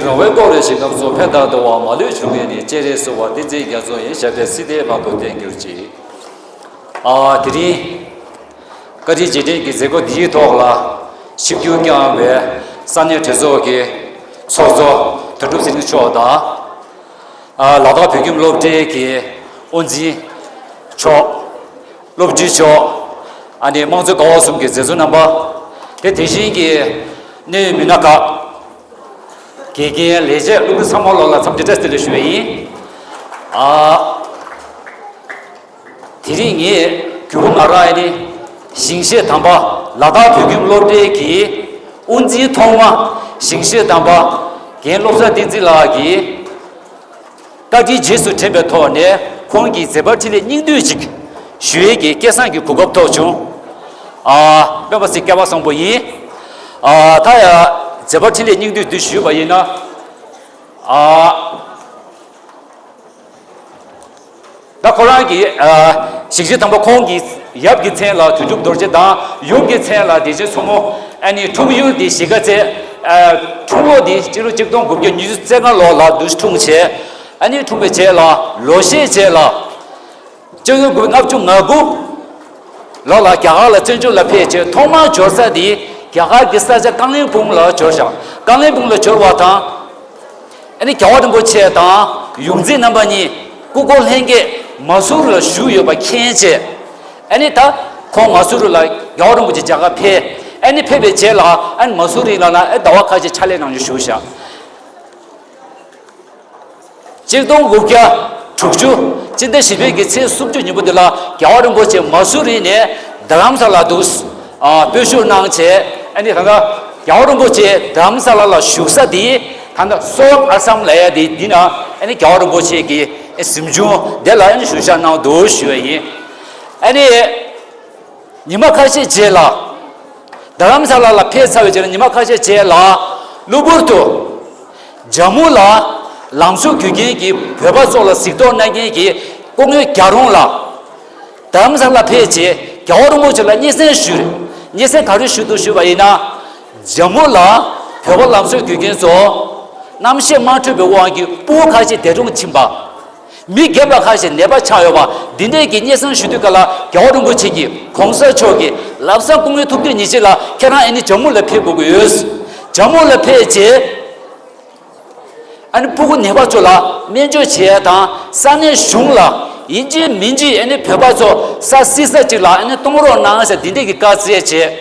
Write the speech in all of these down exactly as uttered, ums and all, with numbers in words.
རང་བའི་སྐོར་རེ་ཞིག་སྐབས་སུ་ཕན་བཏགས་འདུ་བ་མ་ལུས་འབྱུང་བའི་ནི་སྤྱན་རས་གཟིགས་དབང་བསྟན་འཛིན་རྒྱ་མཚོ་ཡི་ཞབས་པད་སྲིད་མཐའི་བར་དུ་བརྟན་གྱུར་ཅིག་ཨ་དེ་རིང་བཀའ་དྲིན་རྗེས་དྲན་གྱི་མཛད་སྒོ་འདིའི་ཐོག་ལ་ཆིབས་བསྒྱུར་བསྐྱངས་པའི་ས་གནས་གྲོས་ཚོགས་ཀྱི་ཚོགས་གཙོ་དོན་གྲུབ་ཚེ་རིང་མཆོག་དང་། ཨ་ལ་དྭགས་བོད་ཁྱིམ་སློབ་གྲྭའི་གི་དབུ་འཛིན་མཆོག་སློབ་སྤྱི་མཆོག་ཨ་ནི་དམངས་གཙོའི་ཀ་བ་གསུམ་གྱི་མཛད་གཙོ་རྣམ་པ། དེ་དེ་བཞིན་གྱི་གནད་ཡོད་མི་སྣ་ཁག་དགེ་རྒན་ལས་བྱེད་སློབ་ཕྲུག་ཚང་མ་ལོ་ལ་འཚམས་འདྲི་བཀྲ་ཤིས་བདེ་ལེགས་ཞུ་བ་ཡིན། ཨ་དེ་རིང་ངས་གུས་པ་ང་རང་ཨ་ནི་ཞིང་གཤེགས་དམ་པ་ལ་དྭགས་བོད་ཁྱིམ་སློབ་གྲྭའི་གི་དབུ་འཛིན་ཐོག་མ་ཞིང་གཤེགས་དམ་པ་རྒན་བློ་བཟང་བསྟན་འཛིན་ལགས་ཀྱིས། བཀའ་དྲིན་རྗེས་སུ་དྲན་པའི་ཐོག་ནས་ཁོང་གི་མཛད་པ་འཕྲིན་ལས་སྙིང་བསྡུས་ཅིག་ཞུ་ཡས་ཀྱི་སྐལ་བཟང་གི་གོ་སྐབས་ཐོབ་བྱུང་། ཨ་སྤེན་པ་ཚེ་སྐལ་བ་བཟང་པོ་ཡིན། ཨ་ད་ཡ་མཛད་པ་འཕྲིན་ལས་སྙིང་བསྡུས་འདི་ཞུས་པ་ཡིན་ན། ཨ་ད་ཁོ་རང་གི་ཨ་ཞིང་གཤེགས་དམ་པ་ཁོང་གི་ཡབ་ཀྱི་མཚན་ལ་དོན་གྲུབ་རྡོ་རྗེ་དང་ཡུམ་གྱི་མཚན་ལ་བདེ་ཆེན་མཚོ་མོ། ཨ་ནི་འཁྲུངས་ཡུལ་འདི་གཞིས་ཀ་རྩེ། ཨ་འཁྲུངས་ལོ་འདི་སྤྱི་ལོ་གཅིག་སྟོང་དགུ་བརྒྱ་ཉི་ཤུ་རྩ་ལྔ་ལོ་ལ་འདུ་འཁྲུངས་བྱས། ཨ་ནི་འཁྲུངས་པའི་རྗེས་ལ་ལོ་ཤས་རྗེས་ལ། སྤྱི་ལོ་དགུ་ལྔ་བཅུ་ང་དགུ་ལོ་ལ་རྒྱ་གར་ལ་བཙན་བྱོལ་ལ་ཕེབས་རྗེས་ཐོག་མར་འབྱོར་ས་འདི་རྒྱ་གར་གྱི་ས་ཆ་ཀང་ལིང་སྦུག་ལ་འབྱོར་ཞིང་། ཀང་ལིང་སྦུག་ལ་འབྱོར་བ་དང་། ཨ་ནི་རྒྱལ་བ་རིན་པོ་ཆེ་དང་ཡོངས་འཛིན་རྣམ་པ་གཉིས་སྐུ་འཁོར་ལྷན་རྒྱས་མ་སུ་རུ་ལ་བཞུགས་ཡོད་པ་མཁྱེན་རྗེས། ཨ་ནི་ད་ཁོང་མ་སུ་རུ་ལ་རྒྱལ་བ་རིན་པོ་ཆེ་མཇལ་ཁ་ཕེབས། ཨ་ནི་ཕེབས་པའི་རྗེས་ལ་ཨ་ནི་མ་སུ་རུ་ལ་ན་ཨ་ཟླ་བ་ཁ་ཤས་ཕྱག་ལས་གནང་རྒྱུ་བཞུགས་ཤག་གཅིག་སྟོང་དགུ་བརྒྱ་དྲུག་ཅུ་སྤྱི་ཟླ་བཞི་པའི་གི་ཚེས་སུམ་ཅུ་ཉིན་མོ་འདི་ལ་རྒྱལ་བ་རིན་པོ་ཆེ་མ་སུ་རི་ནས་རྡ་རམ་ས་ལ་དུ་ཨ་སྤོས་ཞུགས་གནང་བྱས། ཨ་ནི་ད་ལྟ་རྒྱལ་བ་རིན་པོ་ཆེ་རྡ་རམ་ས་ལ་ལ་བཞུགས་ས་འདི་ད་ལྟ་སོག་ཨ་སམ་ལ་ཡ་འདི་འདི་ན་ཨ་ནི་རྒྱལ་བ་རིན་པོ་ཆེ་གི་གཟིམ་ཆུང་དེ་ལ་ཨ་ནི་བཞུགས་ཞག་གནང་འདུག་ཞུ་བ་ཡིན། ཨ་ནི། ཉི་མ་ཁ་ཤས་རྗེས་ལ། རྡ་རམ་ས་ལ་ལ་ཕེབས་ཚར་བའི་རྗེས་ལ་ཉི་མ་ཁ་ཤས་རྗེས་ལ། གློ་བུར་དུ། ཇམ་མུ་ལ། ལམ་བཟོ་དགོས་མཁན་གྱི་བོད་པ་ཚོ་ལ་གཟིགས་རྟོག་གནང་མཁན་གྱི་སྐུ་ངོ་རྒྱ་རོང་ལགས། རྡ་རམ་ས་ལ་ཕེབས་རྗེས་རྒྱལ་བ་རིན་པོ་ཆེ་ལ་སྙན་སེང་ཞུས། སྙན་སེང་ག་རེ་ཞུས་འདུག་ཞུས་པ་ཡིན་ན། ཇམ་མུ་ལ་བོད་པ་ལམ་བཟོ་དགོས་མཁན་ཚོ། གནམ་གཤིས་མ་འཕྲོད་པའི་དབང་གིས་སྤུ་གུ་ཁ་ཤས་འདས་གྲོངས་ཕྱིན་པ། མི་རྒན་པ་ཁ་ཤས་ནད་པ་ཆགས་ཡོད་པ་འདི་འདྲས་ཀྱི་སྙན་སེང་ཞུ་དུས་སྐབས་ལ་རྒྱལ་བ་རིན་པོ་ཆེ་གིས་གོང་ས་མཆོག་གིས་ལམ་སང་སྐུ་ངོ་ཐུགས་འདུན་ཉིན་བྱེད་ལ་ཁྱེད་རང་ཨ་ནི་ཇམ་མུ་ལ་ཕེབས་དགོས་ཀྱི་ཡོད། ཇམ་མུ་ལ་ཕེབས་རྗེས་ཨ་ནི་སྤུ་གུ་ནད་པ་ཚོ་ལ་སྨན་བཅོས་བྱེད་ཡ་དང་ས་གནས་གཞུང་ལ་ཡིན་གཅིག་མིན་གཅིག་ཨ་ནི་བོད་པ་ཚོ་ས་བསིལ་ས་གཅིག་ལ་ཨ་ནི་གཏོང་རོགས་གནང་ཟེར་འདི་འདྲས་ཀྱི་བཀའ་སྩལ་བྱས།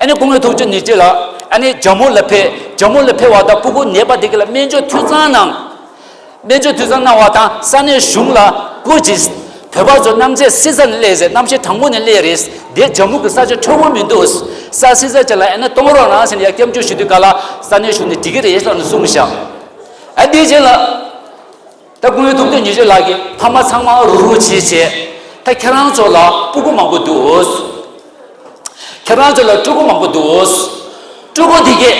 ཨ་ནི་སྐུ་ངོ་ཐུགས་འདུན་ཉིན་བྱེད་ལ་ཨ་ནི་ཇམ་མུ་ལ་ཕེབས། ཇམ་མུ་ལ་ཕེབས་པ་དང་སྤུ་གུ་ནད་པ་འདི་ག་ལ་སྨན་བཅོས་འཐུས་ཚང་གནང་། སྨན་བཅོས་འཐུས་ཚང་གནང་བ་དང་ས་གནས་གཞུང་ལ་སྐུ་མཁྱེན། བོད་པ་ཚོ་གནམ་གཤིས་བསིལ་ས་ནས་སླེབས་ཟེར། གནམ་གཤིས་གྲང་མོ་ནས་སླེབས་རེད། འདིར་ཇམ་མུ་གི་ས་ཆ་འཕྲོད་པོ་མི་འདུག་ས་བསིལ་ས་ཅིག་ལ་ཨ་ནི་གཏོང་རོགས་གནང་ཟེར་ནས་ཡར་སྐྱབས་འཇུག་ཞུ་དུས་སྐབས་ལ་ས་གནས་གཞུང་ནས་འགྲིག་གི་རེད་ལབ་ནས་གསུངས་ཤག་ཨ་འདིའི་རྗེས་ལ་ད་སྐུ་ངོ་ཐུགས་འདུན་ཉིན་བྱེད་ལགས་ཀྱིས་ཕ་མ་ཚང་མ་རུག་རུག་བྱས་བྱས། ད་ཁྱེད་རང་ཚོ་ལ་སྤུ་གུ་མང་པོ་འདུག་ཁྱེད་རང་ཚོ་ལ་ཕྲུ་གུ་མང་པོ་འདུག་ཕྲུ་གུ་འདི་གས་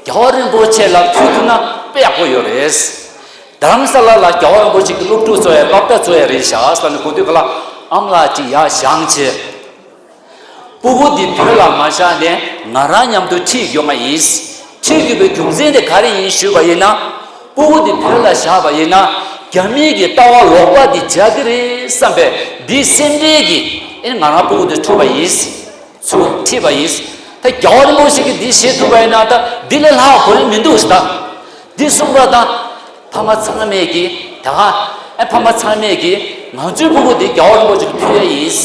རྒྱལ་བ་རིན་པོ་ཆེ་ལ་ཕུལ་ཐུབ་ན་དཔེ་ཡག་པོ་ཡོད་རེད། རྡ་རམ་ས་ལ་ལ་རྒྱལ་བ་རིན་པོ་ཆེ་གི་སློབ་ཕྲུག་ཚོ་ཡ་སློབ་གྲྭ་ཚོ་ཡ་རེད་ཤག་ཟེར་ནས་གོ་དུས་ག་ལ་ཨ་མ་ལགས་ཅིག་ཡར་བཞེངས་བྱས། སྤུ་གུ་འདི་བོད་ལ་མ་བཞག་ནས་ང་རང་མཉམ་དུ་ཁྲིད་དགོས་ང་ཡིན། ཁྲིད་དགོས་པའི་རྒྱུ་མཚན་དེ་ག་རེ་ཡིན་ཞུས་པ་ཡིན་ན། སྤུ་གུ་འདི་བོད་ལ་བཞག་པ་ཡིན་ན་རྒྱ་མིའི་གི་ལྟ་བ་ལོག་པ་འདི་འཇགས་ཀྱི་རེད་བསམ་པའི་འདི་སེམས་ཁྲལ་གྱིས་ཨེ་ང་རང་སྤུ་གུ་འདི་ཁྲིད་པ་ཡིན། ཚུར་ཁྲིད་པ་ཡིན། ད་རྒྱལ་བ་རིན་པོ་ཆེ་གིས་འདི་བྱེད་ཐུབ་པ་ཡིན་ན་ད་འདི་ལས་ལྷག་གོ་ཡ་མི་འདུག་ད། འདི་གསུངས་པ་དང་། ཕ་མ་ཚང་མས་ཀྱིས་ད་ག་ཨེ་ཕ་མ་ཚང་མས་ཀྱིས་ང་ཚོའི་སྤུ་གུ་འདི་རྒྱལ་བ་རིན་པོ་ཆེ་ལ་ཕུལ་ཡ་ཡིན།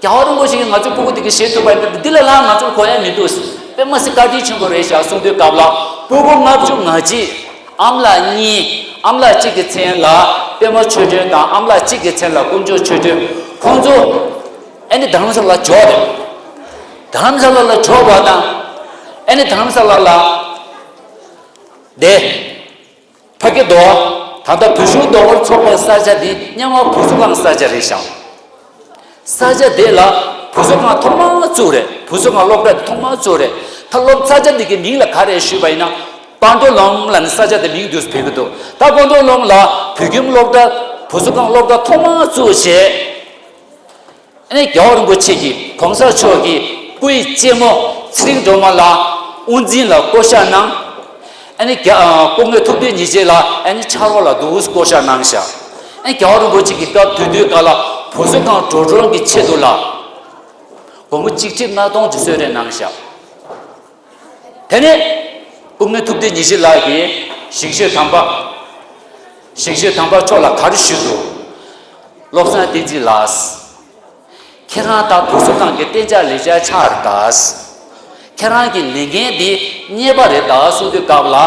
རྒྱལ་བ་རིན་པོ་ཆེ་གིས་ང་ཚོའི་སྤུ་གུ་འདི་གི་བྱེད་ཐུབ་པ་ཡིན་ན་འདི་ལས་ལྷག་ང་ཚོར་གོ་ཡ་མི་འདུག་དཔེ་མ་སྲིད་བཀའ་དྲིན་ཆེན་པོ་རེད་ཤག་གསུང་དུས་སྐབས་ལ་སྤུ་གུ་ལྔ་བཅུ་ང་གཅིག་ཨ་མ་ལགས་གཉིས། ཨ་མ་ལགས་གཅིག་གི་མཚན་ལ་པད་མ་ཆོས་སྒྲོན་དང་ཨ་མ་ལགས་གཅིག་གི་མཚན་ལ་དཀོན་མཆོག་ཆོས་སྒྲོན། ཁོང་ཚོ་ཨེ་ནི་རྡ་རམ་ས་ལ་འབྱོར་རེད། རྡ་རམ་ས་ལ་ལ་འབྱོར་བ་དང་ཨེ་ནི་རྡ་རམ་ས་ལ་ལ་དེ། ཕ་གི་རྡོ། ད་ལྟ་བོད་གཞུང་རྡོ་སྐོར་ཚོགས་པའི་ས་ཆ་འདི་སྙ་མ་བུ་གསོ་ཁང་ས་ཆ་རེད་ཤག་ས་ཆ་དེ་ལ་བུ་གསོ་ཁང་ཐོག་མ་བཙུགས་རེད། བུ་གསོ་ཁང་སློབ་གྲྭ་དེ་ཐོག་མ་བཙུགས་རེད། ད་སློབ་ས་ཆ་འདི་གི་མིང་ལ་ག་རེ་ཞུས་པ་ཡིན་ན། པཱན་ཏོ་ལོམ་ལ་ནི་ས་ཆ་དེ་མིང་དུ་བོས་ཀྱི་འདུག་ད་པཱན་ཏོ་ལོམ་ལ་བོད་ཁྱིམ་སློབ་གྲྭ་བུ་གསོ་ཁང་སློབ་གྲྭ་ཐོག་མ་བཙུགས་བྱས། ཨ་ནི་རྒྱལ་བ་རིན་པོ་ཆེ་གིས་གོང་ས་མཆོག་གི་སྐུའི་གཅེན་མོ་ཚེ་རིང་སྒྲོལ་མ་ལགས་དབུ་འཛིན་ལ་བསྐོ་བཞག་གནང་། ཨ་ནི་རྒྱ་ཨ་སྐུ་ངོ་ཐུབ་བསྟན་ཉི་བྱེད་ལགས་ཨ་ནི་ཕྱག་རོགས་ལ་འདུག་བསྐོ་བཞག་གནང་ཤག་ཨ་ནི་རྒྱལ་བ་རིན་པོ་ཆེ་གི་སྐབས་དུས་དུས་སྐབས་ལ་བུ་གསོ་ཁང་འགྲོ་གྲོན་གྱི་ཆེད་དུ་ལ་སྒོར་མོ་གཅིག་ཁྲི་ལྔ་སྟོང་ཅིག་གསོལ་རས་གནང་ཤག་དེ་ནས་སྐུ་ངོ་ཐུབ་བསྟན་ཉི་བྱེད་ལགས་ཀྱིས་ཞིང་གཤེགས་དམ་པ། ཞིང་གཤེགས་དམ་པ་མཆོག་ལ་ག་རེ་ཞུས་འདུག་བློ་བཟང་བསྟན་འཛིན་ལགས། ཁྱེད་རང་ད་བུ་གསོ་ཁང་གི་གཏན་འཇགས་ལས་བྱ་ཆགས་རེད་ད། ཁྱེད་རང་གི་ལས་འགན་འདི་གཉེར་པ་རེད་ད་གསུང་དུས་སྐབས་ལ།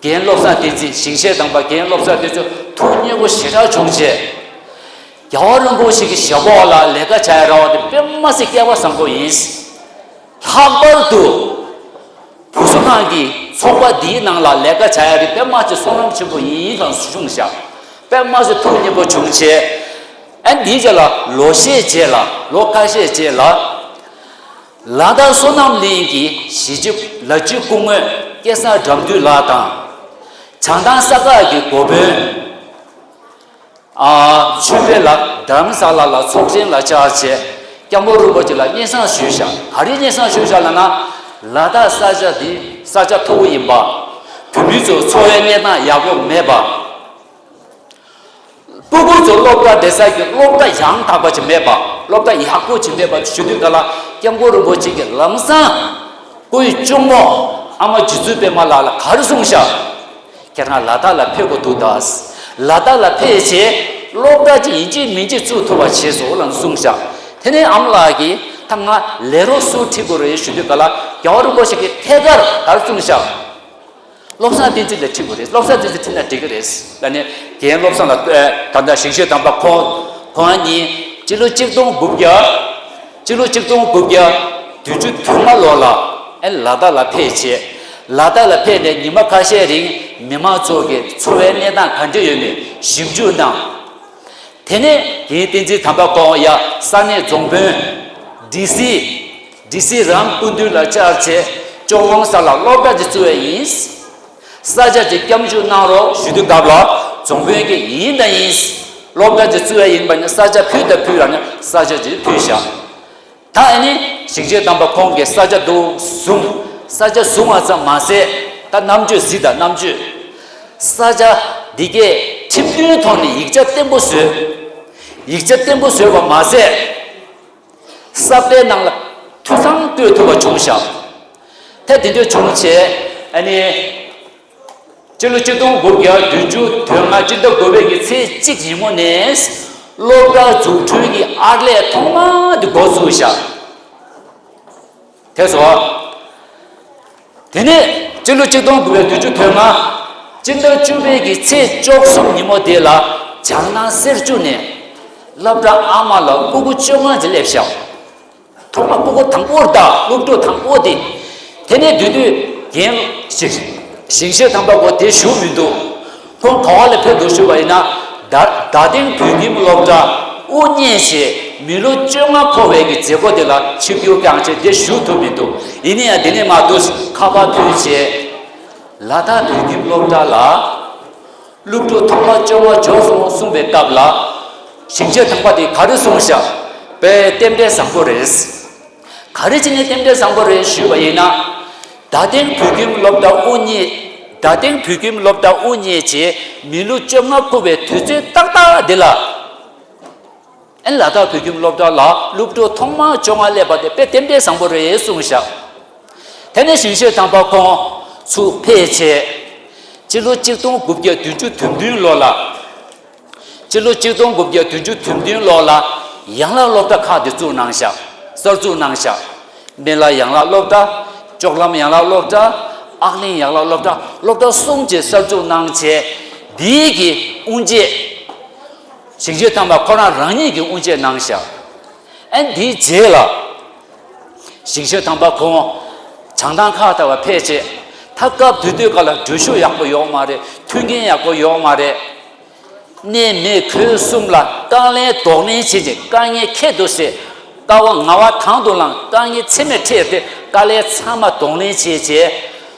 རྒན་བློ་བཟང་བསྟན་འཛིན། ཞིང་གཤེགས་དམ་པ་རྒན་བློ་བཟང་བསྟན་འཛིན་ཐུགས་མཉེས་པོ་ཞེ་དྲག་བྱུང་བྱས། རྒྱལ་བ་རིན་པོ་ཆེ་གི་ཞབས་འོག་ལ་ལས་ཀ་བྱ་ཡ་རག་པ་དེ་དཔེ་མ་སྲིད་སྐལ་བ་བཟང་པོ་ཡིན། ལྷག་པར་དུ། བུ་གསོ་ཁང་གི་ཚོགས་པ་འདིའི་ནང་ལ་ལས་ཀ་བྱ་ཡ་དེ་དཔེ་མ་སྲིད་བསོད་ནམས་ཆེན་པོ་ཡིན་ལ་གསུངས་ཤག་དཔེ་མ་སྲིད་ཐུགས་མཉེས་པོ་བྱུང་བྱས། ཨ་འདིའི་རྗེས་ལ་ལོ་ཤས་རྗེས་ལ་ལོ་ཁ་ཤས་རྗེས་ལ། ལ་དྭགས་བསོད་ནམས་གླིང་གི་གཞིས་བྱེས་ལ་སྤྱི་སྐུ་ངོ་སྐལ་བཟང་དགྲ་འདུལ་ལགས་དང་། བྱང་ཐང་ས་ཁག་གི་འགོ་དཔོན། ཨ་ཆོས་འཕེལ་ལགས་རྡ་རམ་ས་ལ་ལ་ཚོགས་ཆེན་ལ་བཅར་བྱས། སྐྱབས་མགོན་རིན་པོ་ཆེ་ལ་སྙན་སེང་ཞུས་བཞག་ག་རེ་སྙན་སེང་ཞུས་བཞག་ལབ་ན། ལ་དྭགས་ས་ཆ་འདི་ས་ཆ་མཐོ་པོ་ཡིན་པ། བོད་མི་ཚོ་འཚོ་བའི་གནས་སྟངས་ཡག་པོ་མེད་པ། སྤུ་གུ་ཚོ་སློབ་གྲྭ་བསྡད་ས་ཀྱི་སློབ་གྲྭ་ཡང་དག་པ་ཅིག་མེད་པ། སློབ་གྲྭ་ཡག་པོ་ཅིག་མེད་པ་ཞུ་དུས་ག་ལ་སྐྱབས་མགོན་རིན་པོ་ཆེ་གིས་ལམ་སང་སྐུའི་གཅུང་མོ་ཨ་མ་རྗེ་བཙུན་པད་མ་ལགས་ལ་ག་རེ་གསུངས་ཤག་ཁྱེད་རང་ལ་དྭགས་ལ་ཕེབས་དགོས་འདུག་ད། ལ་དྭགས་ལ་ཕེབས་བྱས་སློབ་གྲྭ་ཅིག་ཡིན་གཅིག་མིན་གཅིག་བཙུགས་ཐུབ་པ་བྱས་སོང་ལབ་གསུངས་ཤག་དེ་ནས་ཨ་མ་ལགས་ཀྱིས་ད་ང་ལས་རོགས་སུ་ཁྲིད་དགོས་རེད་ཞུ་དུས་ག་ལ་རྒྱལ་བ་རིན་པོ་ཆེ་གིས་ཐད་ཀར་ག་རེ་གསུངས་ཤག་བློ་བཟང་བསྟན་འཛིན་ལ་ཁྲིད་དགོས་རེད། བློ་བཟང་བསྟན་འཛིན་ཁྲིད་ན་འགྲིག་གི་རེད། ད་ནི་རྒན་བློ་བཟང་ལགས་ད་ལྟ་ཞིང་གཤེགས་དམ་པ་ཁོང་ཁོང་གཉིས་སྤྱི་ལོ་གཅིག་སྟོང་དགུ་བརྒྱ་སྤྱི་ལོ་གཅིག་སྟོང་དགུ་བརྒྱ་བདུན་ཅུ་དོན་ལྔ་ལོ་ལ་ཨེ་ལ་དྭགས་ལ་ཕེབས་བྱས། ལ་དྭགས་ལ་ཕེབས་ནས་ཉི་མ་ཁ་ཤས་རིང་མི་མང་ཚོ་གི་འཚོ་བའི་གནས་སྟངས་ག་འདྲ་ཡོད་མེད་ཞིབ་འཇུག་གནང་། དེ་ནས་རྒན་བསྟན་འཛིན་དམ་པ་ཁོང་ཡ་ས་གནས་རྫོང་དཔོན། ཌི་སི། ཌི་སི་རང་སྐུ་མདུན་ལ་བཅར་བྱས་ལྕོག་ལོང་ས་ལ་སློབ་གྲྭ་ཅིག་བཙུགས་ཡས་ཡིན། ས་ཆ་ཅིག་སྐྱབས་འཇུག་གནང་རོགས་ཞུ་དུས་སྐབས་ལ་རྫོང་དཔོན་གྱིས་ཡིན་དང་ཡིན། སློབ་གྲྭ་ཅིག་བཙུགས་ཡས་ཡིན་པ་ནི་ས་ཆ་ཕུལ་དང་ཕུལ་ལ་ནི་ས་ཆ་ཅིག་ཕུལ་བཞག་ད་ཨ་ནི་ཞིང་གཤེགས་དམ་པ་ཁོང་གིས་ས་ཆ་འདུག་བཟུང་། ས་ཆ་བཟུང་བ་ཙམ་མ་ཟད་ད་རྣམ་དཔྱོད་གཟིགས་དང་རྣམ་དཔྱོད། ས་ཆ་འདི་གའི་ཁྲིམས་མཐུན་ཐོག་ནས་ཡིག་ཆ་བརྟན་པོ་བཟོས། ཡིག་ཆ་བརྟན་པོ་བཟོས་པ་མ་ཟད། ས་པའི་ནང་ལ་ཐུགས་གཙང་བཀོད་ཐུབ་པ་བྱུང་ཤག་ཐད་དེ་འདྲ་བྱུང་བྱས་ཨ་ནི། སྤྱི་ལོ་ཆིག་སྟོང་དགུ་བརྒྱ་བདུན་ཅུ་དོན་ལྔ་སྤྱི་ཟླ་དགུ་པའི་གི་ཚེས་གཅིག་ཉིན་མོ་ནས་སློབ་གྲྭ་འཛུགས་སྐྲུན་གྱི་ཨར་ལས་ཐོག་མ་དེ་འགོ་བཙུགས་ཤག་དེ་སོ། དེ་ནས་སྤྱི་ལོ་ཆིག་སྟོང་དགུ་བརྒྱ་བདུན་ཅུ་དོན་ལྔ་སྤྱི་ཟླ་བཅུ་པའི་གི་ཚེས་བཅུ་གསུམ་ཉིན་མོ་དེ་ལ་བྱང་ནང་སེར་བཅུ་ནས་སློབ་གྲྭ་ཨ་མ་ལ་སྤུ་གུ་བཅོ་ལྔ་ཅིག་སླེབས་ཤག་ཐོག་མ་སྤུ་གུ་དང་པོར་ད་སློབ་ཕྲུག་དང་པོ་དེ། དེ་ནས་དུས་དུས་རྒན་ཞིང་ཞིང་གཤེགས་དམ་པ་གོ་དེ་བཞུགས་མི་འདུག་ཁོང་ག་བ་ལ་ཕེབས་འདུག་ཞུས་པ་ཡིན་ན། རྡ་རྡ་སྟེང་བོད་ཁྱིམ་སློབ་གྲྭ་དབུ་བརྙེས་བྱས་མི་ལོ་བཅོ་ལྔ་འཁོར་བའི་གི་མཛད་སྒོ་དེ་ལ་ཆིབས་བསྒྱུར་བསྐྱངས་བྱས་དེ་བཞུགས་ཐུབ་མི་འདུག་ཡིན་ན་ཡང་དེ་ནས་མ་གཏོགས་ཁ་པར་ཕུལ་བྱས། ལ་དྭགས་བོད་ཁྱིམ་སློབ་གྲྭ་ལ། སློབ་ཕྲུག་ཐོག་མ་བཅོ་ལྔ་འབྱོར་སོང་གསུངས་པའི་སྐབས་ལ། ཞིང་གཤེགས་དམ་པ་དེས་ག་རེ་གསུངས་ཤག་དཔེ་རྟེན་འབྲེལ་བཟང་པོ་རེད། ག་རེ་བྱས་ནས་རྟེན་འབྲེལ་བཟང་པོ་རེད་ཞུས་པ་ཡིན་ན། རྡ་སྟེང་བོད་ཁྱིམ་སློབ་གྲྭ་དབུ་བརྙེས། རྡ་སྟེང་བོད་ཁྱིམ་སློབ་གྲྭ་དབུ་བརྙེས་རྗེས་མི་ལོ་བཅོ་ལྔ་འཁོར་བའི་དུས་ཚོད་ཏག་ཏག་འདི་ལ། ཨེ་ལ་དྭགས་བོད་ཁྱིམ་སློབ་གྲྭ་ལ་སློབ་ཕྲུག་ཐོག་མ་བཅོ་ལྔ་སླེབས་པ་དེ་དཔེ་རྟེན་འབྲེལ་བཟང་པོ་རེད་གསུངས་ཤག་དེ་ནས་ཞིང་གཤེགས་དམ་པ་ཁོང་ཚུར་ཕེབས་བྱས། སྤྱི་ལོ་གཅིག་སྟོང་དགུ་བརྒྱ་བདུན་ཅུ་དོན་བདུན་ལོ་ལ། སྤྱི་ལོ་གཅིག་སྟོང་དགུ་བརྒྱ་བདུན་ཅུ་དོན་བདུན་ལོ་ལ་ཡན་ལག་སློབ་གྲྭ་ཁག་དེ་བཙུགས་གནང་ཤག་གསར་འཛུགས་གནང་ཤག་སྨན་བླ་ཡན་ལག་སློབ་གྲྭ། ལྕོག་ལམ་ཡན་ལག་སློབ་གྲྭ། ཨག་གླིང་ཡན་ལག་སློབ་གྲྭ། སློབ་གྲྭ་གསུམ་ཅིག་གསར་འཛུགས་གནང་བྱས། འདིའི་གི་དབུ་འབྱེད། ཞིང་གཤེགས་དམ་པ་ཁོ་རང་རང་ཉིད་ཀྱིས་དབུ་འབྱེད་གནང་ཤག་ཨ་འདིའི་རྗེས་ལ། ཞིང་གཤེགས་དམ་པ་ཁོང་བྱང་ཐང་ཁ་བརྡ་བ་ཕེབས་བྱས། ད་སྐབས་དེ་དུས་སྐབས་ལ་འགྲུལ་བཞུད་ཡག་པོ་ཡོད་མ་རེད། མཐུན་རྐྱེན་ཡག་པོ་ཡོད་མ་རེད། གནས་མེད་ཁུལ་གསུམ་ལ་དཀའ་ལས་གདོང་ལེན་བྱེད་ཅིང་དཀའ་ངལ་ཁྱད་དུ་བསད། དཀའ་བ་ངལ་བ་དང་དུ་བླངས། དཀའ་ངལ་ཚད་མེད་འཕྲད་དེ་དཀའ་ལས་ཚང་མ་གདོང་ལེན་བྱས་རྗེས།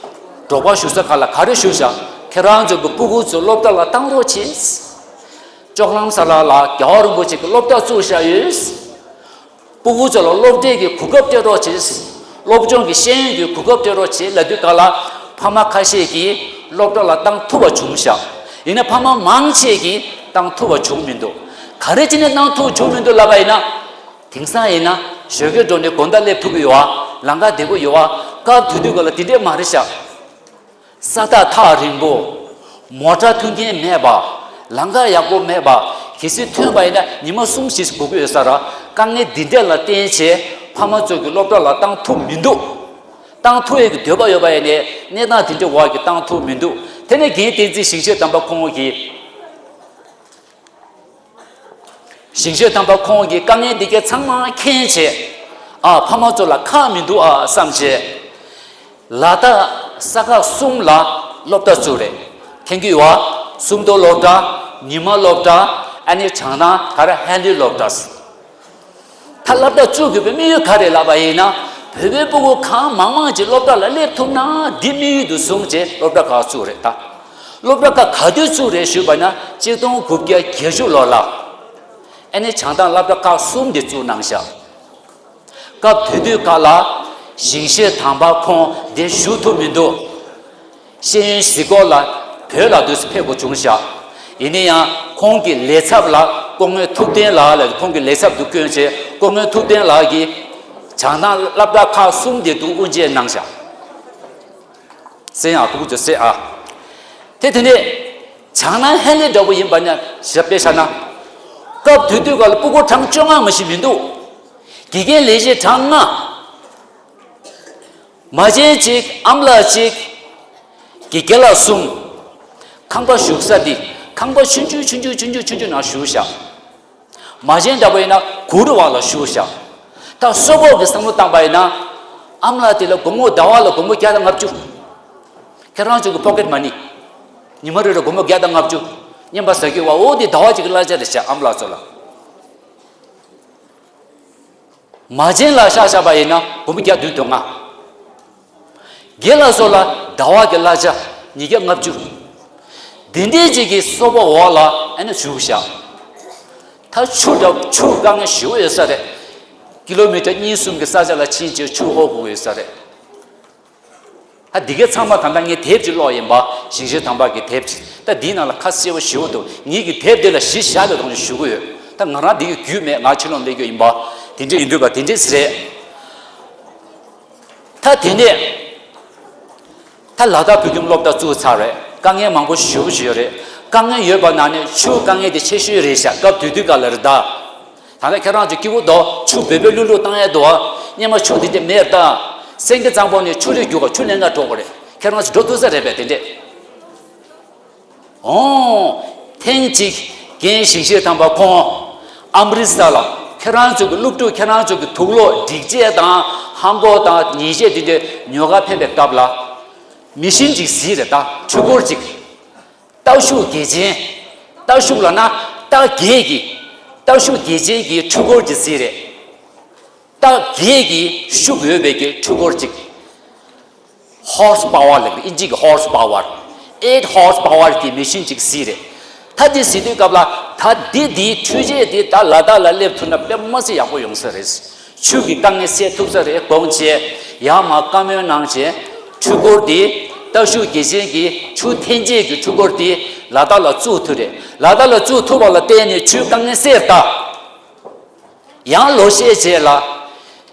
འབྲོག་པ་བཞུགས་ས་ཁག་ལ་ག་རེ་ཞུས་ཤག་ཁྱེད་རང་ཚོ་གི་སྤུ་གུ་ཚོ་སློབ་གྲྭ་ལ་བཏང་རོགས་བྱེད། ལྕོག་ལམ་ས་ལ་ལ་རྒྱལ་བ་རིན་པོ་ཆེ་གི་སློབ་གྲྭ་བཙུགས་བཞག་ཡོད། སྤུ་གུ་ཚོ་ལ་སློབ་གྲྭའི་གི་གོ་སྐབས་སྤྲད་རོགས་བྱེད། སློབ་སྦྱོང་གི་ཤེས་ཡོན་གྱི་གོ་སྐབས་སྤྲད་རོགས་བྱེད་ལབ་དུས་སྐབས་ལ། ཕ་མ་ཁ་ཤས་ཀྱིས་སློབ་གྲྭ་ལ་བཏང་ཐུབ་པ་བྱུང་ཤག་ཡིན་ན་ཕ་མ་མང་ཆེ་གིས་བཏང་ཐུབ་པ་བྱུང་མི་འདུག་ག་རེ་བྱས་ནས་བཏང་ཐུབ་བྱུང་མི་འདུག་ལབ་པ་ཡིན་ན། དེང་སང་ཡིན་ན་ཞོགས་ཀས་འགྲོ་ནས་དགོང་དག་སླེབས་ཐུབ་ཀྱི་ཡོད་ཨ། ལམ་ཁ་བདེ་པོ་ཡོད་ཨ། སྐབས་དེ་དུས་སྐབས་ལ་དེ་འདྲས་མ་རེད་ཤག་ས་ཐག་ཐག་རིང་པོ། མོ་ཊ་མཐུན་རྐྱེན་མེད་པ། ལམ་ཁ་ཡག་པོ་མེད་པ། གལ་སྲིད་ཐོན་པ་ཡིན་ན་ཉི་མ་གསུམ་བཞི་ཞིག་འགོར་གྱི་ཡོད་ས་ར། དཀའ་ངལ་འདི་འདྲས་ལ་བརྟེན་བྱས་ཕ་མ་ཚོ་གིས་སློབ་གྲྭ་ལ་བཏང་ཐུབ་མི་འདུག་བཏང་ཐུབ་ཡས་ཀྱི་འདོད་པ་ཡོད་པ་ཡིན་ནའི་གནས་སྟངས་དེ་འདྲའི་འོག་གིས་བཏང་ཐུབ་མི་འདུག་དེ་ནས་རྒན་བསྟན་འཛིན་ཞིང་གཤེགས་དམ་པ་ཁོང་གིས། ཞིང་གཤེགས་དམ་པ་ཁོང་གིས་དཀའ་ངལ་འདི་གའི་ཚང་མ་མཁྱེན་བྱས། ཨ་ཕ་མ་ཚོ་ལ་ཁག་མི་འདུག་ཨ་བསམ་བྱས། ལ་དྭགས་ས་ཁག་གསུམ་ལ་སློབ་གྲྭ་བཙུགས་རེད། མཁྱེན་གྱི་ཡོད་ཨ། སུམ་མདོ་སློབ་གྲྭ། ཉི་མ་སློབ་གྲྭ། ཨ་ནི་བྱང་ཐང་ག་རེ་ཧན་ལི་སློབ་གྲྭ། ད་སློབ་གྲྭ་བཙུགས་དགོས་པའི་དམིགས་ཡུལ་ག་རེ་ལབ་པ་ཡིན་ན། བོད་པའི་སྤུ་གུ་གང་མང་མང་ཅིག་སློབ་གྲྭ་ལ་སླེབས་ཐུབ་ན་འདི་དམིགས་ཡུལ་དུ་བཟུང་བྱས་སློབ་གྲྭ་ཁག་བཙུགས་རེད་ད། སློབ་གྲྭ་ཁག་ག་དུས་བཙུགས་རེད་ཞུས་པ་ན་གཅིག་སྟོང་དགུ་བརྒྱ་བརྒྱད་ཅུ་ལོ་ལ། ཨ་ནི་བྱང་ཐང་སློབ་གྲྭ་ཁག་གསུམ་དེ་བཙུགས་གནང་ཤག་སྐབས་དེ་དུས་སྐབས་ལ་ཞིང་གཤེགས་དམ་པ་ཁོང་འདིར་བཞུགས་ཐུབ་མི་འདུག་ཤེས་ཡོན་གཟིགས་སྐོར་ལ་བོད་ལ་དུས་སུ་ཕེབས་དགོས་བྱུང་ཤག་ཡིན་ན་ཡང་ཁོང་གི་ལས་ཚབ་ལ་སྐུ་ངོ་ཐུབ་བསྟན་ལགས་ལ་ཁོང་གི་ལས་ཚབ་ཏུ་བསྐོས་བྱས་སྐུ་ངོ་ཐུབ་བསྟན་ལགས་ཀྱིས་བྱང་ཐང་སློབ་གྲྭ་ཁག་གསུམ་དེ་དུ་དབུ་འབྱེད་གནང་ཤག་སེ་ཡང་ཕྲུ་གུ་ཚོ་སེ་ཨ། དེ་དེ་ནས་བྱང་ན་ཧན་ལེ་འདྲ་པོ་ཡིན་པ་ན་ཞབས་པད་ཤ་ན། སྐབས་དུས་དུས་སྐབས་ལ་སྤུ་གུ་གྲངས་བཅོ་ལྔ་མ་ཞིག་མི་འདུག་དགེ་རྒན་ལས་བྱེད་གྲངས་ལྔ། མ་བྱན་གཅིག་ཨམ་ལགས་གཅིག་དགེ་རྒན་ལགས་གསུམ། ཁང་པ་བཞུགས་ས་འདི་ཁང་པ་ཆུང་ཆུང་ཆུང་ཆུང་ཆུང་ཆུང་ཆུང་ནང་བཞུགས་ཤག་མ་བྱན་འདྲ་པོ་ཡིན་ན་གུ་རུ་བ་ལ་བཞུགས་ཤག་ད་སོ་པོ་གི་བསམ་བློ་བཏང་པ་ཡིན་ན། ཨམ་ལགས་དེ་ལ་སྒོར་མོ་ཟླ་བ་ལ་སྒོར་མོ་བརྒྱ་དང་ལྔ་བཅུ། ཁྱེད་རང་ཚོ་གི་པོ་ཀེ་ཊི་མ་ནི། ཉི་མ་རེ་རེ་སྒོར་མོ་བརྒྱ་དང་ལྔ་བཅུ། རྔན་པ་ཟ་རྒྱུ་བ་འོ་དེ་ཟླ་བ་གཅིག་གི་གླ་ཆ་རེད་ཤག་ཨམ་ལགས་ཚོ་ལ། མ་བྱན་ལ་ཤ་བཞག་པ་ཡིན་ན་སྒོར་མོ་བརྒྱ་བདུན་དོན་ལྔ། དགེ་ལགས་ཚོ་ལ་ཟླ་བ་གི་གླ་ཆ་ཉིས་བརྒྱ་ལྔ་བཅུ། དེ་འདྲའི་ཅིག་གི་སོ་པོ་འོག་ལ་ཨ་ནི་བཞུགས་ཤག་ད་ཆུ་འདྲ་ཆུ་དཀའ་ངལ་ཞེ་པོ་ཡོད་ས་རེད། ཀི་ལོ་མི་ཊར་གཉིས་གསུམ་གྱི་ས་ཆ་ལ་ཕྱིན་བྱས་ཆུ་ཨོ་དགོས་ཡོད་ས་རེད། ད་འདི་གའི་ཚང་མ་ད་ལྟ་ངས་དེབ་ཅིག་ཀློག་ཡིན་པ་ཞིང་གཤེགས་དམ་པ་གི་དེབ་ཅིག་ད་འདིའི་ནང་ལ་ཁ་གསལ་པོ་ཞེ་པོ་འདུག་ངེད་ཀྱི་དེབ་འདི་ལ་གཞི་བཞག་པའི་ཐོག་ནས་ཞུ་གི་ཡོད། ད་ང་རང་འདི་གི་རྒྱུས་མེད་ང་ཕྱི་ལོགས་སླེབས་རྒྱུ་ཡིན་པ། དེ་འདྲ་ཡིན་དུས་པ་དེ་འདྲས་རེད། ད་དེ་ནས་ད་ལ་དྭགས་བོད་ཁྱིམ་སློབ་གྲྭ་བཙུགས་ཚར་རེད། དཀའ་ངལ་མང་པོ་ཞེ་པོ་ཞིག་ཡོད་རེད། དཀའ་ངལ་ཡོད་པ་ནང་ནས་ཆུ་དཀའ་ངལ་དེ་ཆེ་ཤོས་རེད་ཤག་སྐབས་དེ་དུས་སྐབས་ལ་རེད་ད། ད་ལྟ་ཁྱེད་རང་ཚོ་སྐྱིད་པོ་འདུག་ཆུ་འབོལ་འབོལ་བླུག་བླུག་བཏང་ཡས་འདུག་སྙེ་མ་ཆུ་དེ་འདྲ་མེད་ད། སེང་གེ་གཙང་པོ་ནས་ཆུ་རེ་རྒྱུག་ག་ཆུ་ལེན་ག་འགྲོ་དགོས་རེད། ཁྱེད་རང་ཚོ་འགྲོ་ཐུབ་ས་རེད་པས་དེ་འདྲས། ཨོ། ཐེངས་གཅིག་རྒན་ཞིང་གཤེགས་དམ་པ་ཁོང་ཨམ་རི་ས་ལ་ཁྱེད་རང་ཚོ་གི་སློབ་ཕྲུག་ཁྱེད་རང་ཚོ་གི་དུག་སློག་སྒྲིག་ཆས་དང་ཧམ་པོ་དང་ཉེས་ཆད་དེ་འདྲ་ཉོ་ག་ཕེབས་པའི་སྐབས་ལ། མི་ཤིན་ཅིག་གཟིགས་རེད་ད་འཕྲུལ་འཁོར་ཅིག་སྟག་ཤུགས་རྒྱལ་ཆེན། སྟག་ཤུགས་ལབ་ན་སྟག་རྒྱལ་གྱི། སྟག་ཤུགས་རྒྱལ་ཆེན་གྱི་འཕྲུལ་འཁོར་ཅིག་གཟིགས་རེད། སྟག་རྒྱལ་གྱི་ཤུགས་ཡོད་པའི་གི་འཕྲུལ་འཁོར་ཅིག་ཧོར་སི་པ་ཝར་ལབ་ཨིན་ཇི་གི་ཧོར་སི་པ་ཝར། ཨེཊ་ཧོར་སི་པ་ཝར་གྱི་མི་ཤིན་ཅིག་གཟིགས་རེད། ད་དེ་གཟིགས་དུས་སྐབས་ལ་ད་འདི་འདིའི་འཕྲུལ་ཆས་འདི་ད་ལ་དྭགས་ལ་སླེབས་ཐུབ་ན་དཔེ་མ་སྲིད་ཡག་པོ་ཡོང་ས་རེད། ཆུ་གི་དཀའ་ངལ་སེལ་ཐུབ་ས་རེད་དགོངས་བྱས། ཡར་མར་བཀའ་མོལ་གནང་བྱས། འཕྲུལ་འཁོར་འདི་སྟག་ཤུགས་རྒྱལ་ཆེན་གྱི་ཆུ་འཐེན་བྱེད་ཀྱི་འཕྲུལ་འཁོར་འདི་ལ་དྭགས་ལ་བཙུགས་ཐུབ་རེད། ལ་དྭགས་ལ་བཙུགས་ཐུབ་པ་ལ་བརྟེན་ནས་ཆུའི་དཀའ་ངལ་སེལ་ད། ཡང་ལོ་ཤས་རྗེས་ལ་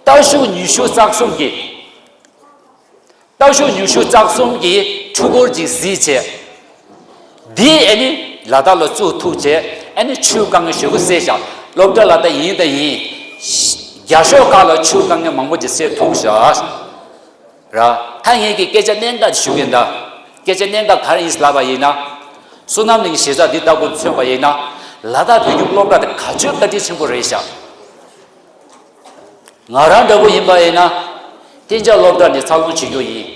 སྟག་ཤུགས་ཉི་ཤུ་རྩ་གསུམ་གྱི། སྟག་ཤུགས་ཉི་ཤུ་རྩ་གསུམ་གྱི་འཕྲུལ་འཁོར་ཅིག་གཟིགས་བྱས། འདི་ཨ་ནི་ལ་དྭགས་ལ་བཙུགས་ཐུབ་བྱས་ཨ་ནི་ཆུའི་དཀའ་ངལ་ཞེ་པོ་སེལ་བཞག་སློབ་གྲྭ་ལ་ད་ཡིན་ད་ཡིན། རྒྱ་ཤོག་ཁག་ལ་ཆུའི་དཀའ་ངལ་མང་པོ་ཅིག་སེལ་ཐུབ་བཞག་ར། ད་ངེད་ཀྱི་སྐད་ཆ་གནད་འགག་ཞུ་གི་ཡིན་ད། སྐད་ཆ་གནད་འགག་ག་རེ་ཡིན་ལབ་པ་ཡིན་ན། བསོད་ནམས་གླིང་གི་གཞིས་ཆགས་འདི་ལྟ་བུ་མཚོན་པ་ཡིན་ན། ལ་དྭགས་བོད་ཁྱིམ་སློབ་གྲྭ་དེ་ག་ཚོད་བཀའ་དྲིན་ཆེན་པོ་རེད་ཤག་ང་རང་འདྲ་པོ་ཡིན་པ་ཡིན་ན། གཏན་འཇགས་སློབ་གྲྭ་ནས་འཚར་ལོངས་བྱེད་རྒྱུ་ཡིན།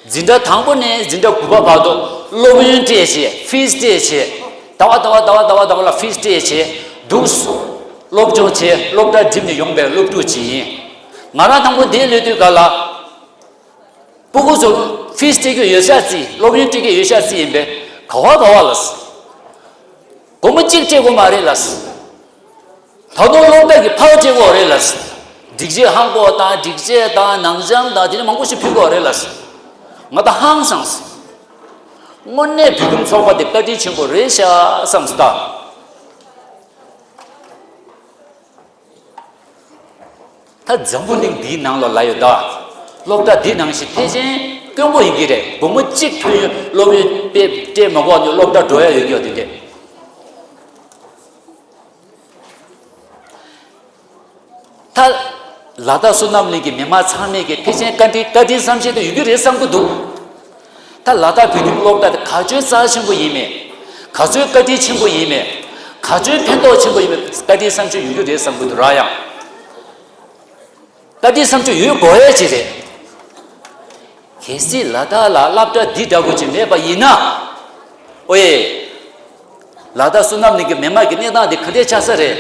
འཛིན་གྲྭ་དང་པོ་ནས་འཛིན་གྲྭ་དགུ་པ་བར་དུ་སློབ་ཡོན་སྤྲད་བྱས་ཕིས་སྤྲད་བྱས། ཟླ་བ་ཟླ་བ་ཟླ་བ་ཟླ་བ་ཟླ་བ་ལ་ཕིས་སྤྲད་བྱས། འདུག་སློབ་སྦྱོང་བྱས་སློབ་གྲྭ་འགྲིམས་ནས་ཡོང་པའི་སློབ་ཕྲུག་ཅིག་ཡིན། ང་རང་དང་པོ་འདིར་སླེབས་དུས་ག་ལ། སྤུ་གུ་ཚོ་ཕིས་སྤྲད་རྒྱུ་ཡོད་ཤག་རྩིས་སློབ་ཡོན་སྤྲད་རྒྱུ་ཡོད་ཤག་རྩིས་ཡིན་པས་ག་བ་ག་བ་ལ། སྒོར་མོ་གཅིག་སྤྲད་དགོས་མ་རེད་ལ། ད་དུང་སློབ་གྲྭ་གི་ཕར་སྤྲད་དགོས་རེད་ལ། སྒྲིག་ཆས་ཧང་གོ་དང་སྒྲིག་ཆས་དང་ནང་འཇམ་དང་དེ་ནི་མང་པོ་ཞིག་ཕུལ་དགོས་རེད་ལ། ང་ད་ཧང་སངས་སོང་། དངོས་གནས་བོད་ཁྱིམ་ཚོགས་པ་དེ་བཀའ་དྲིན་ཆེན་པོ་རེད་ཤག་བསམ་སོང་ད། ད་འཛམ་བུ་གླིང་འདིའི་ནང་ལ་ལ་ཡོད་ད། སློབ་གྲྭ་འདི་ནང་བཞིན་ཕལ་ཆེར་དཀོན་པོ་ཡིན་གྱི་རེད། སྒོར་མོ་གཅིག་ཐོན་ཡོད། སློབ་ཡོན་དཔེ་སྤྲད་མ་དགོས་ནས་སློབ་གྲྭ་འགྲོ་ཡ་ཡོད་ཀྱི་ཡོད་དེ་འདྲས། ད་ལ་དྭགས་བསོད་ནམས་གླིང་གི་མི་མང་ཚང་མས་ཀྱི་ཕལ་ཆེར་བཀའ་དྲིན་བཀའ་དྲིན་བསམ་ཤེས་དེ་ཡོད་རྒྱུ་རེད་བསམ་གྱི་འདུག་ད་ལ་དྭགས་བོད་ཁྱིམ་སློབ་གྲྭ་དེ་ག་ཚོད་རྩ་ཆེན་པོ་ཡིན་མེད། ག་ཚོད་བཀའ་དྲིན་ཆེན་པོ་ཡིན་མེད། ག་ཚོད་ཕན་ཐོགས་ཆེན་པོ་ཡིན་མེད། བཀའ་དྲིན་བསམ་ཤེས་ཡོད་རྒྱུ་རེད་བསམ་གྱི་འདུག་ར་ཡང་། བཀའ་དྲིན་བསམ་ཤེས་ཡོད་དགོས་ཡས་ཅིག་རེད། གལ་སྲིད་ལ་དྭགས་ལ་སློབ་གྲྭ་འདི་འདྲ་པོ་ཅིག་མེད་པ་ཡིན་ན། ཨོ་ཡེ། ལ་དྭགས་བསོད་ནམས་གླིང་གི་མི་མང་གི་གནས་སྟངས་འདི་ག་འདྲས་ཆགས་ས་རེད།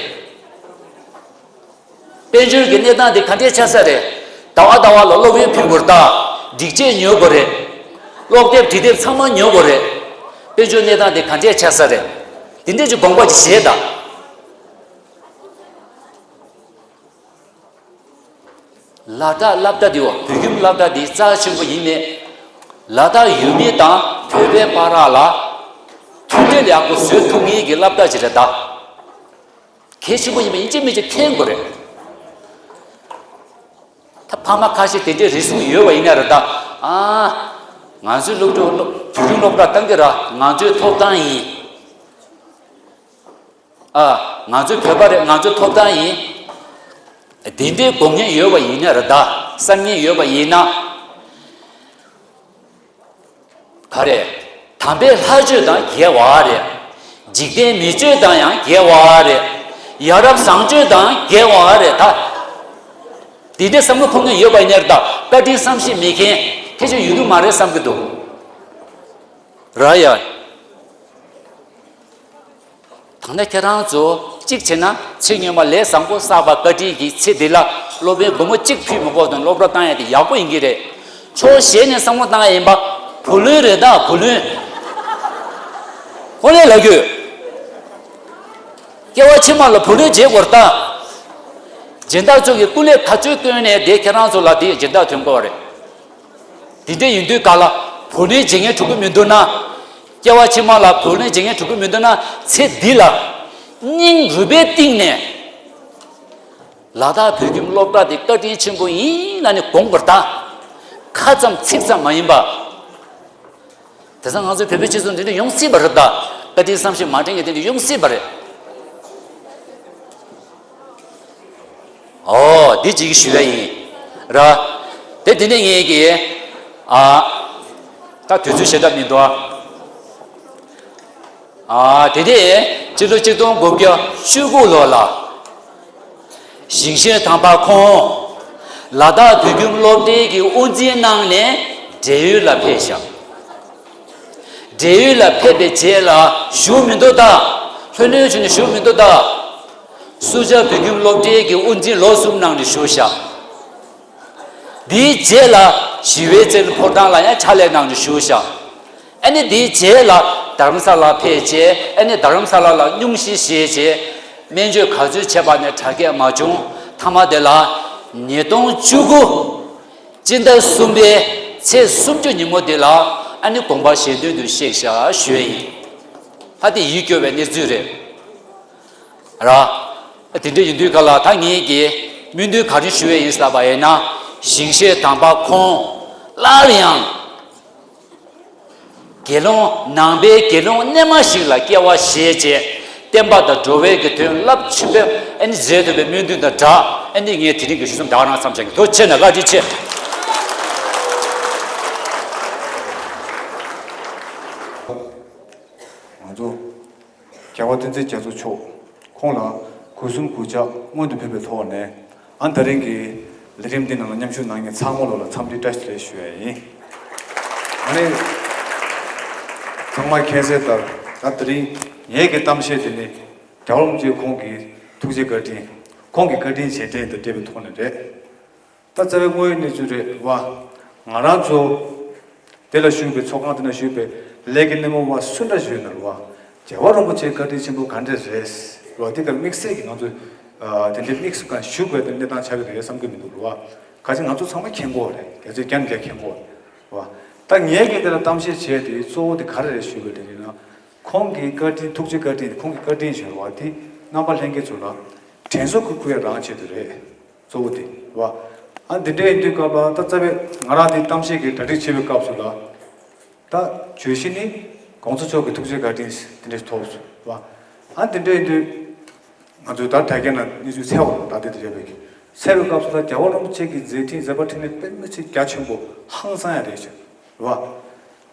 དཔལ་འབྱོར་གྱི་གནས་སྟངས་འདི་ག་འདྲས་ཆགས་ས་རེད། ཟླ་བ་ཟླ་བ་ལ་སློབ་ཡོན་ཕུལ་དགོས་རེད་ད། སྒྲིག་ཆས་ཉོ་དགོས་རེད། སློབ་དེབ་འབྲི་དེབ་ཚང་མ་ཉོ་དགོས་རེད། དཔལ་འབྱོར་གནས་སྟངས་འདི་ག་འདྲས་ཆགས་ས་རེད། འདི་འདྲས་ཀྱི་དགོངས་པ་ཅིག་བཞེས་དང་། ལ་དྭགས་སློབ་གྲྭ་འདི་བ་བོད་ཁྱིམ་སློབ་གྲྭ་འདི་རྩ་ཆེན་པོ་ཡིན་མེད། ལ་དྭགས་ཡུལ་མི་དང་བོད་པའི་བར་ལ་མཐུན་སྒྲིལ་ཡག་པོ་བཟོ་ཐུབ་ངེས་ཀྱི་སློབ་གྲྭ་ཅིག་རེད་ད། གལ་ཆེན་པོ་ཡིན་པ་ཡིན་གཅིག་མིན་གཅིག་མཁྱེན་དགོས་རེད། ད་ཕ་མ་ཁ་ཤས་དེ་འདྲའི་རེ་ཟུང་ཡོད་པ་ཡིན་ན་རེད་ད། ཨ། ང་ཚོའི་སློབ་ཕྲུག་སློབ་བོད་ཁྱིམ་སློབ་གྲྭ་གཏོང་གི་ར་ང་ཚོའི་ཐོབ་ཐང་ཡིན། ཨ། ང་ཚོའི་བོད་པ་རེད། ང་ཚོའི་ཐོབ་ཐང་ཡིན། དེ་འདྲའི་དགོངས་མཁན་ཡོད་པ་ཡིན་ན་རེད་ད། བསམ་མཁན་ཡོད་པ་ཡིན་ན། ག་རེ། དམ་པའི་ལྷ་ཆོས་དང་འགལ་བ་རེད། འཇིག་རྟེན་མི་ཆོས་དང་ཡང་འགལ་བ་རེད། ཡ་རབས་བཟང་སྤྱོད་དང་འགལ་བ་རེད་ད། དེ་འདྲའི་བསམ་བློ་འཁོར་མཁན་ཡོད་པ་ཡིན་ན་རེད་ད། བཀའ་དྲིན་བསམ་ཤེས་མེད་མཁན་ཕལ་ཆེར་ཡོད་རྒྱུ་མ་རེད་བསམ་གྱི་འདུག་ར་ཡ། ད་ནི་ཁྱེད་རང་ཚོ་གཅིག་བྱས་ན་ཚེ་སྔོན་མ་ལས་བཟང་པོ་བསགས་པ་བཀའ་དྲིན་གྱི་ཚེ་འདི་ལ་སློབ་དཔོན་སྒོར་མོ་གཅིག་ཕུལ་མི་དགོས་དང་སློབ་གྲྭ་བཏང་ཡ་དེ་ཡག་པོ་ཡིན་གྱི་རེད། ཕྱོགས་གཞན་ནས་བསམ་བློ་བཏང་ཡ་ཡིན་པ་བུ་ལོན་རེད་ད་བུ་ལོན། ཁོ་ལས་ལབ་རྒྱུ། སྐྱེ་བ་ཕྱི་མ་ལ་བུ་ལོན་འཇལ་དགོས་རེད་ད། སྦྱིན་བདག་ཚོ་གིས་སྐུ་ལས་ག་ཚོད་བསྐྱོན་ནས་དེ་ཁྱེད་རང་ཚོ་ལ་དེ་སྦྱིན་བདག་ཐོན་དགོས་རེད། དེ་འདྲ་ཡིན་དུས་ག་ལ་བུ་ལོན་འཇལ་མཁན་འགྲོ་གི་མི་འདུག་ན། སྐྱེ་བ་ཕྱི་མ་ལ་བུ་ལོན་འཇལ་མཁན་འགྲོ་གི་མི་འདུག་ན་ཚེ་འདི་ལ་སྙིང་རུས་པའི་གཏིང་ནས་ལ་དྭགས་བོད་ཁྱིམ་སློབ་གྲྭ་དེ་བཀའ་དྲིན་ཆེན་པོ་ཡིན་ལབ་ནས་དགོངས་པར་གདའ། ཁ་ཙམ་ཚིག་ཙམ་མ་ཡིན་པ། དེང་སང་ང་ཚོའི་བོད་པའི་སྤྱི་ཚོགས་འདི་འདྲ་ཡོང་སྲིད་པ་རེད་ད། བཀའ་དྲིན་བསམ་ཤེས་མ་དྲན་མཁན་དེ་འདྲ་ཡོང་སྲིད་པ་རེད། ཨོ། འདི་གཅིག་ཞུ་ཡ་ཡིན། ར། དེ་དེ་ནས་ངས་ཀྱི། ཨ། ད་དུས་ཚོད་ཞེ་དྲག་མི་འདུག་ཨ། ཨ། དེ་ནས་སྤྱི་ལོ་གཅིག་སྟོང་དགུ་བརྒྱ་བཅུ་དགུ་ལོ་ལ། ཞིང་གཤེགས་དམ་པ་ཁོང་། ལ་དྭགས་བོད་ཁྱིམ་སློབ་གྲྭའི་གི་དབུ་འཛིན་གནང་ནས་བགྲེས་ཡོལ་ལ་ཕེབས་ཤག་བགྲེས་ཡོལ་ལ་ཕེབས་པའི་རྗེས་ལ་བཞུགས་མི་འདུག་ད། ལྷོད་ལྷོད་བྱས་ནས་བཞུགས་མི་འདུག་ད། སུ་ཇཱ་བོད་ཁྱིམ་སློབ་གྲྭའི་གི་དབུ་འཛིན་ལོ་གསུམ་གནང་ནས་བཞུགས་ཤག་དེའི་རྗེས་ལ་ཞི་བའི་རྩེ་ཕོ་བྲང་ལ་ཡང་ཕྱག་ལས་གནང་ནས་བཞུགས་ཤག་ཨ་ནི་དེའི་རྗེས་ལ་རྡ་རམ་ས་ལ་ཕེབས་རྗེས་ཨ་ནི་རྡ་རམ་ས་ལ་ལ་སྙུང་གཞི་བཞེས་རྗེས་སྨན་བཅོས་ག་ཚོད་བྱས་པ་ནས་དྲག་སྐྱེད་མ་བྱུང་། མཐའ་མ་དེ་ལ་ཉིས་སྟོང་བཅུ་དགུ་སྤྱི་ཟླ་གསུམ་པའི་ཚེས་སུམ་ཅུ་ཉིན་མོ་དེ་ལ་ཨ་ནི་དགོངས་པ་གཞན་དོན་དུ་གཤེགས་ཤག་ཞུ་ཡ་ཡིན། ད་དེ་ཡིད་སྐྱོ་བའི་གནས་ཚུལ་རེད། ར། དེ་འདྲ་ཡིན་དུས་ག་ལ་ད་ངེད་ཀྱིས་སྨོན་འདུན་ག་རེ་ཞུ་ཡས་ཡིན་ཟེར་བ་ཡིན་ན། ཞིང་གཤེགས་དམ་པ་ཁོང་སླར་ཡང་དགེ་སློང་ནང་པའི་དགེ་སློང་རྣལ་མ་ཞིག་ལ་སྐྱེ་བ་བཞེས་རྗེས་བསྟན་པ་དང་འགྲོ་བའི་གི་དོན་རླབས་ཆེན་པོ་ཨ་ནི་མཛད་ཐུབ་པའི་སྨོན་འདུན་དང་སྦྲགས་ཨ་ནི་ངས་དེ་རིང་གི་ཞུ་མཚམས་ད་ག་རང་མཚམས་བཞག་གི། ཐུགས་རྗེ་ཆེ་གནང་། བཀའ་དྲིན་ཆེ། ང་ཚོ། རྒྱལ་བ་བསྟན་འཛིན་རྒྱ་མཚོ་མཆོག་ཁོང་ལ་གུས་གསུམ་གུས་ཕྱག་སྔོན་དུ་ཕེབས་པའི་ཐོག་ནས་ཨ་ད་རིང་གི་ལས་རིམ་འདི་ནང་ལ་མཉམ་ཞུགས་གནང་མཁན་ཚང་མ་ལོ་ལ་འཚམས་འདྲི་བཀྲ་ཤིས་བདེ་ལེགས་ཞུ་ཡ་ཡིན། ཨ་ནི་ཚང་མས་མཁྱེན་གསལ་ལྟར་ད་དེ་རིང་ངེད་ཀྱི་གཏམ་བཤད་དེ་ནི་རྒྱལ་བ་རིན་པོ་ཆེ་ཁོང་གི་ཐུགས་རྗེ་བཀའ་དྲིན་ཁོང་གི་བཀའ་དྲིན་རྗེས་དྲན་དང་འབྲེལ་བའི་ཐོག་ནས་རེད། ད་རྩ་བའི་དངོས་ཡོད་གནས་ཚུལ་རེད་བ། ང་རང་ཚོ་དེ་ལ་བཞུགས་པའི་ཚོགས་ཁང་དེ་ན་བཞུགས་པའི་ལས་ཀྱི་སྣེ་མོ་བ་སུ་འདྲ་ཞིག་ཡོད་ན་རེད་བ། རྒྱལ་བ་རིན་པོ་ཆེའི་བཀའ་དྲིན་ཆེན་པོ་ག་འདྲས་རེད་རེད་བ། དེ་གར་དམིགས་བསལ་གྱི་ང་ཚོ་དེ་འདྲའི་དམིགས་སུ་བཀར་བཞུགས་པའི་གནས་སྟངས་ཆགས་ཀྱི་རེད་བསམ་གྱི་མི་འདུག་རེད་བ། ག་ཚོད་ང་ཚོ་ཚང་མ་མཁྱེན་གྱི་ཡོད་རེད། རྒྱ་ཆེ་རྒྱ་ནས་རྒྱ་མཁྱེན་གྱི་ཡོད་རེད་བ། ད་ངས་ཀྱི་དེ་ལ་གཏམ་བཤད་བྱས་ཏེ་གཙོ་བོ་དེ་ག་རེ་རེད་ཞུས་པ་དེ་ཡིན་ན། ཁོང་གི་བཀའ་དྲིན། ཐུགས་རྗེ་བཀའ་དྲིན། ཁོང་གི་བཀའ་དྲིན་ཞུ་བ་དེ་རྣམ་པ་ལྷན་རྒྱས་ཚོ་ལ་དྲན་གསོ་ཁུལ་ཁུལ་ཡ་རང་ཆེད་དུ་རེད། གཙོ་བོ་དེ་བ། ཨ་འདི་འདྲ་ཡིན་དུས་སྐབས་ལ་ད་རྩ་བའི་ང་རང་དེ་གཏམ་བཤད་ཀྱི་གྲ་སྒྲིག་བྱེད་པའི་སྐབས་སུ་ལ། ད་བརྗོད་གཞི་ནི་༸གོང་ས་མཆོག་གི་ཐུགས་རྗེ་བཀའ་དྲིན་དེ་འདྲ་ཐོབ་སོང་བ། ཨ་འདི་འདྲ་ཡིན་དུས། ང་ཚོས་ད་དྲ་རྒྱ་ནང་གནས་ཚུལ་གསལ་བོ་ད་ལྟ་དེ་རེད་པས། གསལ་བའི་སྐབས་སུ་ད་རྒྱལ་བ་རིན་པོ་ཆེ་གི་མཛད་འཕྲིན་མཛད་པ་འཕྲིན་ལས་དཔེ་མི་སྲིད་རྒྱ་ཆེན་པོ་ཧང་སང་ཡ་རེད་ཤག་བ།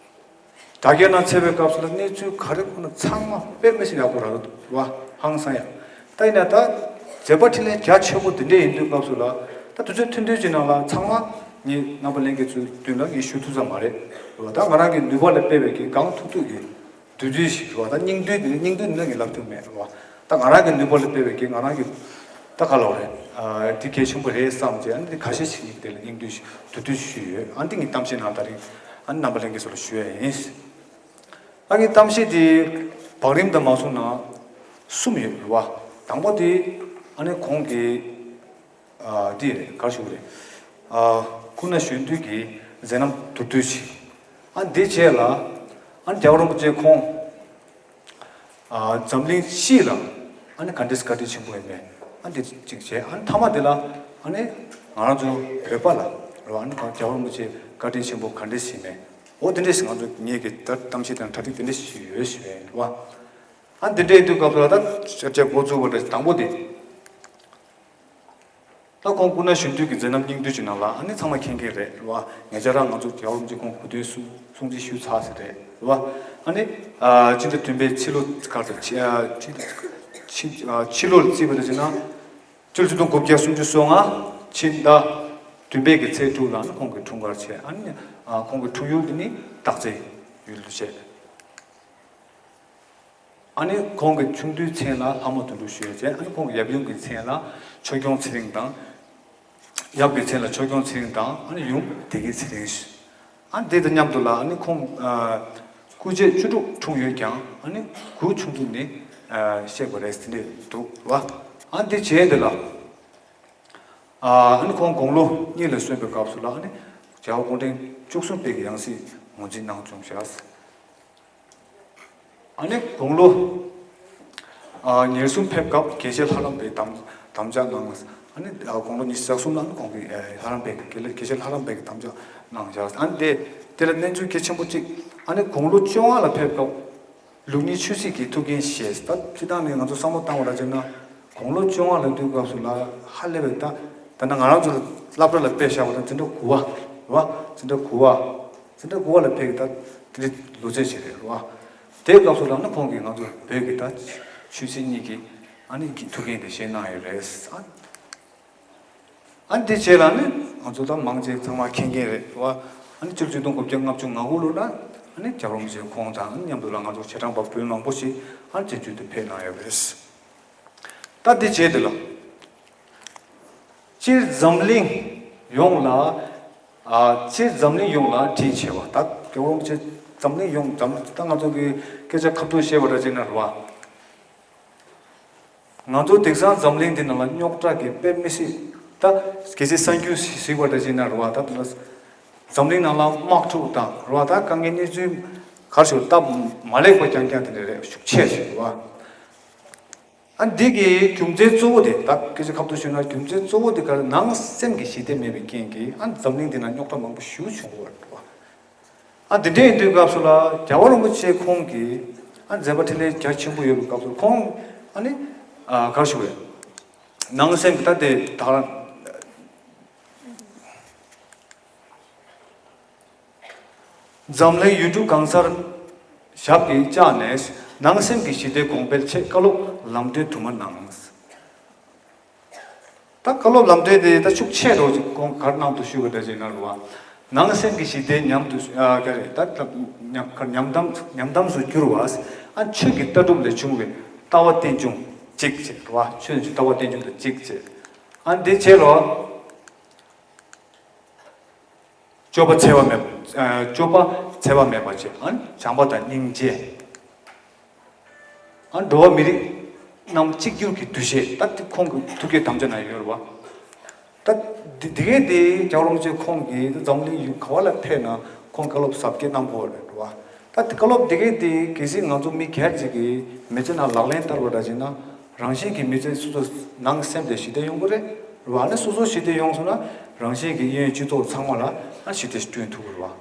དྲ་རྒྱ་ནང་གསལ་བའི་སྐབས་སུ་ད་གནས་ཚུལ་ག་རེ་ཁོ་ན་ཚང་མ་དཔེ་མི་སྲིད་ཡག་པོ་རེད་བ། ཧང་སང་ཡ། ད་ཡིན་ན་ད་མཛད་པ་འཕྲིན་ལས་རྒྱ་ཆེན་པོ་དེ་འདྲ་ཡིན་དུས་སྐབས་སུ་ལ། ད་དུས་ཚོད་ཐུང་ཐུང་ཅིག་ནང་ལ་ཚང་མ་ངས་རྣམ་པ་ལྷན་རྒྱས་ཚོའི་མདུན་ལ་ངས་ཞུ་ཐུབ་ས་མ་རེད་བ། ད་ང་རང་གི་ནུས་པ་ལ་དཔག་པའི་གི་གང་ཐུབ་ཐུབ་ཀྱི། བསྡུས་བསྡུས་ཤིག་རེད་བ། ད་སྙིང་བསྡུས་དེ་སྙིང་བསྡུས་ནི་ངས་ལབ་ཐུབ་མེད་རེད་བ། ད་ང་རང་གི་ནུས་པ་ལ་དཔག་པའི་གི་ང་རང་གི་ད་ག་ལབ་རེད། ཨ་འདི་གལ་ཆེན་པོ་རེད་བསམ་བྱས། ཨ་ནི་འདི་ཁ་ཤས་ཤིག་ཡིག་དེ་ལ་སྙིང་བསྡུས་ཤིག་བསྡུས་བསྡུས་ཞུས་ཡོད། ཨ་འདི་ངས་གཏམ་བཤད་ནང་ད་རིང་ཨ་ནི་རྣམ་པ་ལྷན་རྒྱས་ཚོ་ལ་ཞུ་ཡ་ཡིན། ད་ངའི་གཏམ་བཤད་དེ་བང་རིམ་དང་མ་སོང་ན་གསུམ་ཡོད་རེད་བ། དང་པོ་དེ་ཨ་ནི་ཁོང་གི་ཨ་འདི་རེད། ག་རེ་ཞུ་དགོས་རེད། ཨ་སྐུ་ན་གཞོན་དུས་ཀྱི་མཛད་རྣམ་མདོར་བསྡུས་ཤིག་ཨ་འདི་རྗེས་ལ་ཨ་རྒྱལ་བ་རིན་པོ་ཆེ་ཁོང་ཨ་འཛམ་གླིང་སྤྱི་ལ་ཨ་ནི་ག་འདྲས་བཀའ་དྲིན་ཆེན་པོ་ཡིན་མེད་ཨ་འདི་གཅིག་བྱས། ཨ་ནི་མཐའ་མ་དེ་ལ་ཨ་ནི་ང་རང་ཚོ་བོད་པ་ལ་རེད་བ། ཨ་ནི་རྒྱལ་བ་རིན་པོ་ཆེ་བཀའ་དྲིན་ཆེན་པོ་ག་འདྲས་ཡིན་མེད། འོ་དེ་འདྲས་ང་ཚོ་ངེད་ཀྱི་ད་གཏམ་བཤད་དང་གྲ་སྒྲིག་དེ་འདྲས་ཞིག་ཡོད་ཞུ་ཡ་ཡིན་རེད་བ། ཨ་འདི་འདྲའི་དུས་སྐབས་སུ་ལ་ད་ཆ་ཆ་འགོ་བཙུགས་པ་འདྲ་དང་པོ་དེ། ད་ཁོང་སྐུ་ན་གཞོན་དུས་ཀྱི་མཛད་རྣམ་སྙིང་བསྡུས་ཀྱི་ནང་ལ་ཨ་ནི་ཚང་མ་མཁྱེན་མཁན་རེད་བ། ཉེ་ཆར་རང་ང་ཚོ་རྒྱལ་བ་རིན་པོ་ཆེ་ཁོང་གོ་སྟོན་གསུང་གསུང་ཆོས་ཞུས་ཚར་ཟིན་རེད་བ། ཨ་ནི་ཨ་སྤྱི་ཟླ་བདུན་པའི་ཕྱི་ལོ་ག་ཚོད་ཕྱི་ཕྱི་ཕྱི་ཨ་ཕྱི་ལོར་བརྩིས་པ་འདྲ་བྱས་ན། ཕྱི་ལོ་ཆིག་སྟོང་དགུ་བརྒྱ་སུམ་ཅུ་སོ་ལྔ་ཕྱི་ཟླ་བདུན་པའི་གི་ཚེས་དྲུག་ལ་ཨ་ནི་ཁོང་གི་འཁྲུངས་སྐར་བྱས། ཨ་ནི་ཨ་ཁོང་གི་འཁྲུངས་ཡུལ་དེ་ནི་སྟག་རྩེ་ཡུལ་དུ་བྱས། ཨ་ནི་ཁོང་གི་ཆུང་དུས་མཚན་ལ་ལྷ་མོ་དོན་གྲུབ་ཞུས་བྱས། ཨ་ནི་ཁོང་གི་ཡབ་ཡུམ་གྱི་མཚན་ལ་ཆོས་སྐྱོང་ཚེ་རིང་དང་། ཡབ་ཀྱི་མཚན་ལ་ཆོས་སྐྱོང་ཚེ་རིང་དང་། ཨ་ནི་ཡུམ་བདེ་སྐྱིད་ཚེ་རིང་ཞུ། ཨ་ནི་དེ་དང་མཉམ་དུ་ལ་ཨ་ནི་ཁོང་ཨ་སྐུ་མཆེད་བཅུ་དྲུག་འཁྲུངས་ཡོད་ཀྱང་། ཨ་ནི་དགུ་ཆུང་དུས་ནས་ཨ་གཤེགས་པ་རེད་ཟེར་འདྲ་འདུག་བ། ཨ་ནི་དེ་བྱས་དེ་ལ་ཨ་ནི་ཁོང་དགུང་ལོ་གཉིས་ལ་སོན་པའི་སྐབས་སུ་ལ་ཨ་ནི་རྒྱལ་བ་སྐུ་ཕྲེང་བཅུ་གསུམ་པའི་གི་ཡང་སྲིད་ངོས་འཛིན་གནང་བྱུང་ཤག་ཨ་ནི་དགུང་ལོ་ཨ་ཉེར་གསུམ་ཕེབས་སྐབས་དགེ་བཤེས་ལྷ་རམས་པའི་དམ་དམ་བཅའ་གནང་། ཨ་ནི་ཨ་དགུང་ལོ་ཉི་ཤུ་རྩ་གསུམ་ལ་ཨ་ནི་ཁོང་གིས་ཨ་ལྷ་རམས་པའི་དགེ་ལས་དགེ་བཤེས་ལྷ་རམས་པའི་དམ་བཅའ་གནང་བཞག་ཨ་ནི་དེ་དེ་ལ་གནས་ཚུལ་གལ་ཆེན་པོ་གཅིག་ཨ་ནི་དགུང་ལོ་བཅོ་ལྔ་ལ་ཕེབས་སྐབས་ལུགས་གཉིས་ཆོས་སྲིད་ཀྱི་ཐུགས་འགན་བཞེས། ད་སྤྱིར་བཏང་ནས་ང་ཚོ་བསམ་བློ་བཏང་བ་ལ་བྱས་ན། དགུང་ལོ་བཅོ་ལྔ་ལ་དུས་སྐབས་སུ་ལ་ཧ་ལས་པའི་ད་ད་ནི་ང་རང་ཚོ་ལ་སློབ་གྲྭ་ལ་དཔེ་བཞག་པ་དང་འཛིན་གྲྭ་དགུ་པ་རེད་བ། འཛིན་གྲྭ་དགུ་པ། འཛིན་གྲྭ་དགུ་པ་ལ་ཕེབས་ཀྱི་ད་དེ་ལོ་ཚད་ཅིག་རེད་བ། དེའི་སྐབས་སུ་ལ་ནི་ཁོང་གིས་ང་ཚོ་བོད་ཀྱི་ད་ཆོས་སྲིད་གཉིས་ཀྱི་ཨ་ནི་ཀྱི་ཐུགས་འགན་དེ་བཞེས་གནང་ཡོད་རེད། ཨ་ནི་དེ་རྗེས་ལ་ནི་ང་ཚོ་ད་མང་ཆེ་ཚང་མ་མཁྱེན་མཁན་རེད་བ། ཨ་ནི་ཕྱི་ལོ་ཆིག་སྟོང་དགུ་བརྒྱ་ལྔ་བཅུ་ང་དགུ་ལོ་ལ་ཨ་ནི་རྒྱལ་བ་རིན་པོ་ཆེ་ཁོང་དང་མཉམ་དུ་ལ་ང་ཚོ་ཆེ་ཕྲེང་པ་བོད་མང་པོ་ཞིག་ཨ་ནི་བཙན་བྱོལ་དུ་ཕེབས་གནང་ཡོད་རེད། ད་དེ་རྗེས་དེ་ལ། སྤྱིར་འཛམ་གླིང་ཡོངས་ལ། ཨ་སྤྱིར་འཛམ་གླིང་ཡོངས་ལ་དྲིན་ཆེ་བ། ད་རྒྱལ་བ་རིན་པོ་ཆེ་འཛམ་གླིང་ཡོངས་འཛམ་ད་ང་ཚོ་གི་སྐད་ཆ་ཁ་ཐུག་བཤད་པ་འདྲ་བྱས་ན་རེད་བ། ང་ཚོ་དེང་སང་འཛམ་གླིང་འདི་ནང་ལ་རྙོག་དྲ་གི་དཔེ་མི་སྲིད་ད་གལ་སྲིད་གསར་འགྱུར་གཟིགས་པ་འདྲ་བྱས་ན་རེད་བ། ད་འཛམ་གླིང་ནང་ལ་དམག་འཁྲུག་དང་རེད་བ། ད་དཀའ་ངལ་གནས་ཚུལ་ག་རེ་ཞུ་སྟབས་མ་ལེགས་པ་རྐྱང་རྐྱང་དེ་འདྲ་རེད། ཤུགས་ཆེ་ཞིག་རེད་བ། ཨ་འདི་གི་རྒྱུ་མཚན་གཙོ་བོ་དེ་ད་སྐད་ཆ་ཁ་ཐུག་ཞུས་ན་རྒྱུ་མཚན་གཙོ་བོ་དེ་ག་རེ། ནང་སེམས་ཀྱི་ཞི་བདེ་མེད་པའི་རྐྱེན་གྱིས་ཨ་འཛམ་གླིང་འདི་ན་རྙོག་དྲ་མང་པོ་ཞེ་པོ་བྱུང་ཡོད་རེད་བ། ཨ་འདི་འདྲ་ཡིན་དུས་སྐབས་སུ་ལ་རྒྱལ་བ་རིན་པོ་ཆེ་ཁོང་གིས་ཨ་མཛད་པ་འཕྲིན་ལས་རྒྱ་ཆེན་པོ་ཡོད་པའི་སྐབས་སུ་ཁོང་ཨ་ནི་ཨ་ག་རེ་ཞུ་དགོས་རེད། ནང་སེམས་ཀྱི་ད་དེ་ད་འཛམ་གླིང་ཡུལ་གྲུ་གང་སར་ཞབས་ཀྱིས་བཅགས་ནས། ནང་སེམས་ཀྱི་ཞི་བདེ་གོང་འཕེལ་ཆེད་བཀའ་སློབ་ལམ་སྟོན་དུ་མ་གནང་། ད་བཀའ་སློབ་ལམ་སྟོན་དེ་ད་ཤུགས་ཆེ་རུ་ཅིག་ཁོང་ག་རེ་གནང་འདུག་ཞུ་བ་འདྲ་ཅིག་ན་རེད་བ། ནང་སེམས་ཀྱི་ཞི་བདེ་ཉམས་སུ་ཨ་ག་རེ་ད་ཉམས་ཉམས་དམས་ཉམས་དམས་སུ་གྱུར་བ། ཨ་ཆོས་ཀྱི་ལྟ་གྲུབ་ལས་བྱུང་བའི་ལྟ་བ་རྟེན་འབྱུང་གཅིག་བྱས་རེད་བ། ཆོས་ཀྱི་ལྟ་བ་རྟེན་འབྱུང་དང་གཅིག་བྱས། ཨ་འདི་བྱས་ལ། སྤྱོད་པ་འཚེ་བ་མེད། ཨ་སྤྱོད་པ་འཚེ་བ་མེད་པ་བྱས། ཨ་བྱམས་པ་དང་སྙིང་རྗེ། ཨ་འགྲོ་བ་མི་རིགས་རྣམས་གཅིག་གྱུར་གྱི་འདུ་ཤེས། ད་དེ་ཁོང་གི་ཐུགས་བསྐྱེད་དམ་བཅའ་ནང་ཡོད་རེད་བ། ད་དེ་དེ་གས་དེ་རྒྱལ་བ་རིན་པོ་ཆེ་ཁོང་གིས་འཛམ་གླིང་ཡུལ་ག་བ་ལ་ཕེབས་ན་ ཁོང་བཀའ་སློབ་ཟབ་རྒྱས་གནང་དགོས་རེད་བ། ད་དེ་བཀའ་སློབ་དེ་གའི་དེ་གལ་སྲིད་ང་ཚོ་མི་སྒེར་གཅིག་གིས་མི་ཚེ་ནང་ལག་ལེན་བསྟར་བ་འདྲ་བྱས་ན། རང་བཞིན་གྱིས་མི་ཚེ་སོ་སོ་ནང་སེམས་དེ་ཞི་བདེ་ཡོང་གི་རེད་བ། ཨ་ནི་སོ་སོ་ཞི་བདེ་ཡོང་སོང་ན་རང་བཞིན་གྱིས་གཡས་གཡོན་སྤྱི་ཚོགས་ཚང་མ་ལ་ཨ་ཞི་བདེ་བསྐྲུན་ཐུབ་ཀྱི་རེད་བ།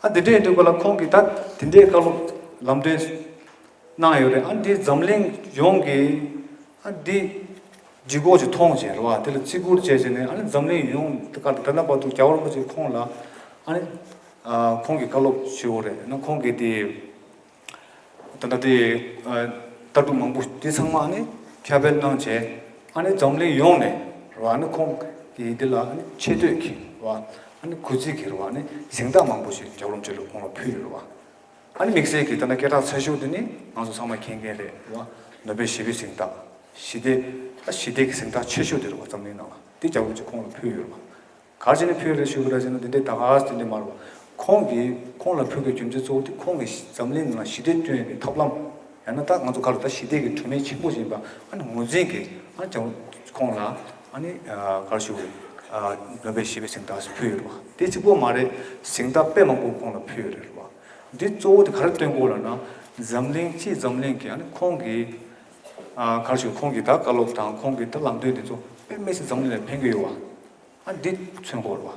ཨ་དེ་འདྲ་ཡིན་དུས་ག་ལ་ཁོང་གིས་ད་དེ་འདྲའི་བཀའ་སློབ་ལམ་སྟོན་གནང་ཡོད་རེད། ཨ་འདི་འཛམ་གླིང་ཡོངས་ཀྱིས་ཨ་འདི་ལྗིད་ཁོག་ཅིག་མཐོང་བྱས་རེད་བ། དེ་ལ་བརྩི་བཀུར་བྱས་བྱས་ནས། ཨ་ནི་འཛམ་གླིང་ཡོངས་ཀྱི་ད་ལྟ་བར་དུ་རྒྱལ་བ་རིན་པོ་ཆེ་ཁོང་ལ་ཨ་ནི་ཨ་ཁོང་གི་བཀའ་སློབ་ཞུ་བ་རེད། ཨ་ནི་ཁོང་གི་དེ་ད་ལྟ་དེ་ཨ་ལྟ་གྲུབ་མང་པོ་དེ་ཚང་མ་ཨ་ནི་ཁྱབ་སྤེལ་གནང་བྱས། ཨ་ནི་འཛམ་གླིང་ཡོངས་ནས་རེད་བ། ཨ་ནི་ཁོང་གི་འདི་ལ་ཨ་ནི་ཆེ་བསྟོད་ཀྱི་རེད་བ། ཨ་ནི་གུས་བརྩི་གི་རེད་བ། ཨ་ནི་གཟེངས་རྟགས་མང་པོ་ཞིག་རྒྱལ་བ་རིན་པོ་ཆེ་ལ་ཁོང་ལ་ཕུལ་ཡོད་རེད་བ། ཨ་ནི་དམིགས་བསལ་གྱི་ད་ལྟ་སྐད་གྲགས་ཆེ་ཤོས་དེ་ནི་ང་ཚོ་ཚང་མ་མཁྱེན་མཁན་རེད་བ། ནོ་བེལ་ཞི་བདེའི་གཟེངས་རྟགས། ཞི་བདེ། ཨ་ཞི་བདེ་གི་གཟེངས་རྟགས་ཆེ་ཤོས་དེ་རེད་བ། འཛམ་གླིང་ནང་ལ་དེ་རྒྱལ་བ་རིན་པོ་ཆེ་ཁོང་ལ་ཕུལ་ཡོད་རེད་བ། ག་རེ་བྱས་ནས་ཕུལ་རེད་ཞུ་གི་རེད་ཟེར་ན། དེ་འདྲའི་ད་ག་སེ་དེ་འདྲའི་མ་རེད་བ། ཁོང་གིས་ཁོང་ལ་ཕུལ་གྱི་རྒྱུ་མཚན་གཙོ་བོ་དེ་ཁོང་གིས་འཛམ་གླིང་ནང་ཞི་བདེ་བསྐྲུན་ཡག་གི་ཐབས་ལམ། ཡང་ན་ད་ང་ཚོ་ག་ལ་ད་ཞི་བདེ་གི་གྲོས་མོལ་ཆེན་པོ་ཞིག་ཡིན་པ། ཨ་ནི་ངོས་འཛིན་གྱིས་ཨ་ནི་རྒྱལ་བ་ཁོང་ལ་ཨ་ནི་ཨ་ག་རེ་ཞུ་དགོས་རེད། ཨ་ནོ་བེལ་ཞི་བདེའི་གཟེངས་རྟགས་ཕུལ་ཡོད་རེད་བ། དེ་གཅིག་པོ་མ་རེད། གཟེངས་རྟགས་དཔེ་མང་པོ་ཁོང་ལ་ཕུལ་ཡོད་རེད་བ། འདི་གཙོ་བོ་དེ་ག་རེ་སྟོན་དགོས་ལབ་ན། འཛམ་གླིང་སྤྱི་འཛམ་གླིང་གིས་ཨ་ནི་ཁོང་གི་ཨ་ག་རེ་ཞུ། ཁོང་གི་ད་བཀའ་སློབ་དང་ཁོང་གི་ད་ལམ་སྟོན་དེ་ཚོ་དཔེ་མི་སྲིད་འཛམ་གླིང་ལ་ཕན་གྱི་ཡོད་བ། ཨ་འདི་མཚོན་དགོས་རེད་བ།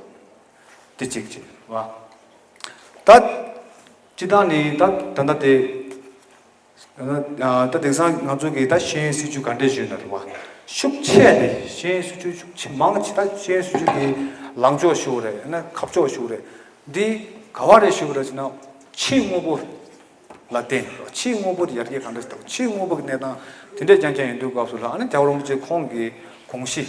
འདི་གཅིག་བྱས་བ། ད་སྤྱིར་བཏང་ནི་ད་ད་ལྟ་དེ་ད་དེང་སང་ང་ཚོ་གི་ད་ཤེས་ཡོན་སྲིད་བྱུས་ག་འདྲས་ཞུས་ན་རེད་བ། ཤུགས་ཆེ་ནས་ཤེས་ཡོན་སྲིད་བྱུས་ཤུགས་ཆེ་མང་ཆེ། ད་ཤེས་ཡོན་སྲིད་བྱུས་ཀྱི་ལངས་ཕྱོགས་ཞུ་རེད། ན་ཁ་ཕྱོགས་ཞུ་རེད། འདི་ག་བ་རེད་ཞུ་རེད་ཟེར་ན། ཕྱིའི་དངོས་པོ་ལ་བརྟེན། ཕྱིའི་དངོས་པོ་དེ་ཡར་རྒྱས་གང་འདྲ་ཞིག་དང་། ཕྱིའི་དངོས་པོ་གི་གནས་སྟངས་དེ་འདྲས་རྐྱང་རྐྱང་ཡིན་དུས་སྐབས་སུ་ལ། ཨ་ནི་རྒྱལ་བ་རིན་པོ་ཆེ་ཁོང་གི་དགོངས་གཞི་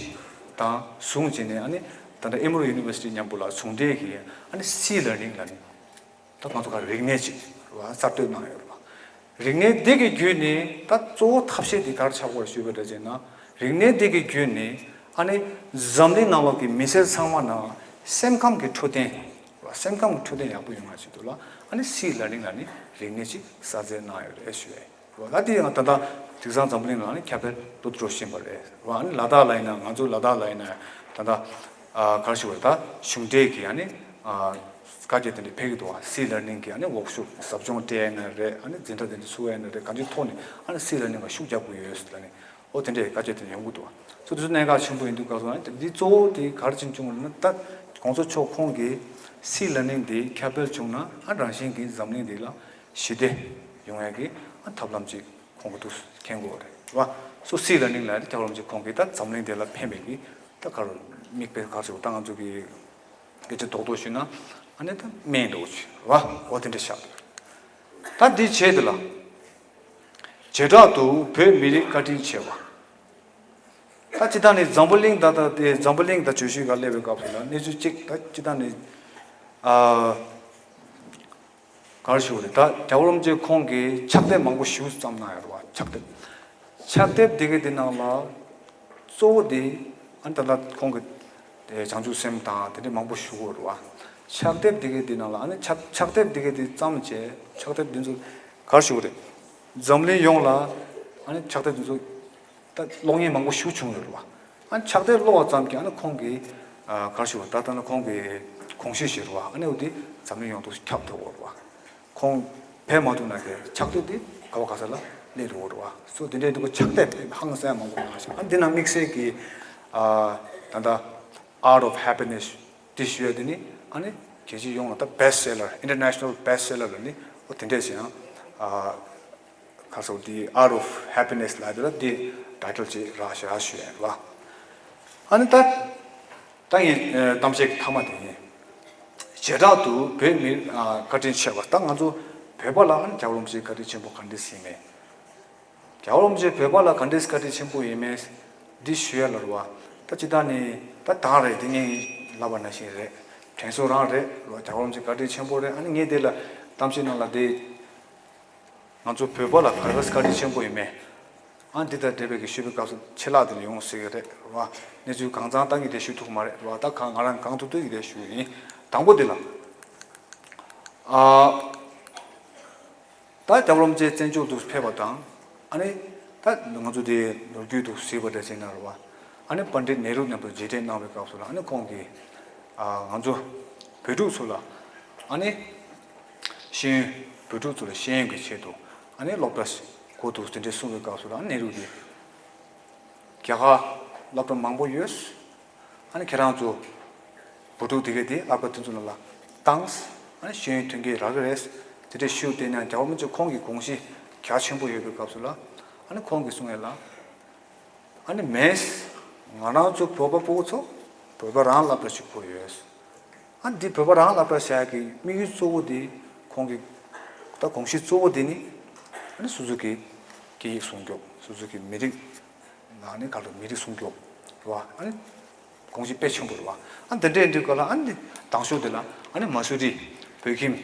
དང་ཟུང་བྱས་ནས། ཨ་ནི་ད་ལྟ་ཨེ་མོ་རི་ཡུ་ནི་ཝར་སི་ཊི་མཉམ་པོ་ལ་ཟུང་འབྲེལ་གྱིས་ཨ་ནི་སི་ལར་ནིང་ལ་ནི་ད་ང་ཚོ་ག་རིག་གནས་ཅིག་རེད་བ། གསར་གཏོད་གནང་ཡོད་རེད་བ། རིག་གནས་འདི་གི་བརྒྱུད་ནས་ད་གཙོ་བོ་ཐབས་ཤེས་འདི་ག་རེ་ཆགས་དགོས་རེད་ཞུས་པ་འདྲ་བྱས་ན། རིག་གནས་འདི་གི་བརྒྱུད་ནས་ཨ་ནི་འཛམ་གླིང་ནང་ལོགས་ཀྱི་མི་སེར་ཚང་མ་ནང་སེམས་ཁམས་ཀྱི་འཕྲོད་བསྟེན། སེམས་ཁམས་ཀྱི་འཕྲོད་བསྟེན་ཡག་པོ་ཡོང་བ་ཆེད་དུ་ལ། ཨ་ནི་སི་ལར་ནིང་ལ་ནི་རིག་གནས་ཅིག་གསར་འཛུགས་གནང་ཡོད་རེད་ཞུ་ཡས་རེད་བ། ད་དེ་ཡང་ད་ལྟ་དེང་སང་འཛམ་གླིང་ལ་ནི་ཁྱབ་སྤེལ་ཏུ་འགྲོ་བཞིན་པ་རེད་བ། ཨ་ནི་ལ་དྭགས་ལ་ཡིན་ན། ང་ཚོ་ལ་དྭགས་ལ་ཡིན་ན་ད་ལྟ་ཨ་ག་རེ་ཞུ་དགོས་རེད། ད་གཞུང་འབྲེལ་གྱི་ཨ་ནི་ཨ་བཀའ་རྒྱ་དེ་འདྲ་ཕེབས་ཀྱི་འདུག་བ། སི་ལར་ནིང་གི་ཨ་ནི་ཝོག་ཤོབ་ཟབ་སྦྱོང་སྤྲད་ཡ་ན་རེད། ཨ་ནི་འཛིན་གྲྭ་དེ་འདྲ་ཚུགས་ཡ་ན་རེད། གང་ཅིའི་ཐོག་ནས་ཨ་ནི་སི་ལར་ནིང་ལ་ཤུགས་རྒྱག་དགོས་ཡོད་ཟེར་ལ་ནི། ཨོ་དེ་འདྲའི་བཀའ་ཆད་དེ་ཡོང་གི་འདུག་བ། སོ་དེ་ཚོ་གནད་འགག་ཆེན་པོ་ཡིན་དུས་སྐབས་སུ་ན། འདི་གཙོ་བོ་དེ་ག་རེ་བྱས་བྱུང་ལབ་ན། ད་གོང་ས་མཆོག་ཁོང་གིས་སི་ལར་ནིང་འདི་ཁྱབ་སྤེལ་བྱུང་ན། ཨ་རང་བཞིན་གྱིས་འཛམ་གླིང་འདི་ལ་ཞི་བདེ་ཡོང་ཡ་གི་ཨ་ཐབས་ལམ་ཅིག་ཁོང་གིས་འདུག་མཁྱེན་དགོས་རེད་བ། སོ་སི་ལར་ནིང་ལ་ཐབས་ལམ་ཅིག་ཁོང་གིས་ད་འཛམ་གླིང་འདི་ལ་ཕན་པའི་གི་ད་ག་རེ་མིག་དཔེ་ག་ཚོད་ད་ང་ཚོ་གི་སྐད་ཆ་རྡོག་རྡོག་ཞུས་ན། ཨ་ནི་ད་སྨན་འདྲ་བོ་ཅིག་རེད་བ། འོ་དེ་འདྲ་ཤག་འདུག་ད་འདི་བྱས་དེ་ལ་བྱེ་བྲག་ཏུ་བོད་མི་རིགས་བཀའ་དྲིན་ཆེ་བ། ད་སྤྱིར་བཏང་ནི་འཛམ་བུ་གླིང་ད་ལྟ་དེ་འཛམ་བུ་གླིང་ད་བརྗོད་གཞི་སྒང་སླེབས་པའི་སྐབས་སུ་ལ་གནས་ཚུལ་གཅིག་ད་སྤྱིར་བཏང་ནི་ཨ་ག་རེ་ཞུ་དགོས་རེད། ད་རྒྱལ་བ་རིན་པོ་ཆེ་ཁོང་གིས་ཕྱག་དེབ་མང་པོ་ཞིག་བརྩམས་གནང་ཡོད་རེད་བ། ཕྱག་དེབ། ཕྱག་དེབ་དེ་གའི་དེ་ནང་ལ་གཙོ་བོ་དེ་ཨ་ནི་ད་ལྟ་ཁོང་གི་དེ་བྱང་ཆུབ་སེམས་དང་དེ་འདྲ་མང་པོ་ཞུ་དགོས་རེད་བ། ཕྱག་དེབ་དེ་གའི་དེ་ནང་ལ་ཨ་ནི་ཕྱག་ཕྱག་དེབ་དེ་གའི་དེ་བརྩམས་བྱས། ཕྱག་དེབ་དེ་ཚོ་ག་རེ་ཞུ་དགོས་རེད། འཛམ་གླིང་ཡོངས་ལ་ཨ་ནི་ཕྱག་དེབ་དེ་ཚོ་ད་ཀློག་མཁན་མང་པོ་ཞིག་བྱུང་ཡོད་རེད་བ། ཨ་ནི་ཕྱག་དེབ་ཀློག་པ་ཙམ་གྱིས་ཨ་ནི་ཁོང་གི་ཨ་ག་རེ་ཞུ་དགོས་རེད། ད་ལྟ་ན་ཁོང་གི་དགོངས་གཞི་ཞིག་རེད་བ། ཨ་ནི་འོ་དེ་འཛམ་གླིང་ཡོངས་སུ་ཁྱབ་ཐུབ་ཡོད་རེད་བ། ཁོང་བོད་མ་ཐུག་ན་གི་ཕྱག་དེབ་དེ་ག་བ་ག་ས་ལ་སླེབས་འགྲོ་གི་རེད་བ། སོ་དེ་འདྲའི་འདུག་ག་ཕྱག་དེབ་ཧང་སང་མང་པོ་གནང་ཞིང་། ཨ་འདི་ནང་དམིགས་བསལ་གྱི་ཨ་ད་ལྟ་Art of Happiness དེ་ཞུ་ཡ་དེ་ནི་ཨ་ནི་རྒྱལ་སྤྱི་ཡོངས་ལ་ད་best seller, international best seller ལ་ནི་འོ་དེ་འདྲས་ཞིག་ཡང་ཨ་ཁ་སོ་དེ་Art of Happiness ལ་དེ་ལ་དེ་ཊའི་ཊལ་ཅིག་རག་ཤག་ཞུ་ཡ་རེད་བ། ཨ་ནི་ད་ད་ངའི་གཏམ་བཤད་ཀྱི་མཐའ་མ་དེ་ཡིན། བྱེ་བྲག་ཏུ་བོད་མིར་ཨ་བཀའ་དྲིན་ཆེ་བ། ད་ང་ཚོ་བོད་པ་ལ་ཨ་ནི་རྒྱལ་བ་རིན་པོ་ཆེའི་བཀའ་དྲིན་ཆེན་པོ་ག་འདྲས་ཡིན་མེད། རྒྱལ་བ་རིན་པོ་ཆེ་བོད་པ་ལ་ག་འདྲས་བཀའ་དྲིན་ཆེན་པོ་ཡིན་མེད་འདི་ཞུ་ཡ་ལ་རེད་བ། ད་སྤྱིར་བཏང་ནི་ད་དང་རེད། འདི་ངས་ལབ་པ་ནང་བཞིན་རེད། དྲན་གསོ་རང་རེད་རེད་བ། རྒྱལ་བ་རིན་པོ་ཆེ་བཀའ་དྲིན་ཆེན་པོ་རེད། ཨ་ནི་ངས་འདི་ལ་གཏམ་བཤད་ནང་ལ་དེ་ང་ཚོ་བོད་པ་ལ་ག་རེ་བཀའ་དྲིན་ཆེན་པོ་ཡིན་མེད། ཨ་འདི་དང་འབྲེལ་བའི་གི་ཞུས་པའི་སྐབས་སུ་ཆད་ལྷག་དེ་ཡོང་སྲིད་གི་རེད་བ། གནས་ཚུལ་གང་ཚང་ད་ངས་དེ་ཞུ་ཐུབ་མ་རེད་བ། ད་གང་ང་རང་གང་ཐུབ་ཐུབ་ཀྱིས་དེ་ཞུ་གི་ཡིན། དང་པོ་དེ་ལ་ཨ། ད་རྒྱལ་བ་རིན་པོ་ཆེ་བཙན་བྱོལ་དུ་ཕེབས་པ་དང་། ཨ་ནི་ད་ང་ཚོ་དེ་ལོ་རྒྱུས་དུ་གཟིགས་པ་འདྲ་བྱས་ན་རེད་བ། ཨ་ནི་པཎྜི་ཏ་ནེ་རུ་མཉམ་དུ་མཇལ་འཕྲད་གནང་བའི་སྐབས་སུ་ལ། ཨ་ནི་ཁོང་གིས་ཨ་ང་ཚོ་བོད་ཕྲུག་ཚོ་ལ་ཨ་ནི་ ཤེས་ཡོན་བོད་ཕྲུག་ཚོ་ལ་ཤེས་ཡོན་གྱི་ཆེད་དུ་ཨ་ནི་སློབ་གྲྭ་ཞིག་དགོས་འདུག་དེ་འདྲའི་གསུང་བའི་སྐབས་སུ་ལ་ནེ་རུ་གིས་རྒྱ་གར་སློབ་གྲྭ་མང་པོ་ཡོད། ཨ་ནི་ཁྱེད་རང་ཚོ་བུ་ཕྲུག་དེ་གས་དེ་སློབ་གྲྭ་དེ་ཚོ་ནང་ལ་བཏང་། ཨ་ནི་ཤེས་ཡོན་ཐོན་སྐྱེད་རག་གི་རེད། དེ་འདྲའི་ཞུ་དེ་ནས་རྒྱལ་བ་རིན་པོ་ཆེ་ཁོང་གི་དགོངས་གཞི་རྒྱ་ཆེན་པོ་ཡོད་པའི་སྐབས་སུ་ལ་ཨ་ནི་ཁོང་གིས་གསུང་ཡས་ལ། ཨ་ནི་མེད། ང་རང་ཚོ་བོད་པ་ཕྲུ་གུ་ཚོ་བོད་པ་རང་སློབ་གྲྭ་ཞིག་དགོས་ཡོད། ཨ་འདི་བོད་པ་རང་སློབ་གྲྭ་བྱ་ཡག་གི་དམིགས་ཡུལ་གཙོ་བོ་དེ་ཁོང་གི་ད་དགོངས་གཞི་གཙོ་བོ་དེ་ནི་ཨ་ནི་སོ་སོ་གི་སྐད་ཡིག་སྲུང་སྐྱོབ། སོ་སོ་གི་མི་རིགས་ནང་ནས་ག་ལ་མི་རིགས་སྲུང་སྐྱོབ་རེད་བ། ཨ་ནི་དགོངས་གཞི་དཔེ་ཆེན་པོ་རེད་བ། ཨ་འདི་འདྲའི་དུས་སྐབས་ལ་ཨ་ནི་དང་ཤོག་དེ་ལ་ཨ་ནི་མ་སུ་རི་བོད་ཁྱིམ་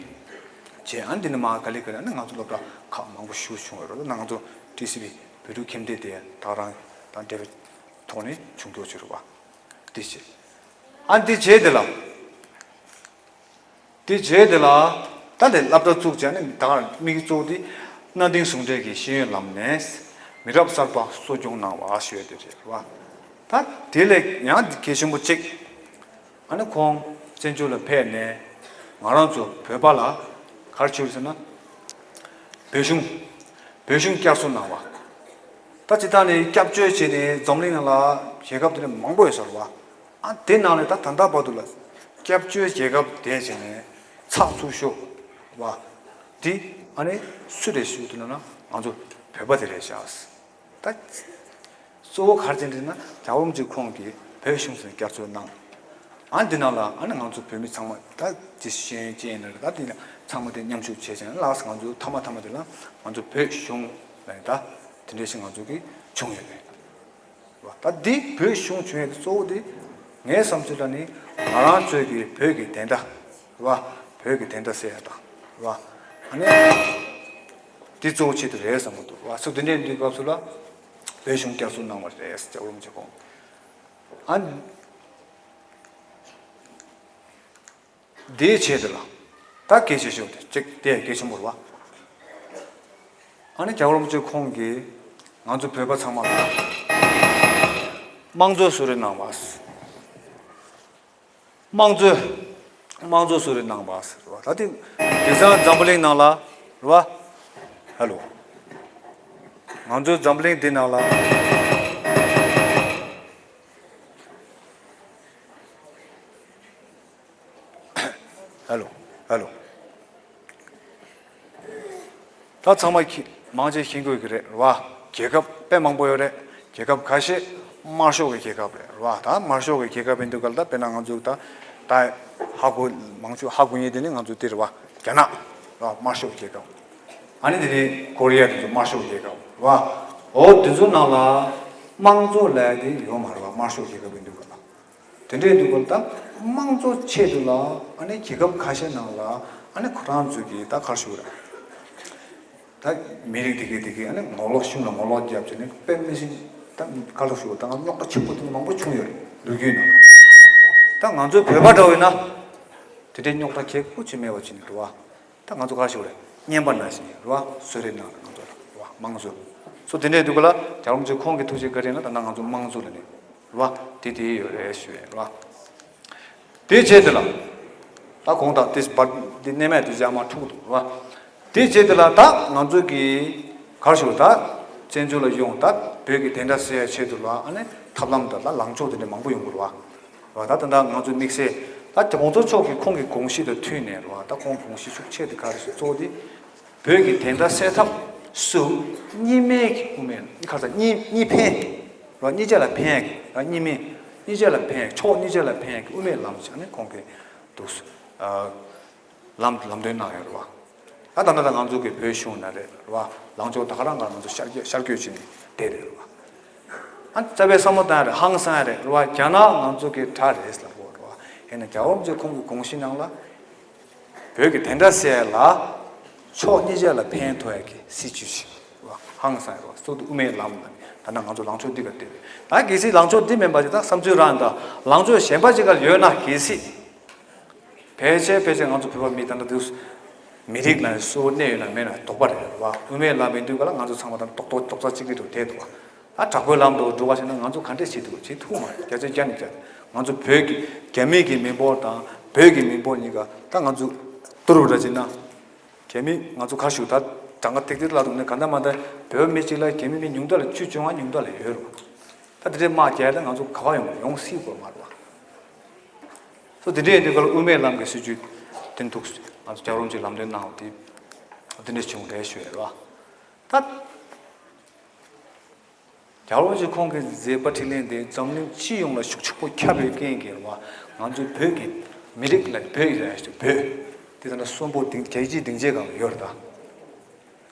བྱས། ཨ་འདི་ནི་མ་ག་ལེ་ག་ལེ་ཨ་ནི་ང་ཚོ་སློབ་གྲྭ་ཁག་མང་པོ་ཞིག་བྱུང་བ་རེད། ད་ང་ཚོ་ཊི་སི་བི་བོད་ཕྲུག་ཁྱིམ་སྡེ་དེ་ད་རང་དང་འབྲེལ་བའི་ཐོག་ནས་བྱུང་རྒྱུ་ཅིག་རེད་བ། འདི་བྱས། ཨ་འདི་བྱས་དེ་ལ། དེ་རྗེས་དེ་ལ་ད་དེ་སློབ་གྲྭ་བཙུགས་བྱས་ནས་ད་དམིགས་གཙོ་བོ་དེ་གནའ་དེང་ཟུང་འབྲེལ་གྱི་ཤེས་ཡོན་ལམ་ནས་མི་རབས་གསར་པ་གསོ་སྐྱོང་གནང་བ་ཞུ་ཡ་དེ་རེད་བ། ད་དེ་ལས་ཡང་གལ་ཆེན་པོ་གཅིག་ཨ་ནི་ཁོང་བཙན་བྱོལ་ལ་ཕེབས་ནས་ང་རང་ཚོ་བོད་པ་ལ་ག་རེ་བྱུང་ཟེར་ན། བོད་གཞུང་བོད་གཞུང་བསྐྱར་གསོ་གནང་བ། ད་སྤྱིར་བཏང་ནས་སྐྱབས་བཅོལ་བྱས་ནས་འཛམ་གླིང་ནང་ལ་རྒྱལ་ཁབ་དེ་འདྲ་མང་པོ་ཡོད་ས་རེད་བ། ཨ་དེ་ནང་ནས་ད་ད་ལྟ་བར་དུ་ལ་སྐྱབས་བཅོལ་རྒྱལ་ཁབ་དེ་བྱས་ནས་ཚགས་ཚུད་ཤོས་བ་དེ་ཨ་ནི་སུ་རེད་ཞུ་དུས་ན་ང་ཚོ་བོད་པ་དེ་རེད་ཤག་ད་གཙོ་བོ་ག་རེ་བྱས་ནས་ན་རྒྱལ་བ་རིན་པོ་ཆེ་ཁོང་གིས་བོད་གཞུང་ཟེར་བསྐྱར་གསོ་གནང་། ཨ་འདི་ནང་ལ་ཨ་ནི་ང་ཚོ་བོད་མི་ཚང་མ་ད་ཅི་ཤེས་ཡོན་ཅན་ཡིན་ན་རེད། ད་འདི་ལ་ཚང་མ་དེ་མཉམ་ཞུགས་བྱས་ཙང་ལགས་སོ། ང་ཚོ་མཐའ་མ་མཐའ་མ་དེ་ལ་ང་ཚོ་བོད་གཞུང་ལ་ད་དེ་འདྲ་ཞིག་ང་ཚོ་གི་བྱུང་ཡོད་རེད་བ། ད་འདི་བོད་གཞུང་བྱུང་ཡོད་དེ་གཙོ་བོ་དེ་ངའི་བསམ་ཚུལ་ལ་ནི་ང་རང་ཚོའི་གི་བོད་ཀྱི་བདེན་མཐའ་རེད་བ། བོད་ཀྱི་བདེན་མཐའ་གསལ་ཡ་དང་རེད་བ། ཨ་ནི་འདི་གཙོ་བོ་ཆེད་དུ་རེད་བསམ་གི་འདུག་རེད་བ། སོ་དེ་འདྲའི་འདི་སྐབས་སུ་ལ་བོད་གཞུང་བསྐྱར་གསོ་གནང་བ་རེད་ཟེར་རྒྱལ་བ་རིན་པོ་ཆེ་ཁོང་ཨ། འདིའི་ཆེད་དུ་ལ་ད་གལ་ཆེ་ཤོས་དེ་གཅིག་དེ་གལ་ཆེན་པོ་རེད་བ། ཨ་ནི་རྒྱལ་བ་རིན་པོ་ཆེ་ཁོང་གིས་ང་ཚོ་བོད་པ་ཚང་མ་ལ་དམངས་གཙོ་གསོལ་རས་གནང་བ། དམངས་གཙོ་དམངས་གཙོ་གསོལ་རས་གནང་བ་ཟེར་བ། ད་དེ་དེང་སང་འཛམ་བུ་གླིང་ནང་ལ་རེད་བ། ཧ་ལོ། ང་ཚོའི་འཛམ་བུ་གླིང་འདི་ནང་ལ། ཧ་ལོ། ཧ་ལོ། ད་ཚང་མ་ཁྱི་མང་ཆེ་ཤེས་དགོས་ཀྱི་རེད་བ། རྒྱལ་ཁབ་དཔེ་མང་པོ་ཡོད་རེད། རྒྱལ་ཁབ་ཁ་ཤས་དམར་ཤོག་གི་རྒྱལ་ཁབ་རེད་བ། ད་དམར་ཤོག་གི་རྒྱལ་ཁབ་ཡིན་དུས་ག་ལ་ད་དཔེར་ན་ང་ཚོ་ད་ད་ཧ་གོ་མང་ཤོས་ཧ་གོ་ངེས་དེ་ནི་ང་ཚོ་འདི་རེད་བ། རྒྱ་ནག་རེད་བ། དམར་ཤོག་གི་རྒྱལ་ཁབ། ཨ་ནི་དེ་ནི་ཀོ་རི་ཡ་དེ་ཚོ་དམར་ཤོག་གི་རྒྱལ་ཁབ་རེད་བ། འོ་དེ་ཚོ་ནང་ལ་དམངས་གཙོ་ལབ་དེ་ཡོད་མ་རེད་བ། དམར་ཤོག་རྒྱལ་ཁབ་ཡིན་དུས་ག་ལ། དེ་འདྲའི་དུས་སྐབས་ད་དམངས་གཙོ་ཆེད་དུ་ལ་ཨ་ནི་རྒྱལ་ཁབ་ཁ་ཤས་ནང་ལ་ཨ་ནི་ཁོ་རང་ཚོས་ཀྱི་ད་ག་རེ་ཞུ་དགོས་རེད། ད་མི་རིགས་དེ་གའི་དེ་གའི་ཨ་ནི་ངོ་ལོག་གཞུང་ལ་ངོ་ལོག་བརྒྱབ་བྱས་ནས་དཔེ་མི་སྲིད་ད་ག་རེ་ཞུ་དགོས་ད་ང་རྙོག་དྲ་ཆེན་པོ་དེ་མང་པོ་བྱུང་ཡོད་རེད་ལོ་རྒྱུས་ནང་། ད་ང་ཚོའི་བོད་པ་འདྲ་བོ་ཡིན་ན་དེ་འདྲའི་རྙོག་དྲ་གལ་ཁུ་ཆེ་མེད་པ་བྱས་ནས་འགྲོ་བ། ད་ང་ཚོ་ག་རེ་ཞུ་དགོས་རེད། བརྙན་པར་ནང་བཞིན་རེད་བ། གསོལ་རས་གནང་རེད་ང་ཚོ་ལ་རེད་བ། དམངས་གཙོ། སོ་དེ་འདྲའི་དུས་སྐབས་ལ་རྒྱལ་བ་རིན་པོ་ཆེ་ཁོང་གི་ཐུགས་རྗེ་བཀའ་དྲིན་ལ་ད་ལྟ་ང་ཚོ་དམངས་གཙོ་ལ་ནི་རེད་བ། དེ་དེ་ཡོད་རེད་ཞུ་ཡས་རེད་བ། དེ་བྱས་དེ་ལ་ད་གོང་དང་དེ་བར་དེ་གནས་མལ་དུ་བཞག་མ་ཐུག་འདུག་རེད་བ། དེ་བྱས་དེ་ལ་ད་ང་ཚོ་གི་ག་རེ་ཞུ་དགོས་ད་བཙན་བྱོལ་ལ་ཡོང་ད་བོད་ཀྱི་བདེན་མཐའ་གསལ་ཡ་ཆེད་དུ་ལ་ཨ་ནི་ཐབས་ལམ་དང་ད་ལངས་ཕྱོགས་དེ་འདྲ་མང་པོ་ཡོང་གི་རེད་བ། རེད་བ། ད་ད་ལྟ་ང་ཚོའི་དམིགས་བསལ་ད་དགོངས་རྫོགས་མཆོག་གི་ཁོང་གི་དགོངས་གཞི་དང་མཐུན་ནས་རེད་བ། ད་ཁོང་དགོངས་གཞི་ཤུགས་ཆེ་དེ་ག་རེ་ཞུ་གཙོ་བོ་དེ་བོད་ཀྱི་བདེན་མཐའ་གསལ་ཐབས་སུ་གཉིས་སྨན་གྱི་དབུ་མའི་ག་རེ་ཟེར་གཉིས་གཉིས་ཕན་རེད་བ། གཉིས་ཆ་ལ་ཕན་ཡ་གི་རེད་བ། གཉིས་སྨན་གཉིས་ཆ་ལ་ཕན་ཡ་གི་ཕྱོགས་གཉིས་ཆ་ལ་ཕན་ཡ་གི་དབུ་མའི་ལམ་ཞིག་ནི་ཁོང་གིས་འདུག་སེ་ལམ་ལམ་སྟོན་གནང་ཡོད་རེད་བ། ད་ད་ལྟ་ད་ང་ཚོ་གི་བོད་གཞུང་ན་རེད་རེད་བ། ལངས་ཕྱོགས་ད་ག་རང་ག་ང་ཚོ་ཤར་བསྐྱོད་ཤར་བསྐྱོད་བྱས་ནས་བསྡད་རེད་རེད་བ། ཨ་རྩ་བའི་བསམ་བློ་བཏང་ཡ་རེད། ཧང་སང་ཡ་རེད་རེད་བ། རྒྱ་ནག་ང་ཚོ་གི་དགྲ་རེད་ལབ་དགོས་རེད་བ། ཡིན་ན་རྒྱལ་བ་རིན་པོ་ཆེ་ཁོང་གི་དགོངས་གཞི་ནང་ལ་བོད་ཀྱི་བདེན་མཐའ་གསལ་ལ་ཕྱོགས་གཉིས་ཆ་ལ་ཕན་ཐོགས་ཡ་གི་སྲིད་བྱུས་ཤིག་རེད་བ། ཧང་སང་ཡ་རེད་བ། སོ་དུ་དབུ་མའི་ལམ་ལ་ད་ནང་ང་ཚོ་ལངས་ཕྱོགས་འདི་ག་བལྟས་རེད། ད་གལ་སྲིད་ལངས་ཕྱོགས་འདི་མིན་པ་ཅིག་ད་བསམ་ཚུལ་རང་ད་ལངས་ཕྱོགས་གཞན་པ་ཅིག་ག་ཡོད་ན་གལ་སྲིད། ཕལ་ཆེར་ཕལ་ཆེར་ང་ཚོ་བོད་པ་མི་ད་ལྟ་དུས་མི་རིགས་ལ་སོ་སོ་གནས་ཡོད་ན་མེད་ན་དོགས་པ་རེད་བ། དབུ་མའི་ལམ་ཡིན་དུས་ག་ལ་ང་ཚོ་ཚང་མ་ད་རྡོག་རྡོག་རྡོག་རྩ་གཅིག་སྒྲིལ་དུ་བསྡད་འདུག་བ། ད་དྲག་པོའི་ལམ་དུ་འགྲོ་བ་ཞིག་ན་ང་ཚོ་ག་འདྲས་བྱེད་ཐུབ་བྱེད་ཐུབ་མ་རེད། བརྒྱ་ཆ་བརྒྱ་ནས་བརྒྱ། ང་ཚོ་བོད་ཀྱི་རྒྱ་མི་གི་མི་འབོར་དང་བོད་ཀྱི་མི་འབོར་གཉིས་ཀ་ད་ང་ཚོ་བསྡུར་བ་འདྲ་བྱེད་ན། རྒྱ་མི་ང་ཚོ་ཁ་ཤུགས་ད་གྲངས་ཀ་ཐིག་ཐིག་ལ་འདུག་ནས་ག་འདྲ་མ་འདྲ་བོད་མི་གཅིག་ལ་རྒྱ་མི་མི་ཉུང་མཐའ་ལ་བཅུ་བཅོ་ལྔ་ཉུང་མཐའ་ལ་ཡོད་རེད་བ། ད་དེ་འདྲའི་དམག་རྒྱག་ཡ་ལ་ང་ཚོ་ག་བ་ཡོང་ཡོང་སྲིད་དགོས་མ་རེད་བ། སོ་དེ་འདྲའི་ཡིན་དུས་ག་ལ་དབུ་མའི་ལམ་གྱི་སྲིད་བྱུས་དེ་འདུག་ང་ཚོ་རྒྱལ་བ་རིན་པོ་ཆེས་ལམ་སྟོན་གནང་བ་དེ་དེ་འདྲ་བྱུང་རེད་ཞུ་ཡ་རེད་བ། ད། རྒྱལ་བ་རིན་པོ་ཆེ་ཁོང་གི་མཛད་པ་འཕྲིན་ལས་དེ་འཛམ་གླིང་སྤྱི་ཡོངས་ལ་ཤུགས་ཆེན་པོ་ཁྱབ་པའི་རྐྱེན་གྱིས་རེད་བ། ང་ཚོའི་བོད་ཀྱི་མི་རིགས་ལ་བོད་ཡིན་རེད་ཞེས་བོད་དེ་ལྟར་ན་གསོན་པོ་ལྡིང་རྒྱལ་སྤྱིའི་སྡིངས་ཆའི་སྒང་ལ་ཡོད་རེད་ད།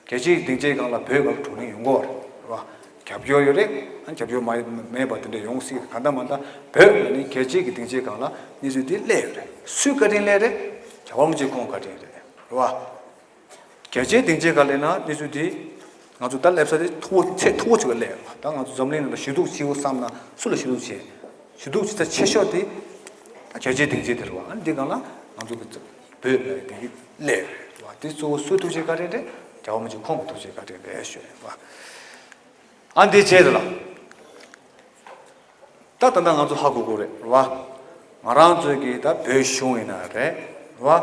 རྒྱལ་སྤྱིའི་སྡིངས་ཆའི་སྒང་ལ་བོད་སྒང་ལ་བགྲོ་གླེང་ཡོང་གི་ཡོད་རེད་བ། རྒྱབ་སྐྱོར་ཡོད་རེད། ཨ་རྒྱབ་སྐྱོར་མ་མེད་པ་དེ་འདྲ་ཡོང་སྲིད་ག་འདྲ་མ་འདྲ་བོད་ལ་ནི་རྒྱལ་སྤྱིའི་གི་སྡིངས་ཆའི་སྒང་ལ་གནས་ཚུལ་དེ་སླེབས་ཡོད་རེད། སུའི་བཀའ་དྲིན་སླེབས་རེད། རྒྱལ་བ་རིན་པོ་ཆེ་ཁོང་བཀའ་དྲིན་རེད་བ། རྒྱལ་སྤྱིའི་སྡིངས་ཆའི་སྒང་ལ་ན་གནས་ཚུལ་འདི་ང་ཚོ་ད་སླེབས་ས་དེ་མཐོ་བོ་ཚད་མཐོ་བོ་ཅིག་ལ་སླེབས་ཡོད་རེད་བ། ད་ང་ཚོ་འཛམ་གླིང་ནང་ལ་ཞུ་གཏུག་ཆེ་བོ་བསམ་ན་སུ་ལ་ཞུ་གཏུག་བྱེད། ཞུ་གཏུག་བྱེད་ས་ཆེ་ཤོས་དེ་ད་རྒྱལ་སྤྱིའི་སྡིངས་ཆ་དེ་རེད་བ། ཨ་ནི་འདི་སྒང་ལ་ང་ཚོ་གི་བོད་ལ་དེ་གི་སླེབས་ཡོད་རེད་བ། དེ་གཙོ་བོ་སུའི་ཐུགས་རྗེ་བཀའ་དྲིན་རེད། རྒྱལ་བ་རིན་པོ་ཆེ་ཁོང་གི་ཐུགས་རྗེ་བཀའ་དྲིན་རེད་ཞུ་ཡོད་རེད་བ། ཨ་འདི་བྱས་རེད་ལ། ད་ད་ལྟ་ང་ཚོ་ཧ་གོ་གོ་རེད་རེད་བ། ང་རང་ཚོའི་གི་ད་བོད་གཞུང་ཡིན་ན་རེད་རེད་བ།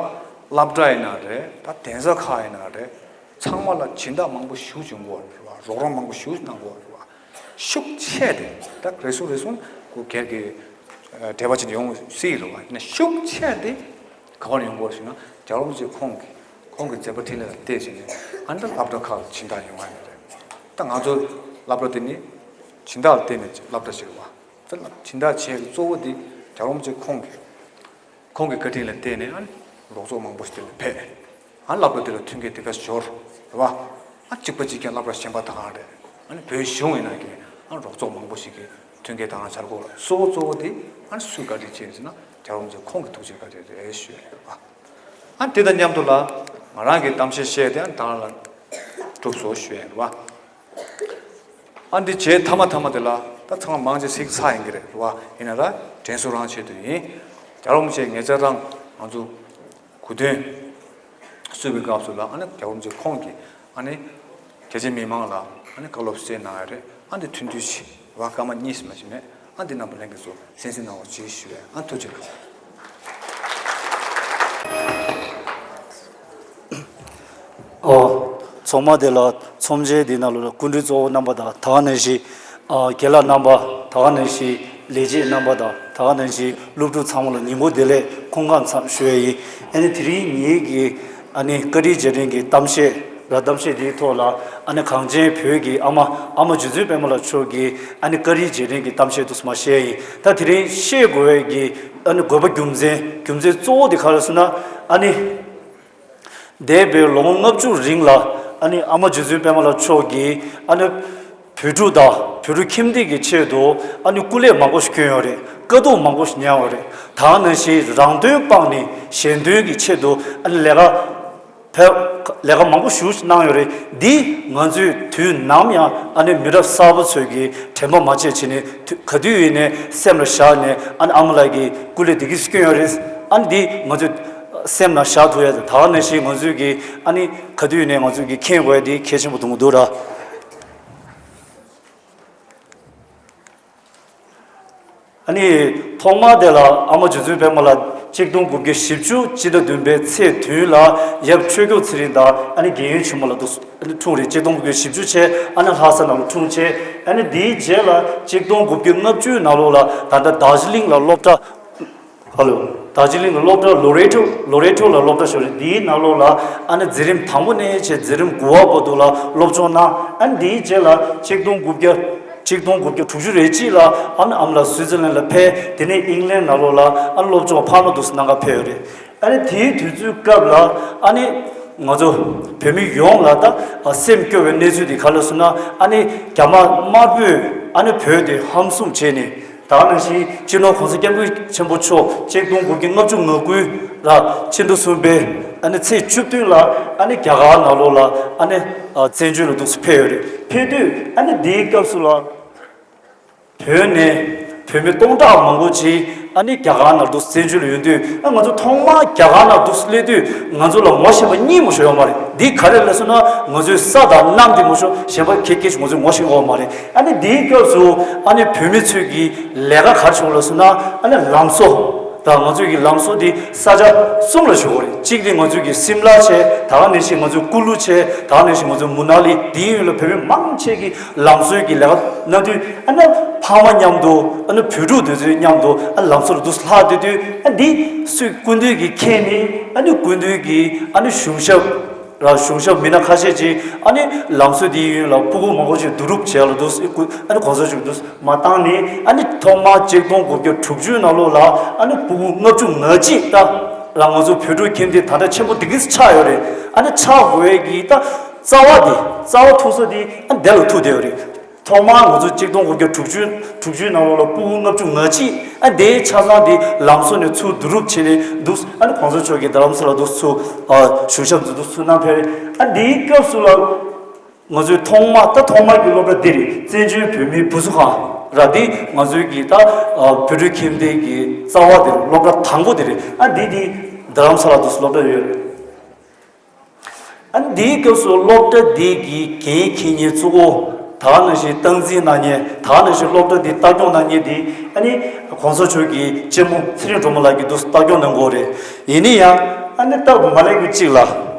སློབ་གྲྭ་ཡིན་ན་རེད། ད་གདན་ས་ཁག་ཡིན་ན་རེད། ཚང་མ་ལ་སྦྱིན་བདག་མང་པོ་ཞེ་པོ་བྱུང་གོ་རེད་བ། རོགས་རམ་མང་པོ་ཞེ་པོ་གནང་གོ་རེད་བ། ཤུགས་ཆེ་དེ་ད་རེ་ཟུང་རེ་ཟུང་གོ་སྒེར་གི་འབྲེལ་བ་ཅིག་ཡོང་སྲིད་རེད་བ། ཡིན་ན་ཤུགས་ཆེ་དེ་ག་བར་ཡོང་གོ་ཞུ་ན་རྒྱལ་བ་རིན་པོ་ཆེ་ཁོང་གི་ཁོང་གི་མཛད་པ་འཕྲིན་ལས་ལ་བལྟས་བྱས་ནས་ཨ་ནི་ད་སློབ་གྲྭ་ཁག་ལ་སྦྱིན་བདག་ཡོང་བ་ཡིན་རེད། ད་ང་ཚོ་སློབ་གྲྭ་དེ་ནི་སྦྱིན་བདག་ལ་བརྟེན་ནས་སློབ་གྲྭ་ཞིག་རེད་བ། ད་སྦྱིན་བདག་བྱས་གཙོ་བོ་དེ་རྒྱལ་བ་རིན་པོ་ཆེ་ཁོང་གི་ཁོང་གི་བཀའ་དྲིན་ལ་བརྟེན་ནས་ཨ་ནི་རོགས་ཚོགས་མང་པོ་ཞིག་དེ་ལ་ཕེབས། ཨ་ནི་སློབ་གྲྭ་དེ་ལ་མཐུན་རྐྱེན་དེ་ག་འབྱོར་རེད་བ། ཨ་གཅིག་པ་གཅིག་རྐྱང་སློབ་གྲྭ་གཞན་པ་ད་གང་རེད། ཨ་ནི་བོད་གཞུང་ཡིན་ན་གི་ཨ་ནི་རོགས་ཚོགས་མང་པོ་ཞིག་གི་མཐུན་རྐྱེན་ད་གང་འཆར་གོ་ལ་གཙོ་བོ་གཙོ་བོ་དེ་ཨ་ནི་སུའི་བཀའ་དྲིན་ཆེ་ཟེར་ན་རྒྱལ་བ་རིན་པོ་ཆེ་ཁོང་གི་ཐུགས་རྗེ་བཀའ་དྲིན་རེད་ཞུ་ཡ་རེད་བ། ཨ་དེ་དང་མཉམ་དུ་ལ་ང་རང་གི་གཏམ་བཤད་བཤད་དེ་ཨ་ནི་ད་གང་ལ་གྲུབ་སོང་ཞུ་ཡ་རེད་བ། ཨ་འདི་བྱས་མཐའ་མ་མཐའ་མ་དེ་ལ་ད་ཚང་མ་མང་ཆེ་གཟིགས་ཚར་ཡིན་གྱི་རེད་བ། ཡིན་ན་ད་དྲན་གསོ་རང་ཆེད་དུ་ཡིན། རྒྱལ་བ་རིན་པོ་ཆེ་ངེད་ཅག་རང་ང་ཚོ་གོ་སྟོན་གསོལ་བའི་སྐབས་སུ་ལ་ཨ་ནི་རྒྱལ་བ་རིན་པོ་ཆེ་ཁོང་གིས་ཨ་ནི་རྒྱ་ཆེ་མི་མང་ལ་ཨ་ནི་བཀའ་སློབ་སྩལ་གནང་ཡ་རེད། ཨ་འདི་ཐུང་ཐུང་ཞིག་བ་སྐར་མ་གཉིས་ཙམ་ཞིག་མེད། ཨ་འདི་རྣམ་པ་ལྷན་རྒྱས་ཚོ་གསན་གཟིགས་གནང་བ་ཅིག་ཞུ་བས་ཨ་ཐུགས་རྗེ་ཆེ། ཨོ། ཚང་མ་དེ་ལ་ཚོམས་ཆེན་འདི་ནང་ལོགས་ལ་སྐུ་མགྲོན་གཙོ་བོ་རྣམ་པ་དང་ད་ག་ནང་བཞིན་ཨ་རྒན་ལགས་རྣམ་པ་ད་ག་ནང་བཞིན་ལས་བྱེད་རྣམ་པ་དང་ད་ག་ནང་བཞིན་སློབ་ཕྲུག་ཚང་མ་ལ་ཉིན་མོ་བདེ་ལེགས་སྐུ་ཁམས་བཟང་ཞུ་ཡ་ཡིན། ཨ་ནི་དེ་རིང་ངེད་ཀྱི་ཨ་ནི་བཀའ་དྲིན་རྗེས་དྲན་གྱི་གཏམ་བཤད་ར་གཏམ་བཤད་འདིའི་ཐོག་ལ་ཨ་ནི་གངས་ཅན་བོད་ཀྱི་ཨ་མ་ཨ་མ་རྗེ་བཙུན་པད་མ་ལགས་མཆོག་གི་ཨ་ནི་བཀའ་དྲིན་རྗེས་དྲན་གྱི་གཏམ་བཤད་དུ་མ་བཤད་ཡིན། ད་དེ་རིང་བཤད་དགོས་པའི་གི་ཨ་ནི་དགོས་པ་རྒྱུ་མཚན་རྒྱུ་མཚན་གཙོ་བོ་དེ་ག་རེ་ཟེར་ན་ཨ་ནི། འདས་པའི་ལོ་ངོ་ལྔ་བཅུ་རིང་ལ་ཨ་ནི་ཨ་མ་རྗེ་བཙུན་པད་མ་ལགས་མཆོག་གིས་ཨ་ནི་བོད་ཕྲུག་དང་བོད་ཕྲུག་ཁྱིམ་སྡེ་གི་ཆེད་དུ་ཨ་ནི་སྐུ་ལས་མང་པོ་ཞིག་བསྐྱོན་ཡོད་རེད། དཀའ་སྡུག་མང་པོ་ཞིག་མྱངས་ཡོད་རེད། ད་ག་ནང་བཞིན་རང་དོན་སྤངས་ནས་གཞན་དོན་གྱི་ཆེད་དུ་ཨ་ནི་ལས་ཀ་བས་ལས་ཀ་མང་པོ་ཞིག་གནང་ཡོད་རེད། འདི་ང་ཚོས་དུས་ནམ་ཡང་ཨ་ནི་མི་རབས་གསར་པ་ཚོས་ཀྱི་དྲན་པ་མ་བརྗེད་བྱས་ནས་དུ་ག་དུས་ཡིན་ནའི་སེམས་ལ་བཞག་ནས་ཨ་ནི་ཨ་མ་ལགས་ཀྱི་སྐུ་ལས་འདི་གིས་བསྐྱོན་ཡོད་རེད། ཨ་ནི་འདི་ང་ཚོས་སེམས་ནང་བཞག་ཐུབ་ཡ་དང་ད་ག་ནང་བཞིན་ང་ཚོས་ཀྱི་ཨ་ནི་ག་དུས་ནས་ང་ཚོས་ཀྱི་མཁྱེན་དགོས་ཡ་འདི་གལ་ཆེན་པོ་འདུག་འདུག་ར། ཨ་ནི་ཐོག་མར་དེ་ལ་ཨ་མ་རྗེ་བཙུན་པད་མ་ལགས་གཅིག་སྟོང་དགུ་བརྒྱ་བཞི་བཅུ་སྤྱི་ཟླ་བདུན་པའི་ཚེས་བདུན་ལ་ཡབ་ཆོས་སྐྱོང་ཚེ་རིང་དང་ཨ་ནི་རྒན་ཡོལ་ཆེན་མོ་ལགས་འདུག་ཨ་ནི་འཁྲུངས་རེད། གཅིག་སྟོང་དགུ་བརྒྱ་བཞི་བཅུ་བྱས་ཨ་ནི་ལྷ་ས་ནང་ལ་འཁྲུངས་བྱས་ཨ་ནི་དེའི་རྗེས་ལ་གཅིག་སྟོང་དགུ་བརྒྱ་ལྔ་བཅུའི་ནང་ལོགས་ལ་ད་ལྟ་རྡོ་རྗེ་གླིང་ལ་སློབ་གྲྭ། ཧ་ལོ། རྡོ་རྗེ་གླིང་ལ་སློབ་གྲྭ་ལོ་རེ་ཊོ་ལོ་རེ་ཊོ་ལ་སློབ་གྲྭ་ཞིག་རེད། འདིའི་ནང་ལོགས་ལ་ཨ་ནི་འཛིན་རིམ་དང་པོ་ནས་བྱས་འཛིན་རིམ་དགུ་པ་བར་དུ་ལ་སློབ་སྦྱོང་གནང་། ཨ་ནི་འདིའི་རྗེས་ལ་གཅིག་སྟོང་དགུ་བརྒྱ་གཅིག་སྟོང་དགུ་བརྒྱ་དྲུག་ཅུ་རེ་གཅིག་ལ་ཨ་ནི་ཨ་མ་ལགས་སུའི་ཙི་ལན་ལ་ཕེབས། དེ་ནས་ཨིང་ལན་ནང་ལོགས་ལ་ཨ་ནི་སློབ་སྦྱོང་འཕར་མ་འདུག་སེ་གནང་ག་ཕེབས་ཡོད་རེད། ཨ་ནི་དེའི་དུས་ཚོད་སྐབས་ལ་ཨ་ནི་ང་ཚོ་བོད་མི་ཡོངས་ལ་ད་སེམས་སྐྱོ་བའི་གནས་ཚུལ་དེ་ག་རེ་ལབ་སོང་ན་ཨ་ནི་རྒྱ་དམར་དམར་པོས་ཨ་ནི་བོད་དེ་ཧམ་བཟུང་བྱས་ནས། ད་ག་ནང་བཞིན་སྤྱི་ནོར་༸གོང་ས་༸སྐྱབས་མགོན་ཆེན་པོ་མཆོག་གཅིག་སྟོང་དགུ་བརྒྱ་ལྔ་བཅུ་ང་དགུ་ལ་ཕྱི་ཟླ་གསུམ་པའི་ཨ་ནི་ཚེས་བཅུ་བདུན་ལ་ཨ་ནི་རྒྱ་གར་ནང་ལོགས་ལ་ཨ་ནི་བཙན་བྱོལ་ལ་འདུག་སེ་ཕེབས་ཡོད་རེད། ཕེབས་དུས་ཨ་ནི་འདིའི་སྐབས་སུ་ལ་བོད་ནས་བོད་མི་སྟོང་ཕྲག་མང་པོ་ཅིག་ཨ་ནི་རྒྱ་གར་ནང་འདུག་སེ་བཙན་བྱོལ་ལ་ཡོད་དུས་ཨ་ང་ཚོ་ཐོག་མར་རྒྱ་གར་ནང་འདུག་སེ་སླེབས་དུས་ང་ཚོ་ལ་ངོ་ཤེས་པ་གཉིས་མ་གཏོགས་ཡོད་མ་རེད། འདི་ག་རེ་ལབ་སོང་ན་ང་ཚོའི་ས་དང་གནམ་འདི་མ་གཏོགས་གཞན་པ་ཁྱད་ཁྱད་ཅིག་ང་ཚོས་ངོ་ཤེས་ཡོད་མ་རེད། ཨ་ནི་དེའི་སྐབས་སུ་ཨ་ནི་བོད་མི་ཚོས་ཀྱི་ལས་ཀ་ག་རེ་བྱུང་ལབ་སོང་ན་ཨ་ནི་ལམ་བཟོ་ ད་ང་ཚོའི་གི་ལམ་བཟོ་འདི་ས་ཆ་གསུམ་ལ་ཞུ་དགོས་རེད། གཅིག་དེ་ང་ཚོའི་གི་སིམ་ལ་བྱས། ད་ག་ནང་བཞིན་ང་ཚོའི་ཀུ་ལུ་བྱས། ད་ག་ནང་བཞིན་ང་ཚོའི་མུ་ན་ལི། དེའི་ཡུལ་ལ་བོད་མི་མང་ཆེ་གི་ལམ་བཟོའི་གི་ལས་ཀ་གནང་དུས། ཨ་ནི་ཕ་མ་མཉམ་དུ། ཨ་ནི་བོད་ཕྲུག་དེ་ཚོའི་མཉམ་དུ། ཨ། ལམ་བཟོ་ལ་འདུག་ལྷག་བསྡད་དུས། ཨ། འདི་སུས་སྐུ་མདུན་གྱིས་མཁྱེན་ནས། ཨ་ནི་སྐུ་མདུན་གྱིས། ཨ་ནི་གཞུང་ཞབས་ར། གཞུང་ཞབས་མི་སྣ་ཁ་ཤས་ཀྱིས། ཨ་ནི་ལམ་བཟོ་དེའི་ཡུལ་ལ་ཕྲུ་གུ་མང་པོ་ཞིག་བསྡུ་རུབ་བྱས་ལ་འདུག་ཨ་ནི་གོང་ས་མཆོག་འདུག་མ་བཏང་ནས། ཨ་ནི་ཐོག་མར་ཆིག་སྟོང་དགུ་བརྒྱ་དྲུག་ཅུ་ནང་ལོགས་ལ། ཨ་ནི་ཕྲུ་གུ་ལྔ་བཅུ་ང་གཅིག་ད་ར་ང་ཚོ་བོད་ཕྲུག་ཁྱིམ་སྡེ་ད་ལྟ་ཆེན་པོ་འདི་གིས་ཆགས་ཡོད་རེད། ཨ་ནི་ཆགས་དགོས་ཀྱི་ད་རྩ་བ་དེ། རྩ་བ་ཐུག་ས་དེ། ཨ། འདི་ལ་ཐུག་བསྡད་ཡོད་རེད། ཐོག་མར་ང་ཚོ་ཆིག་སྟོང་དགུ་བརྒྱ་དྲུག་ཅུ། དྲུག་ཅུའི་ནང་ལོགས་ལ་ཕྲུ་གུ་ལྔ་བཅུ་ང་གཅིག་ཨ། དེའི་ཆ་ཚང་དེ་ལམ་བཟོ་ནས་ཚུར་བསྡུ་རུབ་བྱས་ནས་འདུག་ཨ་ནི་གོང་ས་མཆོག་གིས་རྡ་རམ་ས་ལ་འདུག་ཚུར། ཨ། གཞུང་ཞབས་འདི་འདུག་ཚུར་གནང་ཕེབས་རེད། ཨ། དེའི་སྐབས་སུ་ལ་ང་ཚོའི་ཐོག་མ། ད་ཐོག་མ་གི་སློབ་གྲྭ་འདི་རེད། བཙན་བྱོལ་བོད་མིའི་བུ་གསོ་ཁང་ར། འདི་ང་ཚོའི་གི་ད། ཨ། བོད་ཕྲུག་ཁྱིམ་སྡེ་གི་རྩ་བ་དེ་རེད། སློབ་གྲྭ་དང་པོ་དེ་རེད། ཨ། འདི་དེ་རྡ་རམ་ས་ལ་འདུག་སློབ་གྲྭ་ཡོད་རེད། ཨ། འདིའི་སྐབས་སུ་སློབ་གྲྭ་འདི་གི་འགན་འཁྱེར་མཁན་གཙོ་བོ། ད་ག་ནང་བཞིན་སྟངས་འཛིན་གནང་མཁན། ད་ག་ནང་བཞིན་སློབ་གྲྭ་འདི་ལྟ་སྐྱོང་གནང་མཁན་འདི། ཨ་ནི་གོང་ས་མཆོག་གི་གཅེན་མོ་ཚེ་རིང་སྒྲོལ་མ་ལགས་ཀྱིས་འདུག་ལྟ་སྐྱོང་གནང་གི་ཡོད་རེད། ཡིན་ན་ཡང་། ཨ་ནི་སྟབས་མ་ལེགས་པ་གཅིག་ལ།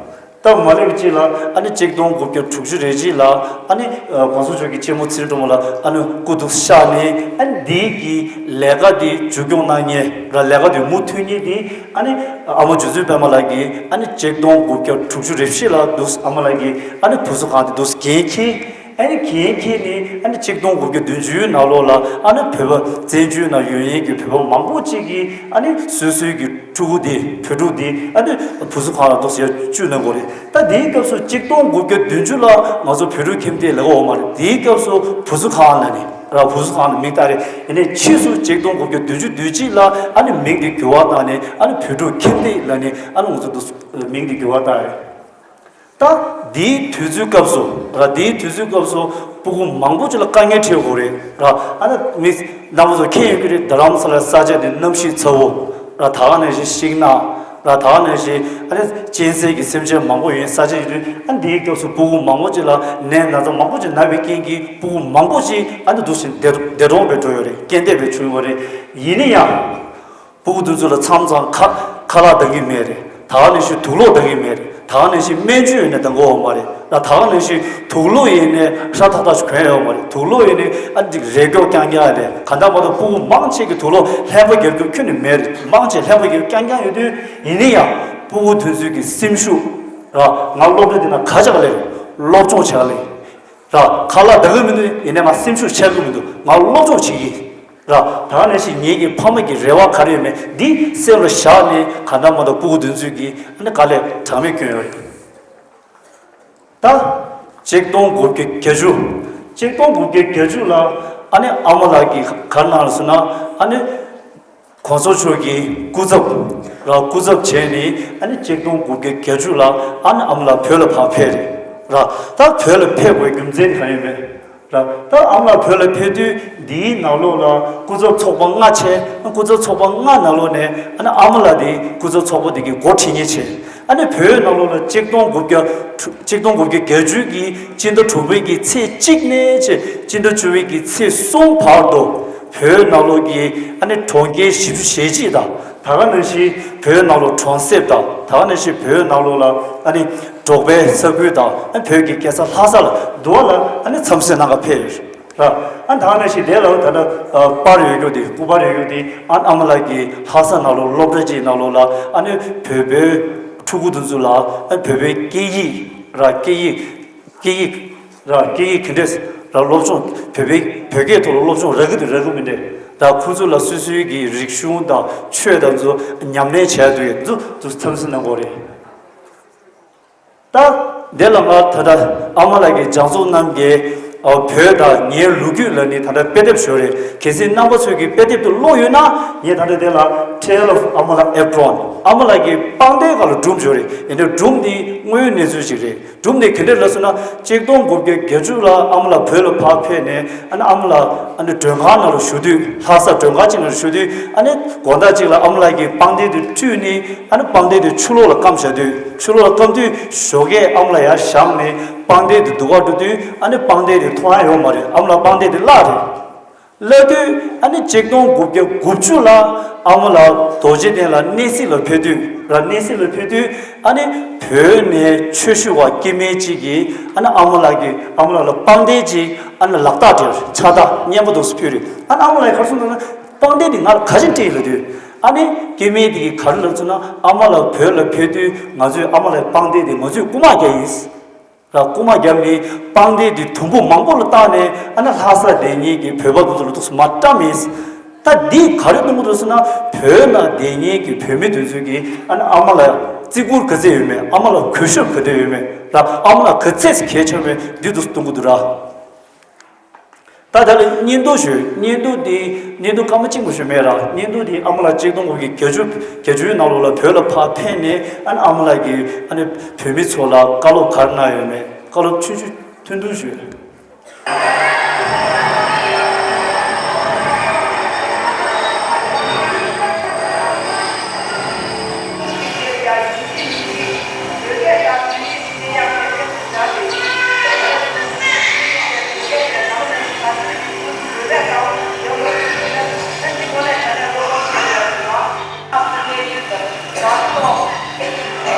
སྟབས་མ་ལེགས་པ་གཅིག་ལ། ཨ་ནི་ཆིག་སྟོང་དགུ་བརྒྱ་དྲུག་ཅུ་རེ་གཅིག་ལ། ཨ་ནི་གོང་ས་མཆོག་གི་གཅེན་མོ་ཚེ་རིང་སྒྲོལ་མ་ལགས། ཨ་ནི་སྐུ་འདུག་གཤེགས་ནས། ཨ་ནི་འདི་གི་ལས་ཀ་འདི་མཇུག་སྐྱོང་གནང་མཁན་ར། ལས་ཀ་འདི་མུ་མཐུད་མཁན་འདི། ཨ་ནི་ཨ་མ་རྗེ་བཙུན་པད་མ་ལགས་ཀྱིས། ཨ་ནི་ཆིག་སྟོང་དགུ་བརྒྱ་དྲུག་ཅུ་རེ་བཞི་ལ་འདུག་ཨ་མ་ལགས་ཀྱིས། ཨ་ནི་བུ་གསོ་ཁང་འདི་འདུག་འགན་འཁྱེར། ཨ་ནི་འགན་འཁྱེར་ནས། ཨ་ནི་ཆིག་སྟོང་དགུ་བརྒྱ་བདུན་ཅུའི་ནང་ལོགས་ལ། ཨ་ནི་བོད་པ་བཙན་བྱོལ་ནང་ཡོད་མཁན་གྱི་བོད་པ་མང་པོ་ཅིག་གིས། ཨ་ནི་སོ་སོའི་གི་ཕྲུ་གུ་དེ། བོད་ཕྲུག་དེ། ཨ་ནི་བུ་གསོ་ཁང་ལ་འདུག་ཡར་བཅུག་གནང་གི་ཡོད་རེད། ད་དེའི་སྐབས་སུ་ཆིག་སྟོང་དགུ་བརྒྱ་བདུན་ཅུ་ལ་ང་ཚོ་བོད་ཕྲུག་ཁྱིམ་སྡེ་ལབ་ཀྱི་ཡོད་མ་རེད། དེའི་སྐབས་སུ་བུ་གསོ་ཁང་ལབ་ནས་ར། བུ་གསོ་ཁང་ལ་མིང་བཏགས་རེད། ཡིན་ནའི་ཕྱིས་སུ་ཆིག་སྟོང་དགུ་བརྒྱ་བདུན་ཅུ་དོན་གཅིག་ལ། ཨ་ནི་མིང་དེ་འགྱུར་བ་བཏང་ནས། ཨ་ནི་བོད་ཕྲུག་ཁྱིམ་སྡེ་ལབ་ནས། ཨ་ནི་ང་ཚོ་འདུག་མིང་དེ་འགྱུར་བ་བཏང་རེད། ད་དེའི་དུས་ཚོད་སྐབས་སུ་ར། དེའི་དུས་ཚོད་སྐབས་སུ་ཕྲུ་གུ་མང་པོ་ཅིག་ལ་དཀའ་ངལ་འཕྲད་ཡོད་རེད་ར། ཨ་ནི་མི་རྣམ་པ་ཚོ་མཁྱེན་ཡོད་ཀྱི་རེད། རྡ་རམ་ས་ལའི་ས་ཆ་དེ་གནམ་གཤིས་ཚ་བོ་ར། ད་ག་ནང་བཞིན་ཤིང་ནགས་ར། ད་ག་ནང་བཞིན། ཨ་ནི་གཅན་གཟན་གྱི་སེམས་ཅན་མང་པོ་ཡོད་ས་ཆ་ཡིན་དུས། ཨ་ནི་དེའི་སྐབས་སུ་ཕྲུ་གུ་མང་པོ་ཅིག་ལ་ནད་ན་ཚ་མང་པོ་ཅིག་ན་བའི་རྐྱེན་གྱིས། ཕྲུ་གུ་མང་པོ་ཅིག་ཨ་ནི་འདུག་བཞིན་འདས་འདས་གྲོངས་སྦེ་འགྲོ་ཡོད་རེད། རྐྱེན་འདས་སྦེ་བྱུང་ཡོད་རེད། ཡིན་ན་ཡང་ཕྲུ་གུ་དེ་ཚོ་ལ་མཚམས་མཚམས་ཁ་ཁ་ལག་འདང་གི་མེད་རེད། ད་ག་ནང་བཞིན་དུག་སློག་འདང་གི་མེད་རེད། ད་ག་ནང་བཞིན་སྨན་བཅོས་ཡིན་ནའི་འདང་གི་ཡོད་མ་རེད་ལ། ད་ག་ནང་བཞིན་དུག་སློག་ཡིན་ནའི་ཧྲ་ཐག་ཐག་ཞིག་གོན་ཡོད་མ་རེད། དུག་སློག་ཡིན་ནའི་ཨ་ནི་རེག་རྒྱུ་རྐྱང་རྐྱང་རེད། གང་ལྟར་མ་གཏོགས་ཕྲུ་གུ་མང་ཆེ་གི་དུག་སློག་ལྷན་པ་རྒྱག་རྒྱུ་ཁྱོན་ནས་མེད་རེད། མང་ཆེ་ལྷན་པ་རྒྱག་རྐྱང་རྐྱང་ཡོད་དུས། ཡིན་ན་ཡང་ཕྲུ་གུ་དེ་ཚོའི་གི་སེམས་ཤུགས་ར། ང་སློབ་གྲྭ་འདི་ནང་ག་ཅག་སླེབས། སློབ་སྦྱོང་བྱེད་ག་སླེབས་ར། ཁ་ལག་འདང་གི་མི་འདུག་ཡིན་ནའི་ང་སེམས་ཤུགས་ཆག་གི་མི་འདུག་ང་སློབ་སྦྱོང་བྱེད་ཀྱི་ར། ད་ག་ནང་བཞིན་ངེད་ཀྱི་ཕ་མ་གི་རེ་བ་ག་རེ་ཡོད་མེད་འདི་སེམས་ལ་བཞག་ནས། གང་ལྟར་མ་གཏོགས་ཕྲུ་གུ་དེ་ཚོའི་གི་ཨ་ནི་དཀའ་ལས་གྲངས་མེད་བསྐྱོན་ཡོད་རེད། ད་ཆིག་སྟོང་དགུ་བརྒྱ་བརྒྱད་ཅུ། ཆིག་སྟོང་དགུ་བརྒྱ་བརྒྱད་ཅུ་ལ་ཨ་ནི་ཨ་མ་ལགས་ཀྱིས་ག་རེ་གནང་ལ་ཟེར་ན། ཨ་ནི་གོང་ས་མཆོག་གི་སྐུ་ཚབ་ར། སྐུ་ཚབ་བྱས་ནས། ཨ་ནི་ཆིག་སྟོང་དགུ་བརྒྱ་བརྒྱད་ཅུ་ལ་ཨ་ནི་ཨ་མ་ལགས་བོད་ལ་ཕར་ཕེབས་རེད་ར། ད་བོད་ལ་ཕེབས་དགོས་རྒྱུ་མཚན་གང་ཡིན་མེད་ར། ད་ཨ་མ་ལགས་བོད་ལ་ཕེབས་དུས་འདིའི་ནང་ལོགས་ལ་སྐུ་ཚབ་ཚོགས་པ་ལྔ་བྱས། སྐུ་ཚབ་ཚོགས་པ་ལྔ་ནང་ལོགས་ནས་ཨ་ནི་ཨ་མ་ལགས་དེ་སྐུ་ཚབ་ཚོགས་པ་དེ་གི་འགོ་ཁྲིད་མཁན་བྱས། ཨ་ནི་བོད་ནང་ལོགས་ལ་ཆིག་སྟོང་དགུ་བརྒྱ་དྲུག་ཆིག་སྟོང་དགུ་བརྒྱ་བརྒྱད་ཅུ་གི་སྤྱི་ཟླ་དྲུག་པའི་གི་ཚེས་གཅིག་ནས་བྱས། སྤྱི་ཟླ་བཅུ་པའི་གི་ཚེས་གསུམ་བར་དུ་བོད་ནང་ལོགས་ཀྱི་ཨ་ནི་གྲོང་ཁྱེར་བཞི་བཅུ་ཞེ་གཅིག་དང་། ད་ག་ནང་བཞིན་བོད་ནང་ལོགས་གྲོང་གསེབ་དང་། ད་ག་ནང་བཞིན་བོད་ནང་ལོགས་ལ་ཨ་ནི་འབྲོག་པའི་ས་ཁུལ་དང་། ཨ་ནི་བོད་ཀྱི་རྒྱལ་ས་ལྷ་ས་ལ་འདུག་པ་ལ་ཨ་ནི་འཚམས་གཟིགས་གནང་ག་ཕེབས་ཡོད་ར། ཨ་ནི་ད་ག་ནང་བཞིན་དེ་ལ་ད་ལྟ་པར་ཡོད་རྒྱུ་དེ། སྐུ་པར་ཡོད་རྒྱུ་དེ། ཨ་ཨ་མ་ལགས་ཀྱིས་ལྷ་ས་ནང་ལོགས་སློབ་གྲྭ་གཅིག་ནང་ལོགས་ལ་ཨ་ནི་བོད་པའི་ཕྲུ་གུ་དེ་ཚོ་ལ་ཨ་ནི་བོད་པའི་སྐད་ཡིག་ར། སྐད་ཡིག་སྐད་ཡིག་ར། སྐད་ཡིག་ག་འདྲས་ར། སློབ་སྦྱོང་། བོད་པའི་བོད་སྐད་ཐོག་ལ་སློབ་སྦྱོང་རག་གི་འདུག་རག་གི་མི་འདུག་ད་ཁོ་ཚོ་ལ་སོ་སོའི་གི་རིག་གཞུང་དང་ཆོས་དང་ཚོ་ཉམས་ལེན་བྱས་འདུག་ཡ་འདུག་འདུག་འཚམས་གཟིགས་གནང་གི་ཡོད་རེད། ད་འདི་ལ་ང་ད་ལྟ་ཨ་མ་ལགས་ཀྱིས་སྦྱང་ཚོགས་རྣམས་ཀྱི་ཨ་བོད་དང་ངའི་ལོ་རྒྱུས་ལབ་ནས་ད་ལྟ་དཔེ་དེབ་ཞིག་ཡོད་རེད། གལ་སྲིད་རྣམ་པ་ཚོས་ཀྱི་དཔེ་དེབ་དེ་ཀློག་ཡོད་ན། ངས་ད་ལྟ་དེ་ལ་Tale of Amala Apron། ཨ་མ་ལགས་ཀྱི་དཔང་རྟགས་སྒང་ལ་སྒྲུང་ཞིག་ཡོད་རེད། ཡིན་ནའི་སྒྲུང་འདི་དངོས་ཡོད་གནས་ཚུལ་ཞིག་རེད། སྒྲུང་དེ་ག་འདྲས་ལབ་སོང་ན། ཆིག་སྟོང་དགུ་བརྒྱ་བརྒྱད་ཅུ་ལ་ཨ་མ་ལགས་བོད་ལ་ཕར་ཕེབས་ནས། ཨ་ནི་ཨ་མ་ལགས་ཨ་ནི་མགྲོན་ཁང་ནང་ལ་བཞུགས་དུས། ལྷ་ས་མགྲོན་ཁང་ཅིག་ནང་ལ་བཞུགས་དུས། ཨ་ནི་དགོང་དག་ཅིག་ལ་ཨ་མ་ལགས་ཀྱིས་དཔང་རྟགས་དེ་བཀྲུས་ནས། ཨ་ནི་དཔང་རྟགས་དེ་ཆུ་ལོགས་ལ་སྐམ་བཞག་དུས། ཆུ་ལོགས་ལ་སྐམ་དུས་ཞོགས་ཀས་ཨ་མ་ལགས་ཡར་བཞེངས་ནས་དཔང་རྟགས་དེ་བསྡུ་ག་འགྲོ་དུས། ཨ་ནི་དཔང་རྟགས་དེ་མཐོང་ཡ་ཡོད་མ་རེད། ཨ་མ་ལགས་དཔང་རྟགས་དེ་བརླགས་རེད། ལབ་དུས་ཨ་ནི་ཆིག་སྟོང་དགུ་བརྒྱ་དགུ་བཅུ་ལ་ཨ་མ་ལགས་རྡོ་རྗེ་གདན་ལ་གནས་གཟིགས་ལ་ཕེབས་དུས་ར། གནས་གཟིགས་ལ་ཕེབས་དུས་ཨ་ནི་བོད་ནས་ཆོས་ཞུ་བ་སྐྱེ་དམན་གཅིག་གིས་ཨ་ནི་ཨ་མ་ལགས་ཀྱི་ཨ་མ་ལགས་ལ་པང་གདན་གཅིག་ཨ་ནི་ལག་རྟགས་སྤྲད། ཕྱག་རྟགས་སྙན་པོ་འདུག་སེ་ཕུལ་རེད། ཨ་ནི་ཨ་མ་ལགས་ག་རེ་གསུངས་འདུག་ན། པང་གདན་འདི་ང་ལ་ག་རེ་སྤྲད་ལབ་དུས། ཨ་ནི་སྐྱེ་དམན་དེ་གིས་ག་རེ་ལབ་སོང་ན། ཨ་མ་ལགས་བོད་ལ་ཕེབས་དུས་ང་ཚོས་ཨ་མ་ལགས་པང་གདན་དེ་ང་ཚོས་རྐུ་མ་བརྒྱབ་ཡིན། ར། རྐུ་མ་བརྒྱབ་ནས་པང་གདན་དེ་དུམ་བུ་མང་པོ་ལ་བཏགས་ནས་ཨ་ནི་ལྷ་ས་བསྡད་མཁན་གྱི་བོད་པ་དེ་ཚོ་ལ་འདུག་སེ་མར་བཀྲམ་ཡིན། ད་འདི་ག་རེ་གཏོང་གི་འདུག་ཟེར་ན། བོད་ནང་བསྡད་མཁན་གྱི་བོད་མི་དེ་ཚོ་གིས་ཨ་ནི་ཨ་མ་ལགས་བརྩི་བཀུར་ག་ཚད་ཡོད་མེད། ཨ་མ་ལགས་གུས་ཞབས་ག་འདྲ་ཡོད་མེད། ར། ཨ་མ་ལགས་ག་ཚད་གལ་ཆེ་བ་འདི་འདུག་སེ་གཏོང་གི་འདུག་ར། ད་ད་ལ་བརྙན་ཐུང་ཞུ། བརྙན་ཐུང་འདི་བརྙན་ཐུང་སྐར་མ་གཅིག་མ་ཞུ་མེད་ར། བརྙན་ཐུང་འདི་ཨ་མ་ལགས་ཆིག་སྟོང་དགུ་བརྒྱ་བརྒྱད་ཅུ་བརྒྱད་ཅུའི་ནང་ལོགས་ལ་བོད་ལ་ཕར་ཕེབས་ནས་ཨ་ནི་ཨ་མ་ལགས་ཀྱིས་ཨ་ནི་བོད་མི་ཚོ་ལ་བཀའ་སློབ་ག་རེ་གནང་ཡོད་མེད། བཀའ་སློབ་ཆུང་ཆུང་ཐུང་ཐུང་ཞུ།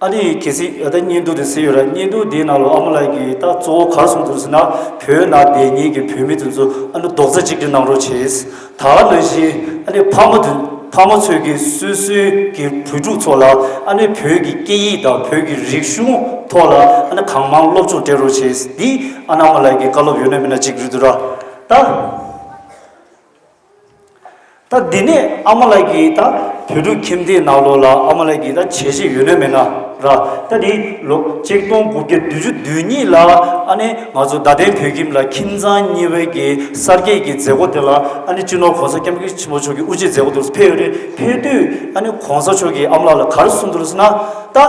ཨ་ནི་གལ་སྲིད་ད་བརྙན་ཐུང་དེ་གཟིགས་ཡོད་ར། བརྙན་ཐུང་དེའི་ནང་ལ་ཨ་མ་ལགས་ཀྱིས་ད་གཙོ་བོ་ག་རེ་གསུངས་འདུག་ཟེར་ན། བོད་ནང་བསྡད་མཁན་གྱི་བོད་མི་དེ་ཚོ་ཨ་ནི་རྡོག་རྩ་གཅིག་སྒྲིལ་གནང་རོགས་བྱེད། ད་ག་ནང་བཞིན་ཨ་ནི་ཕ་མ་དེ་ཕ་མ་ཚོས་ཀྱི་སོ་སོའི་གི་བུ་ཕྲུག་ཚོ་ལ་ཨ་ནི་བོད་ཀྱི་སྐད་ཡིག་དང་བོད་ཀྱི་རིག་གཞུང་ཐོག་ལ་ཨ་ནི་གང་མང་སློབ་སྦྱོང་སྤྲད་རོགས་བྱེད། འདི་ཨ་ནི་ཨ་མ་ལགས་ཀྱི་བཀའ་སློབ་ཡོད་ན་མེད་ན་གཅིག་རེད་འདུག་ར། ད། ད་འདི་ནས་ཨ་མ་ལགས་ཀྱིས་ད་བོད་ཕྲུག་ཁྱིམ་སྡེའི་ནང་ལོགས་ལ་ཨ་མ་ལགས་ཀྱིས་ད་བྱས་རྗེས་ཡོད་ན་མེད་ན་ར། ད་འདི་ལོ་ཆིག་སྟོང་དགུ་བརྒྱ་བདུན་ཅུ་དོན་གཉིས་ལ་ཨ་ནི་ང་ཚོ་རྡ་སྟེང་བོད་ཁྱིམ་ལ་ཁྱིམ་ཚང་གཉིས་པའི་གི་གསར་སྐྱེས་ཀྱི་མཛད་སྒོ་དེ་ལ་ཨ་ནི་སྤྱི་ནོར་༸གོང་ས་༸སྐྱབས་མགོན་ཆེན་པོ་མཆོག་གི་དབུ་འབྱེད་མཛད་སྒོ་དེ་ཚོ་ཕེབས་ཡོད་རེད། ཕེབས་དུས་ཨ་ནི་༸གོང་ས་མཆོག་གིས་ཨ་མ་ལགས་ལ་ག་རེ་གསུངས་འདུག་ཟེར་ན། ད་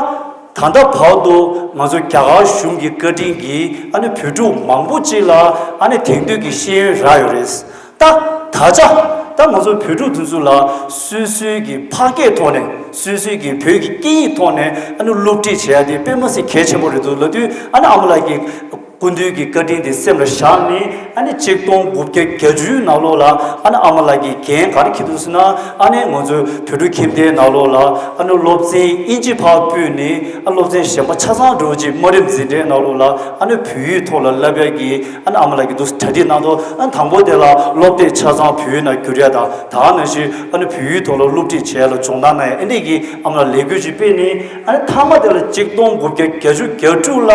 ད་ལྟ་བར་དུ་ང་ཚོ་རྒྱ་གར་གཞུང་གི་བཀའ་དྲིན་གྱིས་ཨ་ནི་བོད་ཕྲུག་མང་པོ་ཅིག་ལ་ཨ་ནི་དེང་དུས་ཀྱི་ཤེས་ཡོན་རག་ཡོད་རེད། ད་ད་ཆ་ད་ང་ཚོ་བོད་ཕྲུག་དེ་ཚོ་ལ་སོ་སོའི་གི་ཕ་སྐད་ཐོག་ནས་སོ་སོའི་གི་བོད་ཀྱི་སྐད་ཡིག་ཐོག་ནས་ཨ་ནི་སློབ་ཁྲིད་བྱེད་ཡ་དེ་དཔེ་མ་སྲིད་གལ་ཆེན་པོ་རེད་འདུག་ལབ་དུས་ཨ་ནི་ཨ་མ་ལགས་ཀྱིས་སྐུ་མདུན་གྱི་བཀའ་དྲིན་དེ་སེམས་ལ་བཞག་ནས་ཨ་ནི་ཆིག་སྟོང་དགུ་བརྒྱ་བརྒྱད་ཅུའི་ནང་ལོགས་ལ་ཨ་ནི་ཨ་མ་ལགས་ཀྱིས་འགན་ག་རེ་འཁྱེར་འདུག་ཟེར་ན། ཨ་ནི་ང་ཚོའི་བོད་ཕྲུག་ཁྱིམ་སྡེའི་ནང་ལོགས་ལ་ཨ་ནི་སློབ་ཚན་དབྱིན་ཇི་ཕར་ཕུད་ནས་ཨ་སློབ་ཚན་གཞན་པ་ཆ་ཚང་འགྲོ་ཅིག་དམའ་རིམ་འཛིན་གྲྭའི་ནང་ལོགས་ལ་ཨ་ནི་བོད་ཡིག་ཐོག་ལ་བསླབ་ཡ་གི་ཨ་ནི་ཨ་མ་ལགས་ཀྱིས་འདུག་གྲ་སྒྲིག་གནང་འདུག་ཨ་ནི་དང་པོ་དེ་ལ་སློབ་དེབ་ཆ་ཚང་བོད་ཡིག་ནང་བསྒྱུར་ཡ་དང་། ད་ག་ནང་བཞིན་ཨ་ནི་བོད་ཡིག་ཐོག་ལ་སློབ་ཁྲིད་བྱེད་ཡ་ལ་སྦྱོང་བརྡར་གནང་ཡ་ཨེ་འདྲས་ཀྱི་ཨ་མ་ལགས་ལས་འགུལ་ཅིག་སྤེལ་ནས། ཨ་ནི་མཐའ་མ་དེ་ལ་ཆིག་སྟོང་དགུ་བརྒྱ་བརྒྱད་ཅུ་གྱ་དྲུག་ལ་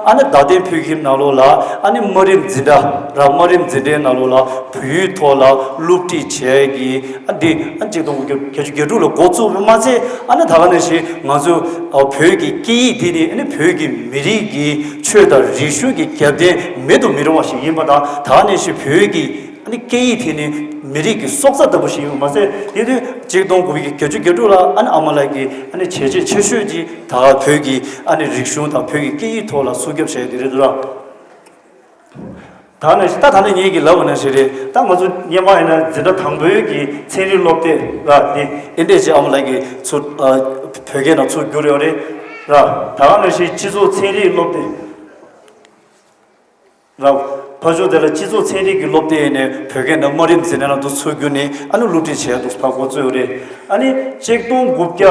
ཨ་ནི་རྡ་སྟེང་བོད་ཁྱིམ་ནང་ལོགས་ལ་ཨ་ནི་དམའ་རིམ་འཛིན་གྲྭ་ར། དམའ་རིམ་འཛིན་གྲྭའི་ནང་ལོགས་ལ་བོད་ཡིག་ཐོག་ལ་སློབ་ཁྲིད་བྱེད་ཡ་གི་ཨ་འདི་ཨ་ཆིག་སྟོང་དགུ་བརྒྱ་བརྒྱད་ཅུ་གྱ་དྲུག་ལ་འགོ་བཙུགས་པ་མ་ཚད། ཨ་ནི་ད་ག་ནང་བཞིན་ང་ཚོ་ཨ་བོད་ཀྱི་སྐད་ཡིག་འདི་ནི་ཨ་ནི་བོད་ཀྱི་མི་རིགས་ཀྱི་ཆོས་དང་རིག་གཞུང་གི་རྒྱབ་རྟེན་མེད་དུ་མི་རུང་བ་ཞིག་ཡིན་པ་དང་། ད་ག་ནང་བཞིན་བོད་ཀྱི་ཨ་ནི་སྐད་ཡིག་དེ་ནི་མི་རིགས་ཀྱི་སྲོག་རྩ་ལྟ་བུ་ཞིག་ཡིན་པ་མ་ཟད། དེ་དུས་ཆིག་སྟོང་དགུ་བརྒྱ་བརྒྱད་ཅུ་གྱ་དྲུག་ལ་ཨ་ནི་ཨ་མ་ལགས་ཀྱིས་ཨ་ནི་བྱས་རྗེས་ཆེ་ཤོས་ཀྱི་ད་བོད་ཀྱི་ཨ་ནི་རིག་གཞུང་དང་བོད་ཀྱི་སྐད་ཡིག་ཐོག་ལ་སྲུང་སྐྱོབ་བྱས་དེ་རེད་འདུག་ར། ད་ནི་ད་ད་ནི་ངེད་ཀྱིས་ལབ་པ་ནང་བཞིན་རེད། ད་ང་ཚོ་སྔོན་མ་ཡིན་ན་འཛིན་གྲྭ་དང་པོའི་གི་ཚན་རིག་སློབ་དེབ་ར་དེ་ཨེ་འདྲས་ཅིག་ཨ་མ་ལགས་ཀྱིས་ཚུར་ཨ་བོད་སྐད་ནང་ཚུར་བསྒྱུར་ཡོད་རེད་ར། ད་ག་ནང་བཞིན་སྤྱི་ཚོགས་ཚན་རིག་སློབ་དེབ་ར། ཕར་ཕྱོགས་དེ་ལ་སྤྱི་ཚོགས་ཚན་རིག་གི་སློབ་དེབ་ནས་བོད་སྐད་ནང་དམའ་རིམ་འཛིན་གྲྭ་ནང་དུ་ཚུར་བསྒྱུར་ནས་ཨ་ནི་སློབ་ཁྲིད་བྱས་འདུག་ཕར་འགོ་བཙུགས་ཡོད་རེད། ཨ་ནི་ཆིག་སྟོང་དགུ་བརྒྱ་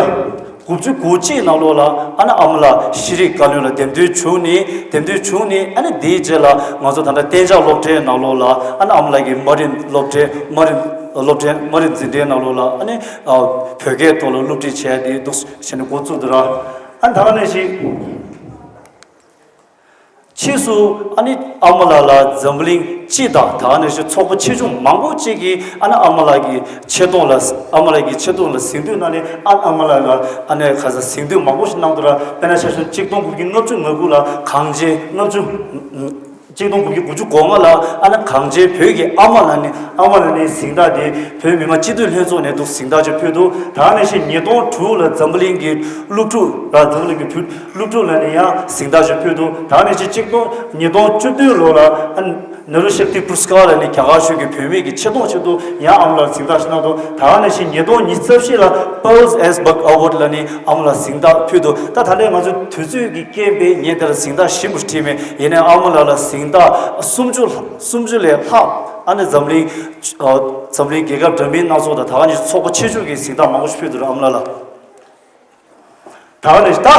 དགུ་བཅུ་གོ་གཅིག་ནང་ལོགས་ལ་ཨ་ནི་ཨ་མ་ལགས་ཤེས་རིག་བཀའ་བློན་ལ་འདེམས་ཐོན་བྱུང་ནས། འདེམས་ཐོན་བྱུང་ནས་ཨ་ནི་དེའི་རྗེས་ལ་ང་ཚོ་ད་ལྟ་གཏན་འཇགས་སློབ་གྲྭའི་ནང་ལོགས་ལ་ཨ་ནི་ཨ་མ་ལགས་ཀྱིས་དམའ་རིམ་སློབ་གྲྭའི་དམའ་རིམ་སློབ་གྲྭའི་དམའ་རིམ་འཛིན་གྲྭའི་ནང་ལོགས་ལ་ཨ་ནི་ཨ་བོད་སྐད་ཐོག་ལ་སློབ་ཁྲིད་བྱས་ཏེ་འདུག་བྱས་ནས་འགོ་བཙུགས་འདུག་ར། ཨ་ནི་ད་ག་ནང་བཞིན། ཕྱིས་སུ་ཨ་ནི་ཨ་མ་ལགས་ལ་འཛམ་བུ་གླིང་སྤྱི་དང་ད་ག་ནང་བཞིན་ཚོགས་པ་ཆེ་ཆུང་མང་པོ་ཅིག་གིས་ཨ་ནི་ཨ་མ་ལགས་ཀྱི་ཆེ་མཐོང་ལ་ཨ་མ་ལགས་ཀྱི་ཆེ་མཐོང་ལ་གཟེངས་བསྟོད་གནང་ནས། ཨ་ཨ་མ་ལགས་ལ་ཨ་ནི་ཁ་སང་གཟེངས་བསྟོད་མང་པོ་ཞིག་གནང་འདུག་ར། དཔེར་ན་ཆ་བཞག་ན་གཅིག་སྟོང་དགུ་བརྒྱ་ལྔ་བཅུ་ང་དགུ་ལ་གངས་ཅན་ལྔ་བཅུ། གཅིག་སྟོང་དགུ་བརྒྱ་དགུ་བཅུ་གོ་ལྔ་ལ་ཨ་ནི་གངས་ཅན་བོད་ཀྱི་ཨ་མ་ལགས་ནས་ཨ་མ་ལགས་ནས་གཟེངས་རྟགས་དེ་བོད་མི་མང་སྤྱི་འཐུས་ལྷན་ཚོགས་ནས་འདུག་གཟེངས་རྟགས་ཅིག་ཕུལ་འདུག་ད་ག་ནང་བཞིན་ཉིས་སྟོང་དྲུག་ལ་འཛམ་བུ་གླིང་གི་སློབ་ཕྲུག་ལ་འཛམ་བུ་གླིང་གི་བོད་སློབ་ཕྲུག་ལ་ནི་ཡང་གཟེངས་རྟགས་ཅིག་ཕུལ་འདུག་ད་ག་ནང་བཞིན་གཅིག་སྟོང་ཉིས་སྟོང་བཅུ་བདུན་ལོ་ལ་ཨ་ནེ་རུ་ཤཀྟི་པུ་རུ་སྐར་ལ་ནི་རྒྱ་གར་གཞུང་གིས་བོད་མི་གི་ཆེ་མཐོང་ཆེད་དུ་ཡང་ཨ་མ་ལགས་གཟེངས་རྟགས་ཤིག་གནང་འདུག་ད་ག་ནང་བཞིན་ཉིས་སྟོང་ཉི་ཤུ་རྩ་བཞི་ལ་Pearls as Buck Award ལ་ནི་ཨ་མ་ལགས་གཟེངས་རྟགས་ཕུལ་འདུག་ད་ད་ལྟའི་ང་ཚོ་དུས་ཚོད་ཀྱི་རྐྱེན་པས་ངས་དེ་ལ་གཟེངས་རྟགས་ཞིབ་པོ་བྲིས་མེད། ཡིན་ནའི་ཨ་མ་ལགས་ལ་གཟེངས་རྟགས་སུམ་ཅུ་ལྷག་སུམ་ཅུ་ལས་ལྷག་ཨ་ནི་འཛམ་གླིང་ཨ་འཛམ་གླིང་རྒྱལ་ཁབ་འདྲ་མིན་སྣ་ཚོགས་དང་ད་ག་ནང་བཞིན་ཚོགས་པ་ཆེ་ཆུང་གིས་གཟེངས་རྟགས་མང་པོ་ཞིག་ཕུལ་འདུག་ར། ཨ་མ་ལགས་ལ། ད་ག་ནང་བཞིན་ད་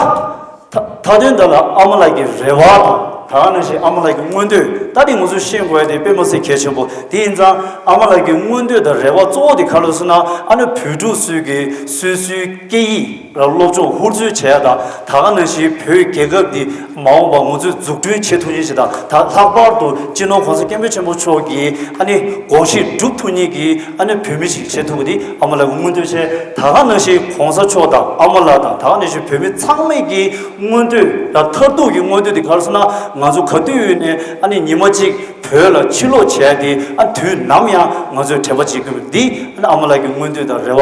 ད་མཐའ་དོན་དག་ལ་ཨ་མ་ལགས་ཀྱི་རེ་བ་དང་ད་ག་ནང་བཞིན་ཨ་མ་ལགས་ཀྱི་མངོན་འདོད། ད་དེ་ང་ཚོས་ཤེས་དགོས་ཡ་དེ་དཔེ་མི་སྲིད་གལ་ཆེན་པོ་དེ་ཡིན་ཙང་། ཨ་མ་ལགས་ཀྱི་མངོན་འདོད་དང་རེ་བ་གཙོ་བོ་དེ་ག་རེ་ཟེར་ན། ཨ་ནི་བོད་ཕྲུག་ཚོས་ཀྱི་སོ་སོའི་སྐད་ཡིག་ལ་སློབ་སྦྱོང་ཧུར་བརྩོན་བྱས་དང་། ད་ག་ནང་བཞིན་བོད་རྒྱལ་ཁབ་འདི་མ་འོངས་པར་ང་ཚོས་འཛུགས་སྐྲུན་བྱེད་ཐུབ་མཁན་ཞིག་དང་། ད་ལྷག་པར་དུ་སྤྱི་ནོར་༸གོང་ས་༸སྐྱབས་མགོན་ཆེན་པོ་མཆོག་གི་ཨ་ནི་དགོངས་གཞི་སྒྲུབ་ཐུབ་མཁན་གྱི་ཨ་ནི་བོད་མི་ཞིག་བྱེད་ཐུབ་པ་འདི་ཨ་མ་ལགས་ཀྱི་མངོན་འདོད་བྱས། ད་ག་ནང་བཞིན་༸གོང་ས་མཆོག་དང་ཨ་མ་ལགས་དང་ད་ག་ནང་བཞིན་བོད་མི་ཚང་མས་ཀྱི་མངོན་འདོད་དང་མཐར་ཐུག་གི་མངོན་འདོད་འདི་ག་རེ་ཟེར་ན། ང་ཚོ་ག་དུས་ཡིན་ནའི་ཨ་ནི་ཉི་མ་གཅིག་བོད་ལ་ཕྱིར་ལོག་བྱས་ཏེ། ཨ་དུས་ནམ་ཡང་ང་ཚོས་དྲན་པ་བརྗེད་དགོས་པ་འདི་ཨ་ནི་ཨ་མ་ལགས་ཀྱི་མངོན་འདོད་དང་རེ་བ།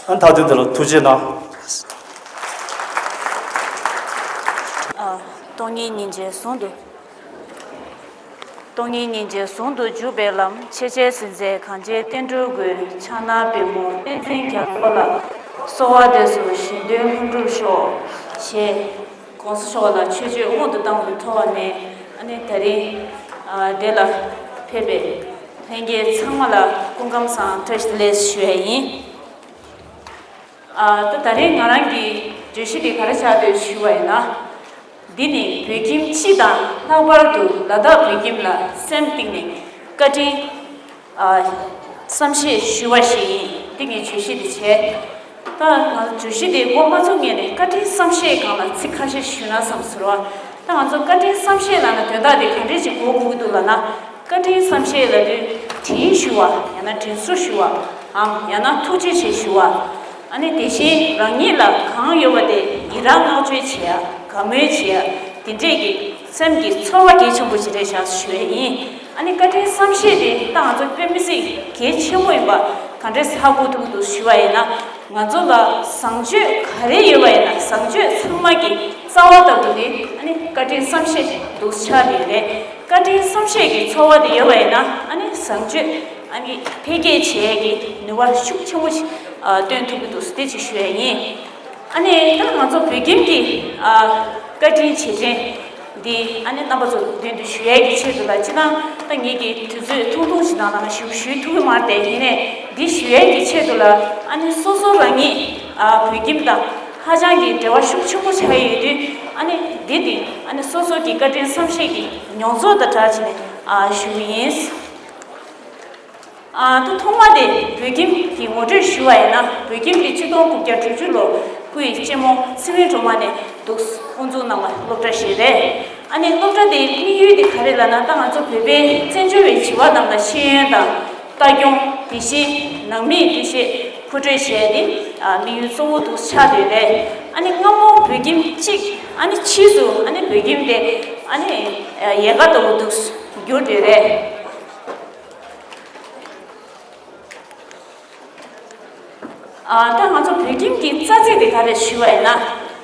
ཨ་མཐའ་དོན་དེ་ལ་ཐུགས་རྗེ་གནང་། ཨ། སྟོང་ཉིད་སྙིང་རྗེ་ཟུང་དུ། སྟོང་ཉིད་སྙིང་རྗེ་ཟུང་དུ་འཇུག་པའི་ལམ། ཆེས་ཆེར་གཟིགས་མཛད་གངས་ཅན་བསྟན་འགྲོའི་མགོན། ཕྱག་ན་པདྨོ་བསྟན་འཛིན་རྒྱ་མཚོ་ལ། གསོལ་བ་འདེབས་སོ་གཞན་དོན་ལྷུན་གྲུབ་ཤོག་ཞེས་༸གོང་ས་མཆོག་ལ་མཆོད་བརྗོད་སྔོན་དུ་བཏང་བའི་ཐོག་ནས། ཨ་ནི་ད་རིང་ཨ་དེ་ལ་ཕེབས་པའི་ལྷན་རྒྱས་ཚང་མ་ལ་སྐུ་ཁམས་བཟང་བཀྲ་ཤིས་བདེ་ལེགས་ཞུ་ཡ་ཡིན། ཨ་ད་ད་རིང་ང་རང་གི་བརྗོད་གཞི་འདི་ག་རེ་ཆགས་འདུག་ཞུ་བ་ཡིན་ན། འདི་ནི་བོད་ཁྱིམ་སྤྱི་དང་ལྷག་པར་དུ་ལ་དྭགས་བོད་ཁྱིམ་ལ་སེམས་གཏིང་ནས་བཀའ་དྲིན་ཨ་བསམ་ཤེས་ཞུ་བ་ཞིག་ཡིན། འདི་ངས་བརྗོད་གཞི་འདི་བྱས། ད་ང་བརྗོད་གཞི་འདི་འགོ་མ་ཚུགས་སྔོན་ནས་བཀའ་དྲིན་བསམ་ཤེས་སྒང་ལ་ཚིག་ཁ་ཤས་ཞུས་ན་བསམ་ཟེར་བ། ད་ང་ཚོ་བཀའ་དྲིན་བསམ་ཤེས་ལབ་ན་དོན་དག་འདི་ག་འདྲས་ཅིག་གོ་དགོས་ཀྱི་འདུག་ལབ་ན། བཀའ་དྲིན་བསམ་ཤེས་ལབ་དུས་དྲིན་ཞུ་བ། ཡང་ན་དྲིན་གཟོ་ཞུ་བའམ་ཡང་ན་ཐུགས་རྗེ་ཆེ་ཞུ་བ། ཨ་ནི་དེ་བཞིན་རང་ཉིད་ལ་གང་ཡོད་པ་དེ་ཡི་རང་བསྔགས་བརྗོད་བྱེད་ཡ། དགའ་མོས་བྱེད་ཡ། དེ་འདྲས་ཀྱི་སེམས་ཀྱི་ཚོར་བ་གལ་ཆེན་པོ་ཞིག་རེད་བཞག་ཞུ་ཡ་ཡིན། ཨ་ནི་བཀའ་དྲིན་བསམ་ཤེས་དེ་ད་ང་ཚོ་དཔེ་མི་སྲིད་གལ་ཆེན་པོ་ཡིན་པ་ག་འདྲས་ཧ་གོ་ཐུབ་ཀྱི་འདུག་ཞུ་བ་ཡིན་ན། ང་ཚོ་ལ་བཟང་སྤྱོད་ག་རེ་ཡོད་པ་ཡིན་ན་བཟང་སྤྱོད་ཚང་མ་གི་རྩ་བ་ལྟ་བུ་དེ་ཨ་ནི་བཀའ་དྲིན་བསམ་ཤེས་འདུག་ཆགས་ཡོད་རེད། བཀའ་དྲིན་བསམ་ཤེས་ཀྱི་ཚོར་བ་དེ་ཡོད་པ་ཡིན་ན་ཨ་ནི་བཟང་སྤྱོད་ཨ་ནི་འཕེལ་རྒྱས་བྱེད་ཡས་ཀྱི་ནུས་པ་ཤུགས་ཆེན་པོ་ཞིག་ཨ་སྟོན་ཐུབ་ཀྱི་འདུག་དེ་ཅིག་ཞུ་ཡས་ཡིན། ཨ་ནི་ད་ང་ཚོ་བོད་ཁྱིམ་གྱི་ཨ་བཀའ་དྲིན་རྗེས་དྲན་འདི་ཨ་ནི་རྣམ་པ་ཚོ་མདུན་དུ་ཞུ་ཡས་ཀྱི་ཆེད་དུ་ལ། སྤྱིར་བཏང་ད་ངེད་ཀྱི་དུས་ཚོད་ཐུང་ཐུང་ཞིག་ནང་ལ་ཞུ་ཞུ་ཐུབ་ཀྱི་མ་རེད་དེ། ཡིན་ནའི་འདི་ཞུ་ཡས་ཀྱི་ཆེད་དུ་ལ་ཨ་ནི་སོ་སོ་རང་ཉིད་ཨ་བོད་ཁྱིམ་དང་ཧ་ཅང་གི་འབྲེལ་བ་ཤུགས་ཆེན་པོ་ཆགས་ཡོད་དུས། ཨ་ནི་འདི་འདི་ཨ་ནི་སོ་སོ་གི་བཀའ་དྲིན་བསམ་ཤེས་ཀྱི་མྱོང་ཚོར་དང་སྦྲགས་བྱས་ནས་ཨ་ཞུ་གི་ཡིན། ཨ་ད་ཐོག་མ་དེ་བོད་ཁྱིམ་གྱི་ངོ་སྤྲོད་ཞུ་བ་ཡིན་ན། བོད་ཁྱིམ་དེ་ཆིག་སྟོང་དགུ་བརྒྱ་དྲུག་ཅུ་ལོ་སྐུའི་གཅེན་མོ་ཚེ་རིང་སྒྲོལ་མ་ནས་འདུག་དབུ་འཛུགས་གནང་བ་སློབ་གྲྭ་ཞིག་རེད། ཨ་ནི་སློབ་གྲྭ་དེའི་དམིགས་ཡུལ་དེ་ག་རེ་ལབ་ན། ད་ང་ཚོ་བོད་པའི་བཙན་བྱོལ་བའི་བྱིས་པ་རྣམས་ལ་ཤེས་ཡོན་དང་ལྟ་སྐྱོང་། དེ་བཞིན་ནང་མིའི་འདུ་ཤེས་མཁོ་སྤྲོད་བྱས་ཏེ་ཨ་དམིགས་ཡུལ་གཙོ་བོ་འདུག་ཆགས་བསྡད་རེད། ཨ་ནི་སྔ་མོ་བོད་ཁྱིམ་གཅིག་ཨ་ནི་ཕྱིས་སུ་ཨ་ནི་བོད་ཁྱིམ་དེ་ཨ་ནི་ཡལ་ག་ལྟ་བུ་འདུག་གྱུར་བསྡད་རེད། ཨ་ད་ང་ཚོ་བོད་ཁྱིམ་གྱི་རྩ་ཚིག་དེ་ག་རེ་ཞུ་བ་ཡིན་ན།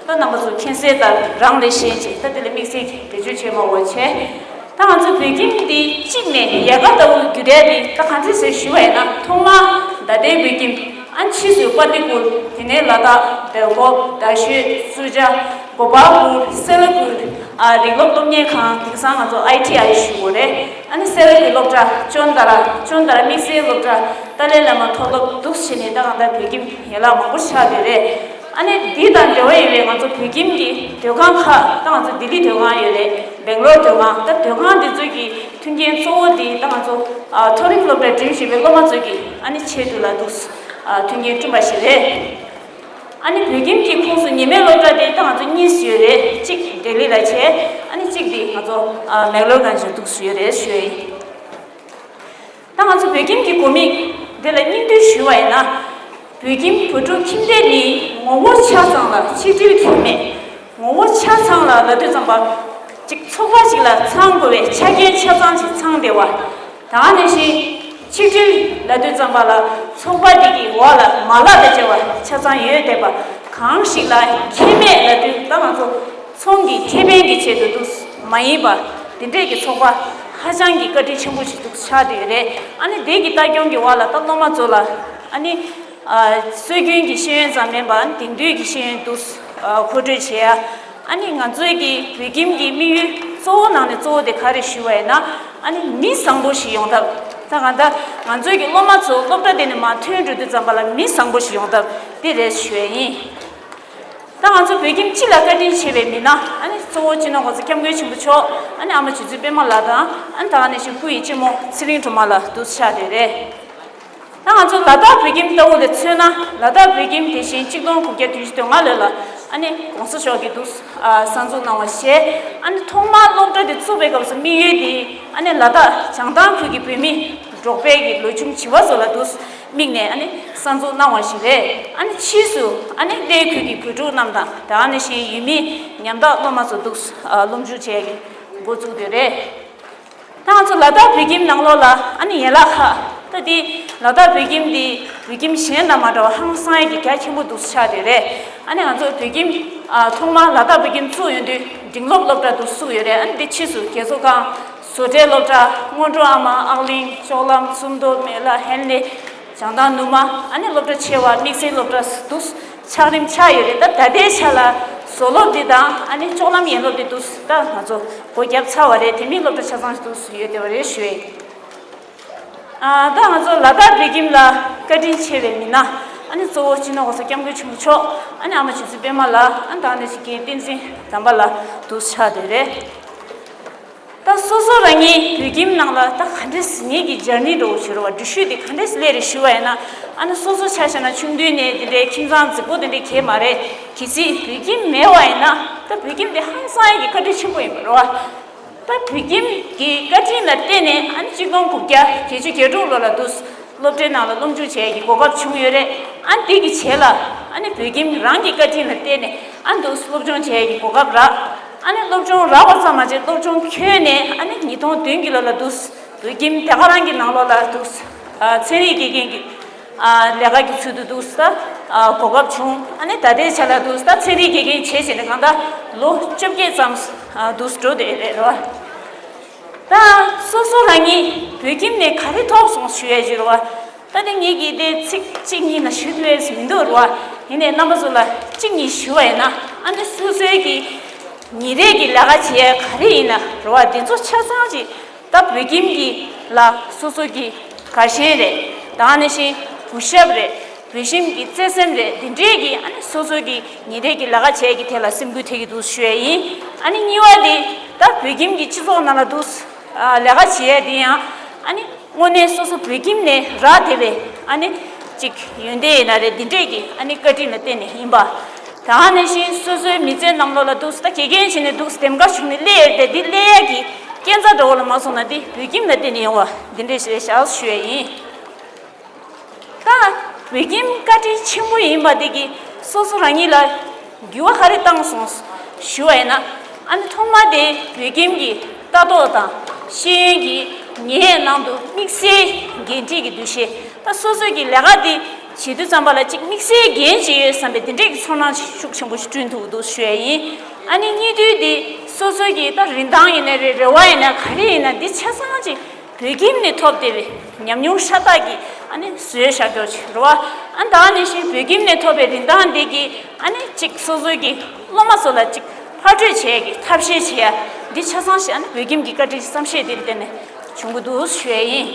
ད་རྣམ་པ་ཚོ་མཁྱེན་གསལ་ལྟར་རང་ལས་གཞན་གཅེས། ད་དེ་ལ་དམིགས་བསལ་གྱི་བེད་སྤྱོད་བྱེད་མ་དགོས་བྱས། ད་ང་ཚོ་བོད་ཁྱིམ་འདི་གཅིག་ནས་ཡལ་ག་ལྟ་བུ་རྒྱུད་འགྲེལ་འདི་ད་ག་འདྲ་ཟེར་ཞུ་བ་ཡིན་ན། ཐོག་མར་མདའ་དར་བོད་ཁྱིམ། ཨ་ཕྱིས་སུ་དཔའ་མཐའི་ཁུལ། དེ་ནས་ལ་དྭགས། སྦེལ་ཀོབ། རྡ་ཤོད། སུ་ཇཱ། གོ་པལ་པུར། སེ་ལ་ཀུ། ཨ་རིགས་སློབ་སློབ་གཉེར་ཁང་། དེང་སང་ང་ཚོ་ཨའི་ཊི་ཨའི་ཞུ་དགོས་རེད། ཨ་ནི་སེ་ལ་ཀུའི་སློབ་གྲྭ། ཅོན་ཏ་ར། ཅོན་ཏ་ར་དམིགས་བསལ་སློབ་གྲྭ། ཏཱ་ལའི་བླ་མ་མཐོ་སློབ། འདུག་བྱས་ནས་ད་གང་ལྟར་བོད་ཁྱིམ་ཡན་ལག་མང་པོ་ཆགས་བསྡད་རེད། ཨ་ནི་འདི་དང་འབྲེལ་བ་ཡོད་པའི་ང་ཚོ་བོད་ཁྱིམ་གྱི་སྡོད་ཁང་ཁག། ད་ང་ཚོ་ལྡི་ལི་སྡོད་ཁང་ཡོད་རེད། སྦེང་ལོར་སྡོད་ཁང་། ད་སྡོད་ཁང་འདི་ཚོ་གི་མཐུན་རྐྱེན་གཙོ་བོ་འདི་ད་ང་ཚོ་ཨ་མཐོ་རིམ་སློབ་གྲྭ་འགྲིམ་བཞིན་པའི་སློབ་མ་ཚོ་གི་ཨ་ནི་ཆེད་དུ་ལ་འདུག་ཨ་མཐུན་རྐྱེན་བསྐྲུན་པ་ཞིག་རེད། ཨ་ནི་བོད་ཁྱིམ་གྱི་ཁོངས་སུ་ཉི་མའི་སློབ་གྲྭ་དེ་ད་ང་ཚོ་གཉིས་ཡོད་རེད། གཅིག་ལྡི་ལི་ལ་བྱས། ཨ་ནི་ འདི་ང་ཚོ་མེག་ལོར་གང་ཞིག་འདུག་ཞུ་ཡ་རེད་ཞུ་ཡ་ཡིན། ད་ང་ཚོ་བོད་ཁྱིམ་གྱི་དགོས་དམིགས་འདི་ལ་སྙིང་བསྡུས་ཞུ་བ་ཡིན་ན། བོད་ཁྱིམ་བོད་ཕྲུག་ཁྱིམ་སྡེ་ནི་ངོ་བོ་ཆ་ཚང་ལ་ཆིག་སྒྲིལ་ཁྱད་མེད། ངོ་བོ་ཆ་ཚང་ལ་ལབ་དུས་ཙམ་པ། གཅིག་ཚོགས་པ་ཞིག་ལ་ཚང་དགོས་པའི་ཆ་རྐྱེན་ཆ་ཚང་ཞིག་ཚང་བསྡད་པ། ད་ནང་བཞིན་ཆིག་སྒྲིལ་ལབ་དུས་ཙམ་པ་ལ་ཚོགས་པ་འདི་གི་འོག་ལ་མ་ལག་དང་བཅས་པ་ཆ་ཚང་ཡོད་བསྡད་པ། གང་ཞིག་ལ་ཁྱད་མེད་ལབ་དུས་ད་ང་ཚོ་ཚོང་གི་ཁེ་ཕན་གྱི་ཆེད་དུ་འདུག་མ་ཡིན་པ། འདི་འདྲས་ཀྱི་ཚོགས་པ་ཧ་ཅང་གི་བཀའ་དྲིན་ཆེན་པོ་ཞིག་འདུག་ཆགས་བསྡད་ཡོད་རེད། ཨ་ནི་དེ་གི་ལྟ་སྐྱོང་གི་འོག་ལ་ད་སློབ་མ་ཚོ་ལ་ཨ་ནི་ཨ་སྲོལ་རྒྱུན་གྱི་ཤེས་ཡོན་ཙམ་མིན་པ་དེང་དུས་ཀྱི་ཤེས་ཡོན་འདུག་ཨ་མཁོ་སྤྲོད་བྱེད་ཡ། ཨ་ནི་ང་ཚོའི་གི་བོད་ཁྱིམ་གྱི་དམིགས་ཡུལ་གཙོ་བོ་ནང་ནས་གཙོ་བོ་དེ་ག་རེ་ཞུ་བ་ཡིན་ན། ཨ་ནི་མི་བཟང་པོ་ཞིག་ཡོང་ཐབས། ད་གང་ལྟར་ང་ཚོའི་གི་སློབ་མ་ཚོ་སློབ་གྲྭ་དེ་ནས་མར་ཐོན་འགྲོ་དུས་ཙམ་པ་ལ་མི་བཟང་པོ་ཞིག་ཡོང་ཐབས་དེ་རེད་ཞུ་ཡ་ཡིན། ད་ང་ཚོ་བོད་ཁྱིམ་སྤྱི་ལ་བཀའ་དྲིན་ཆེ་བའི་མི་སྣ། ཨ་ནི་གཙོ་བོ་སྤྱི་ནོར་༸གོང་ས་༸སྐྱབས་མགོན་ཆེན་པོ་མཆོག་ཨ་ནི་ཨ་མ་རྗེ་བཙུན་པད་མ་ལགས་དང་། ཨ་ནི་ད་ག་ནང་བཞིན་སྐུ་ཡི་སྤྱི་མོ་ཚེ་རིང་སྒྲོལ་མ་ལགས་འདུག་ཆགས་བསྡད་རེད། ད་ང་ཚོ་ལ་དྭགས་བོད་ཁྱིམ་ལྟ་བུ་ལ་མཚོན་ན། ལ་དྭགས་བོད་ཁྱིམ་དེ་བཞིན་གཅིག་སྟོང་དགུ་བརྒྱ་བདུན་ཅུ་དོན་ལྔ་ལོ་ལ་ཨ་ནི་༸གོང་ས་མཆོག་གིས་འདུག་ཨ་གསར་འཛུགས་གནང་བ་བྱས། ཨ་ནི་ཐོག་མར་སློབ་གྲྭ་དེ་བཙུགས་པའི་སྐབས་སུ་དམིགས་ཡུལ་དེ་ཨ་ནི་ལ་དྭགས་བྱང་ཐང་ཁུལ་གྱི་བོད་མི་འབྲོག་པའི་གི་ལོ་ཆུང་བྱིས་པ་ཚོ་ལ་འདུག་དམིགས་ནས་ཨ་ནི་གསར་འཛུགས་གནང་བ་ཞིག་རེད། ཨ་ནི་ཕྱིས་སུ་ཨ་ནི་གླེ་ཁུལ་གྱི་བོད་ཕྲུག་རྣམས་དང་། ད་ནང་བཞིན་ཡུལ་མི་ཉམ་ཐག་སློབ་མ་ཚོ་འདུག་ཨ་སློབ་འཇུག་བྱེད་ཡ་གི་འགོ་བཙུགས་དེ་རེད། ད་ང་ཚོ་ལ་དྭགས་བོད་ཁྱིམ་ནང་ལོགས་ལ་ཨ་ནི་ཡན་ལག་ཁག་ད་འདི་ལ་དྭགས་བོད་ཁྱིམ་འདི་བོད་ཁྱིམ་གཞན་དང་མ་འདྲ་བ་ཧང་སང་ཡ་གི་རྒྱ་ཆེན་པོ་འདུག་ཆགས་བསྡད་རེད། ཨ་ནི་ང་ཚོ་བོད་ཁྱིམ་ཨ་ཐོག་མར་ལ་དྭགས་བོད་ཁྱིམ་བཙུགས་ཡོང་དུས་འབྲིང་སློབ་སློབ་གྲྭ་འདུག་བཙུགས་ཡོད་རེད། ཨ་ནི་འདི་ཕྱིས་སུ་རྒས་གསོ་ཁང་། བཟོ་གྲྭའི་སློབ་གྲྭ། སྔོན་འགྲོ་ཨ་མ། ཨག་གླིང་། ལྕོག་ལམ། སུམ་མདོ། མེ་ལ། ཧན་ལེ། བྱང་ཐང་། ནུ་མ། ཨ་ནི་སློབ་གྲྭ་ཆེ་བ་དམིགས་བསལ་སློབ་གྲྭ་འདུག་ཆགས་རིམ་ཆགས་ཡོད་རེད། ད་ད་ལྟའི་ཆ་ལ་བཟོ་སློབ་འདི་དང་ཨ་ནི་ལྕོག་ལམ་ཡན་སློབ་འདི་འདུག་ད་ང་ཚོ་སྒོ་བརྒྱབ་ཚར་བ་རེད། དེ་མིན་སློབ་གྲྭ་ཆ་ཚང་ཞིག་འདུག་ཡོད་བསྡད་པ་རེད་ཞུ་ཡས། ཨ་ད་ང་ཚོ་ལ་དྭགས་བོད་ཁྱིམ་ལ་བཀའ་དྲིན་ཆེ་བའི་མི་སྣ། ཨ་ནི་གཙོ་བོ་སྤྱི་ནོར་༸གོང་ས་༸སྐྱབས་མགོན་ཆེན་པོ་མཆོག་ཨ་ནི་ཨ་མ་རྗེ་བཙུན་པད་མ་ལགས། ཨ་ནི་ད་ནི་ཞིག་གི་བསྟན་འཛིན་དམ་པ་ལགས་འདུག་ཆགས་བསྡད་རེད། ད་སོ་སོ་རང་ཉིད་བོད་ཁྱིམ་ནང་ལ་ད་ག་འདྲས་ངེད་ཀྱི་འཇར་ནི་འགྲོ་བ་ཞུ་རོགས། འགྲུལ་བཞུད་དེ་ག་འདྲས་སླེབས་རེད་ཞུ་བ་ཡིན་ན། ཨ་ནི་སོ་སོ་ཆ་བཞག་ན་ཆུང་དུས་ནས་དེ་འདྲའི་ཁྱིམ་ཚང་རྫིག་པོ་དེ་འདྲའི་གས་མ་རེད། གལ་སྲིད་བོད་ཁྱིམ་མེད་པ་ཡིན་ན་ད་བོད་ཁྱིམ་དེ་ཧང་སང་ཡ་གི་བཀའ་དྲིན་ཆེན་པོ་ཡིན་པ་རེད་བ། ད་བོད་ཁྱིམ་གྱི་བཀའ་དྲིན་ལ་བརྟེན་ནས་ཨ་ནི་གཅིག་སྟོང་དགུ་བརྒྱ་བརྒྱད་ཅུ་གྱ་དྲུག་ལོ་ལ་འདུག་སློབ་གྲྭའི་ནང་ལ་སློབ་འཇུག་བྱེད་ཡས་ཀྱི་གོ་སྐབས་བྱུང་ཡོད་རེད། ཨ་ནི་དེ་གི་རྗེས་ལ་ཨ་ནི་བོད་ཁྱིམ་རང་གི་བཀའ་དྲིན་ལ་བརྟེན་ནས་ཨ་ནི་འདུག་སློབ་སྦྱོང་བྱེད་ཡས་ཀྱི་གོ་སྐབས་རག་ཨ་ནི་སློབ་སྦྱོང་རག་པ་ཙམ་མ་ཟད་སློབ་སྦྱོང་ཁྱོན་ནས་ཨ་ནི་ཉིས་སྟོང་བདུན་གྱི་ལོ་ལ་འདུག་བོད་ཁྱིམ་དེ་ག་རང་གི་ནང་ལོགས་ལ་འདུག་ཚན་རིག་དགེ་རྒན་གྱི་ལས་ཀ་གི་ཚུལ་དུ་འདུག་ས་གོ་སྐབས་བྱུང་། ཨ་ནི་ད་ལྟའི་ཆ་ལ་འདུག་ས་ཚན་རིག་དགེ་རྒན་བྱས་བྱས་ནས་གང་ལྟར་ལོ་བཅོ་བརྒྱད་ཙམ་འདུག་འགྲོ་བསྡད་ཡོད་རེད་རོ། ད་སོ་སོ་རང་ཉིད་བོད་ཁྱིམ་ནས་ག་རེ་ཐོབ་སོང་ཞུ་ཡས་ཞུ་རོ། ད་དེ་ངེད་ཀྱིས་དེ་ཚིག་གཅིག་གཉིས་ན་ཞུ་ཐུབ་ཡས་མི་འདུག་རོ། ཡིན་ནའི་རྣམ་པ་ཚོ་ལ་གཅིག་གཉིས་ཞུ་བ་ཡིན་ན། ཨ་ནི་སོ་སོའི་གི་ཉིན་རེ་གི་ལས་ཀ་བྱེད་ཡས་ག་རེ་ཡིན་ན་རོ། དེ་ཚོ་ཆ་ཚང་ཅིག་ད་བོད་ཁྱིམ་གྱི་ལ་སོ་སོ་གི་དགའ་ཞེན་རེད། ད་ནང་བཞིན་བུ་ཞབས་རེད། བུ་ཤིང་གི་བརྩེ་སེམས་རེད། འདི་འདྲས་ཀྱི་ཨ་ནི་སོ་སོ་གི་ཉིན་རེ་གི་ལས་ཀ་བྱེད་ཀྱི་ཐད་ལ་སེམས་འགུལ་ཐེབས་ཀྱི་འདུག་ཞུ་ཡས་ཡིན། ཨ་ནི་གཉིས་པ་དེ་ད་བོད་ཁྱིམ་གྱི་སྤྱི་ཚོགས་ནང་ལ་འདུག་ལས་ཀ་བྱེད་ཡས་དེ་ཡང་ཨ་ནི་དངོས་གནས་སོ་སོ་བོད་ཁྱིམ་ནས་རག་བསྡད་པའི་ཨ་ནི་ཅིག་ཡོན་ཏན་ཡིན་ན་རེད། འདི་འདྲས་ཀྱི་ཨ་ནི་བཀའ་དྲིན་ལ་བརྟེན་ནས་ཡིན་པ། ད་ནང་བཞིན་སོ་སོའི་མི་ཚེ་ནང་ལོགས་ལ་འདུག་ད་དགེ་རྒན་བྱས་ནས་འདུག་འདེམས་ཀ་བྱུང་ནས་སླེབས་ཡས་དེ། འདི་སླེབས་ཡས་ཀྱི་རྐྱེན་རྩ་འདྲ་བོ་ལ་མ་སོང་ན་འདི་བོད་ཁྱིམ་ལ་བརྟེན་ནས་ཡོང་བ་འདི་འདྲས་ཞིག་རེད་ཤག་ཞུ་ཡས་ཡིན། ད་བོད་ཁྱིམ་བཀའ་དྲིན་ཆེན་པོ་ཡིན་པ་དེ་གིས་སོ་སོ་རང་ཉིད་ལ་འགྱུར་བ་ག་རེ་བཏང་སོང་ཞུ་བ་ཡིན་ན། ཨ་ནི་ཐོག་མ་དེ་བོད་ཁྱིམ་གྱི་ལྟ་རྟོག་དང་ཤེས་ཡོན་གྱི་ངའི་ནང་དུ་དམིགས་བསལ་འགན་འཁྲི་གི་འདུ་ཤེས། ད་སོ་སོ་གི་ལས་ཀ་འདི་བྱེད་དུས་ཙམ་པ་ལ་ཅིག་དམིགས་བསལ་འགན་ཅིག་ཡོད་བསམ་པའི་དེ་འདྲས་ཀྱི་ཚོར་སྣང་ཤུགས་ཆེན་པོ་ཞིག་བསྐྲུན་ཐུབ་འདུག་ཞུ་ཡས་ཡིན། ཨ་ནི་གཉིས་དུས་འདི་སོ་སོ་གི་ད་རིན་ཐང་ཡིན་ན་རེད། རེ་བ་ཡིན་ན་ག་རེ་ཡིན་ན་འདི་ཆ་ཚང་ཅིག་བོད་ཁྱིམ་ནས་ཐོབ་བསྡད་པའི་ཉམས་མྱོང་ཤ་སྟག་གིས་ཨ་ནི་བཟོས་བཞག་རྒྱུ་ཞིག་རེད་བ། ཨ་ད་ནང་བཞིན་བོད་ཁྱིམ་ནས་ཐོབ་པའི་རིན་ཐང་འདི་གིས་ཨ་ནི་གཅིག་སོ་སོའི་གི་སློབ་མ་ཚོ་ལ་གཅིག་ཕར་སྤྲོད་བྱེད་ཡ་གི་ཐབས་ཤེས་བྱེད་ཡ་འདི་ཆ་ཚང་ཞིག་ཨ་ནི་བོད་ཁྱིམ་གྱི་བཀའ་དྲིན་བསམ་ཤེས་འདི་ལ་བརྟེན་ནས་བྱུང་གི་འདུག་ཞུ་ཡ་ཡིན།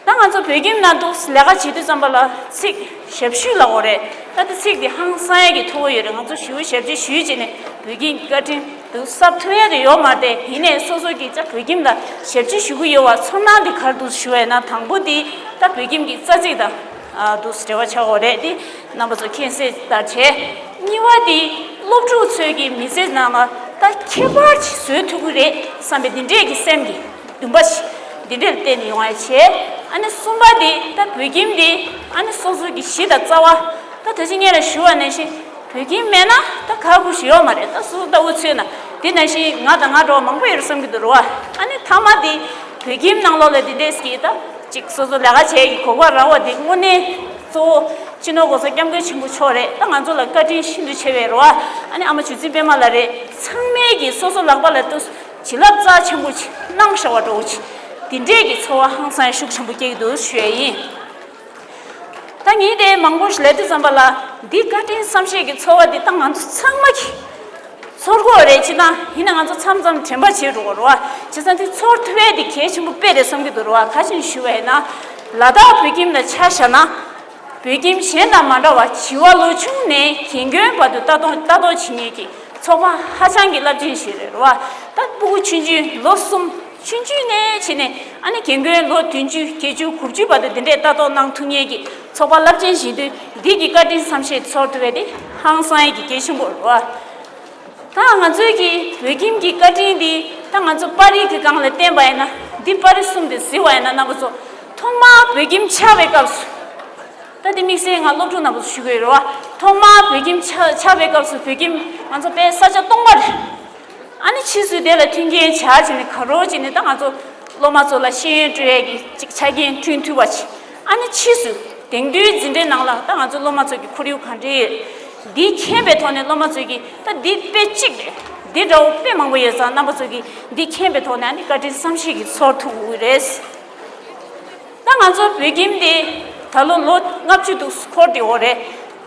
ད་ང་ཚོ་བོད་ཁྱིམ་ནང་དུ་ལས་ཀ་བྱེད་དུས་ཙམ་པ་ལ་ཚིག་ཞབས་ཞུ་ལབ་དགོས་རེད། ད་ལྟ་ཚིག་འདི་ཧང་སང་ཡ་གི་མཐོ་བོ་ཡོད་རེད། ང་ཚོ་ཞུ་ཞབས་ཕྱི་ཞུས་བྱས་ནས་བོད་ཁྱིམ་གྱི་བཀའ་དྲིན་དུ་གསབ་ཐུབ་ཡ་དེ་ཡོད་མ་རེད། ཡིན་ནའི་སོ་སོ་གི་ཅག་བོད་ཁྱིམ་ལ་ཞབས་ཕྱི་ཞུ་གི་ཡོད་བ་ཚོར་སྣང་འདི་ག་རེ་འདུག་ཞུ་བས་ན། དང་པོ་འདི་ད་བོད་ཁྱིམ་གྱི་རྩ་ཚིག་དང་ཨ་འདུག་འབྲེལ་བ་ཆགས་དགོས་རེད། འདི་རྣམ་པ་ཚོ་མཁྱེན་གསལ་ལྟར་བྱས། གཉིས་པ་འདི་སློབ་ཕྲུག་ཚོའི་གི་མི་ཚེ་ནང་ལ་ ད་ཁྱད་པར་ཅིག་བཟོ་ཐུབ་ཀྱི་རེད་བསམ་པའི་འདི་འདྲས་ཀྱི་སེམས་ཀྱི་འདུན་པ་ཞིག་འདི་འདྲས་ལ་བརྟེན་ནས་ཡོང་བ་བྱས། ཨ་ནི་གསུམ་པ་འདི་ད་བོད་ཁྱིམ་འདི་ཨ་ནི་སོ་སོ་གི་གཞི་དང་རྩ་བ། ད་ད་ཅི་སྔོན་ལ་ཞུ་བ་ནང་བཞིན་བོད་ཁྱིམ་མེད་ན་ད་ག་དགོས་ཞིག་ཡོད་མ་རེད། ད་སོ་སོ་ལྟ་བུ་ཚོས་ན་འདི་ནང་བཞིན་ང་དང་ང་འདྲ་བ་མང་པོ་ཡོད་རེད་བསམ་གྱི་འདུག་རེད་བ། ཨ་ནི་མཐའ་མ་འདི་བོད་ཁྱིམ་ནང་ལོགས་ལ་འདི་འདྲས་ཀྱི་ད་ཅིག་སོ་སོ་ལས་ཀ་བྱེད་ཀྱི་གོ་སྐབས་རག་པ་འདི་དངོས་གནས་གཙོ་བོ་སྤྱི་ནོར་༸གོང་ས་༸སྐྱབས་མགོན་ཆེན་པོ་མཆོག་རེད། ད་ང་ཚོ་ལ་བཀའ་དྲིན་ཤིན་ཏུ་ཆེ་བའི་རེད་བ། ཨ་ནི་ཨ་མ་ཆོས་འཛིན་པད་མ་ལགས་རེད། ཚང་མས་ཀྱིས་སོ་སོ་ལག་པ་ལ་ཏུ་བྱིན་རླབས་རྩ་ཆེན་པོ་ཅིག་གནང་བཞག་པ་འདྲ་བོ་ཅིག་འདི་འདྲས་ཀྱི་ཚོར་བ་ཧང་སང་ཤུགས་ཆེན་པོ་སྐྱེ་གི་འདུག་ཞུ་ཡ་ཡིན། ད་ངས་དེ་མང་པོ་ཞིག་ལབ་དུས་ཙམ་པ་ལ་འདི་བཀའ་དྲིན་བསམ་ཤེས་ཀྱི་ཚོར་བ་འདི་ད་ང་ཚོ་ཚང་མ་གིས་ཚོར་དགོས་རེད། ཅི་ན་ཡིན་ན་ང་ཚོ་མཚམས་མཚམས་དྲན་པ་བྱེད་འགྲོ་གི་རེད་བ། བྱས་ཙང་དེ་ཚོར་ཐུབ་ཡས་དེ་གལ་ཆེན་པོ་དཔེ་རེད་བསམ་གྱི་འདུག་རེད་བ། ག་ཅིན་ཞུ་བ་ཡིན་ན་ལ་དྭགས་བོད་ཁྱིམ་ལ་ཆ་བཞག་ན། བོད་ཁྱིམ་གཞན་དང་མ་འདྲ་བར་བྱིས་པ་ལོ་ཆུང་ནས་རྒན་རྒོན་བར་དུ་ལྟ་རྟོག་ལྟ་རྟོག་བྱེད་མཁན་གྱི་ཚོགས་པ་ཧ་ཅང་གི་རླབས་ཆེན་ཞིག་རེད་བ། ད་སྤུ་གུ་ཆུང་ཆུང་ལོ་གསུམ་ཆུང་ཆུང་ནས་བྱས་ནས་ཨ་ནི་རྒན་རྒོན་ལོ་བདུན་ཅུ་བརྒྱད་ཅུ་དགུ་བཅུ་བར་དུ་འདི་འདྲས་ལྟ་རྟོག་གནང་ཐུབ་མཁན་གྱི་ཚོགས་པ་རླབས་ཆེན་ཞིག་དུས་འདི་གི་བཀའ་དྲིན་བསམ་ཤེས་ཚོར་ཐུབ་པ་དེ་ཧང་སང་ཡས་ཀྱི་གལ་ཆེན་པོ་རེད་བ། ད་ང་ཚོའི་གི་བོད་ཁྱིམ་གྱི་བཀའ་དྲིན་འདི་ད་ང་ཚོ་པར་རིས་ཀྱི་སྒང་ལ་བསྟན་པ་ཡིན་ན་འདི་པར་རིས་གསུམ་དེ་གཟིགས་པ་ཡིན་ན་རྣམ་པ་ཚོ་ཐོག་མར་བོད་ཁྱིམ་ཆགས་པའི་སྐབས་སུ། ད་འདི་དམིགས་བསལ་ང་སློབ་ཕྲུག་རྣམ་པ་ཚོ་ཞུ་གི་ཡོད་རེད་བ། ཐོག་མར་བོད་ཁྱིམ་ཆགས་ཆགས་པའི་སྐབས་སུ་བོད་ཁྱིམ་ང་ཚོ་དཔེ་ས་ཆ་སྟོང་པ་རེད། ཨ་ནི་ཕྱིས་སུ་དེ་ལ་མཐུན་རྐྱེན་བྱ་བྱས་ནས་ག་རོ་བྱས་ནས་ད་ང་ཚོ་སློབ་མ་ཚོ་ལ་ཤེས་ཡོན་སྤྲོད་ཡས་ཀྱི་ཅིག་ཆ་རྐྱེན་བསྐྲུན་ཐུབ་པ་ཅིག་ཨ་ནི་ཕྱིས་སུ་དེང་དུས་འཛིན་གྲྭའི་ནང་ལ་ད་ང་ཚོ་སློབ་མ་ཚོ་གི་ཁོར་ཡུག་གང་འདྲ་ཡོད། འདི་མཁྱེན་པའི་ཐོག་ནས་སློབ་མ་ཚོ་གིས་ད་འདི་དཔེ་གཅིག་རེད། འདི་འདྲ་བོ་དཔེ་མང་པོ་ཡོད་ཙང་རྣམ་པ་ཚོ་གིས་འདི་མཁྱེན་པའི་ཐོག་ནས་ཨ་ནི་བཀའ་དྲིན་བསམ་ཤེས་ཀྱི་ཚོར་ཐུབ་ཀྱི་རེད། ད་ང་ཚོ་བོད་ཁྱིམ་འདི་ད་ལོ་ལོ་ལྔ་བཅུ་འདུག་འཁོར་བསྡད་ཡོད་རེད།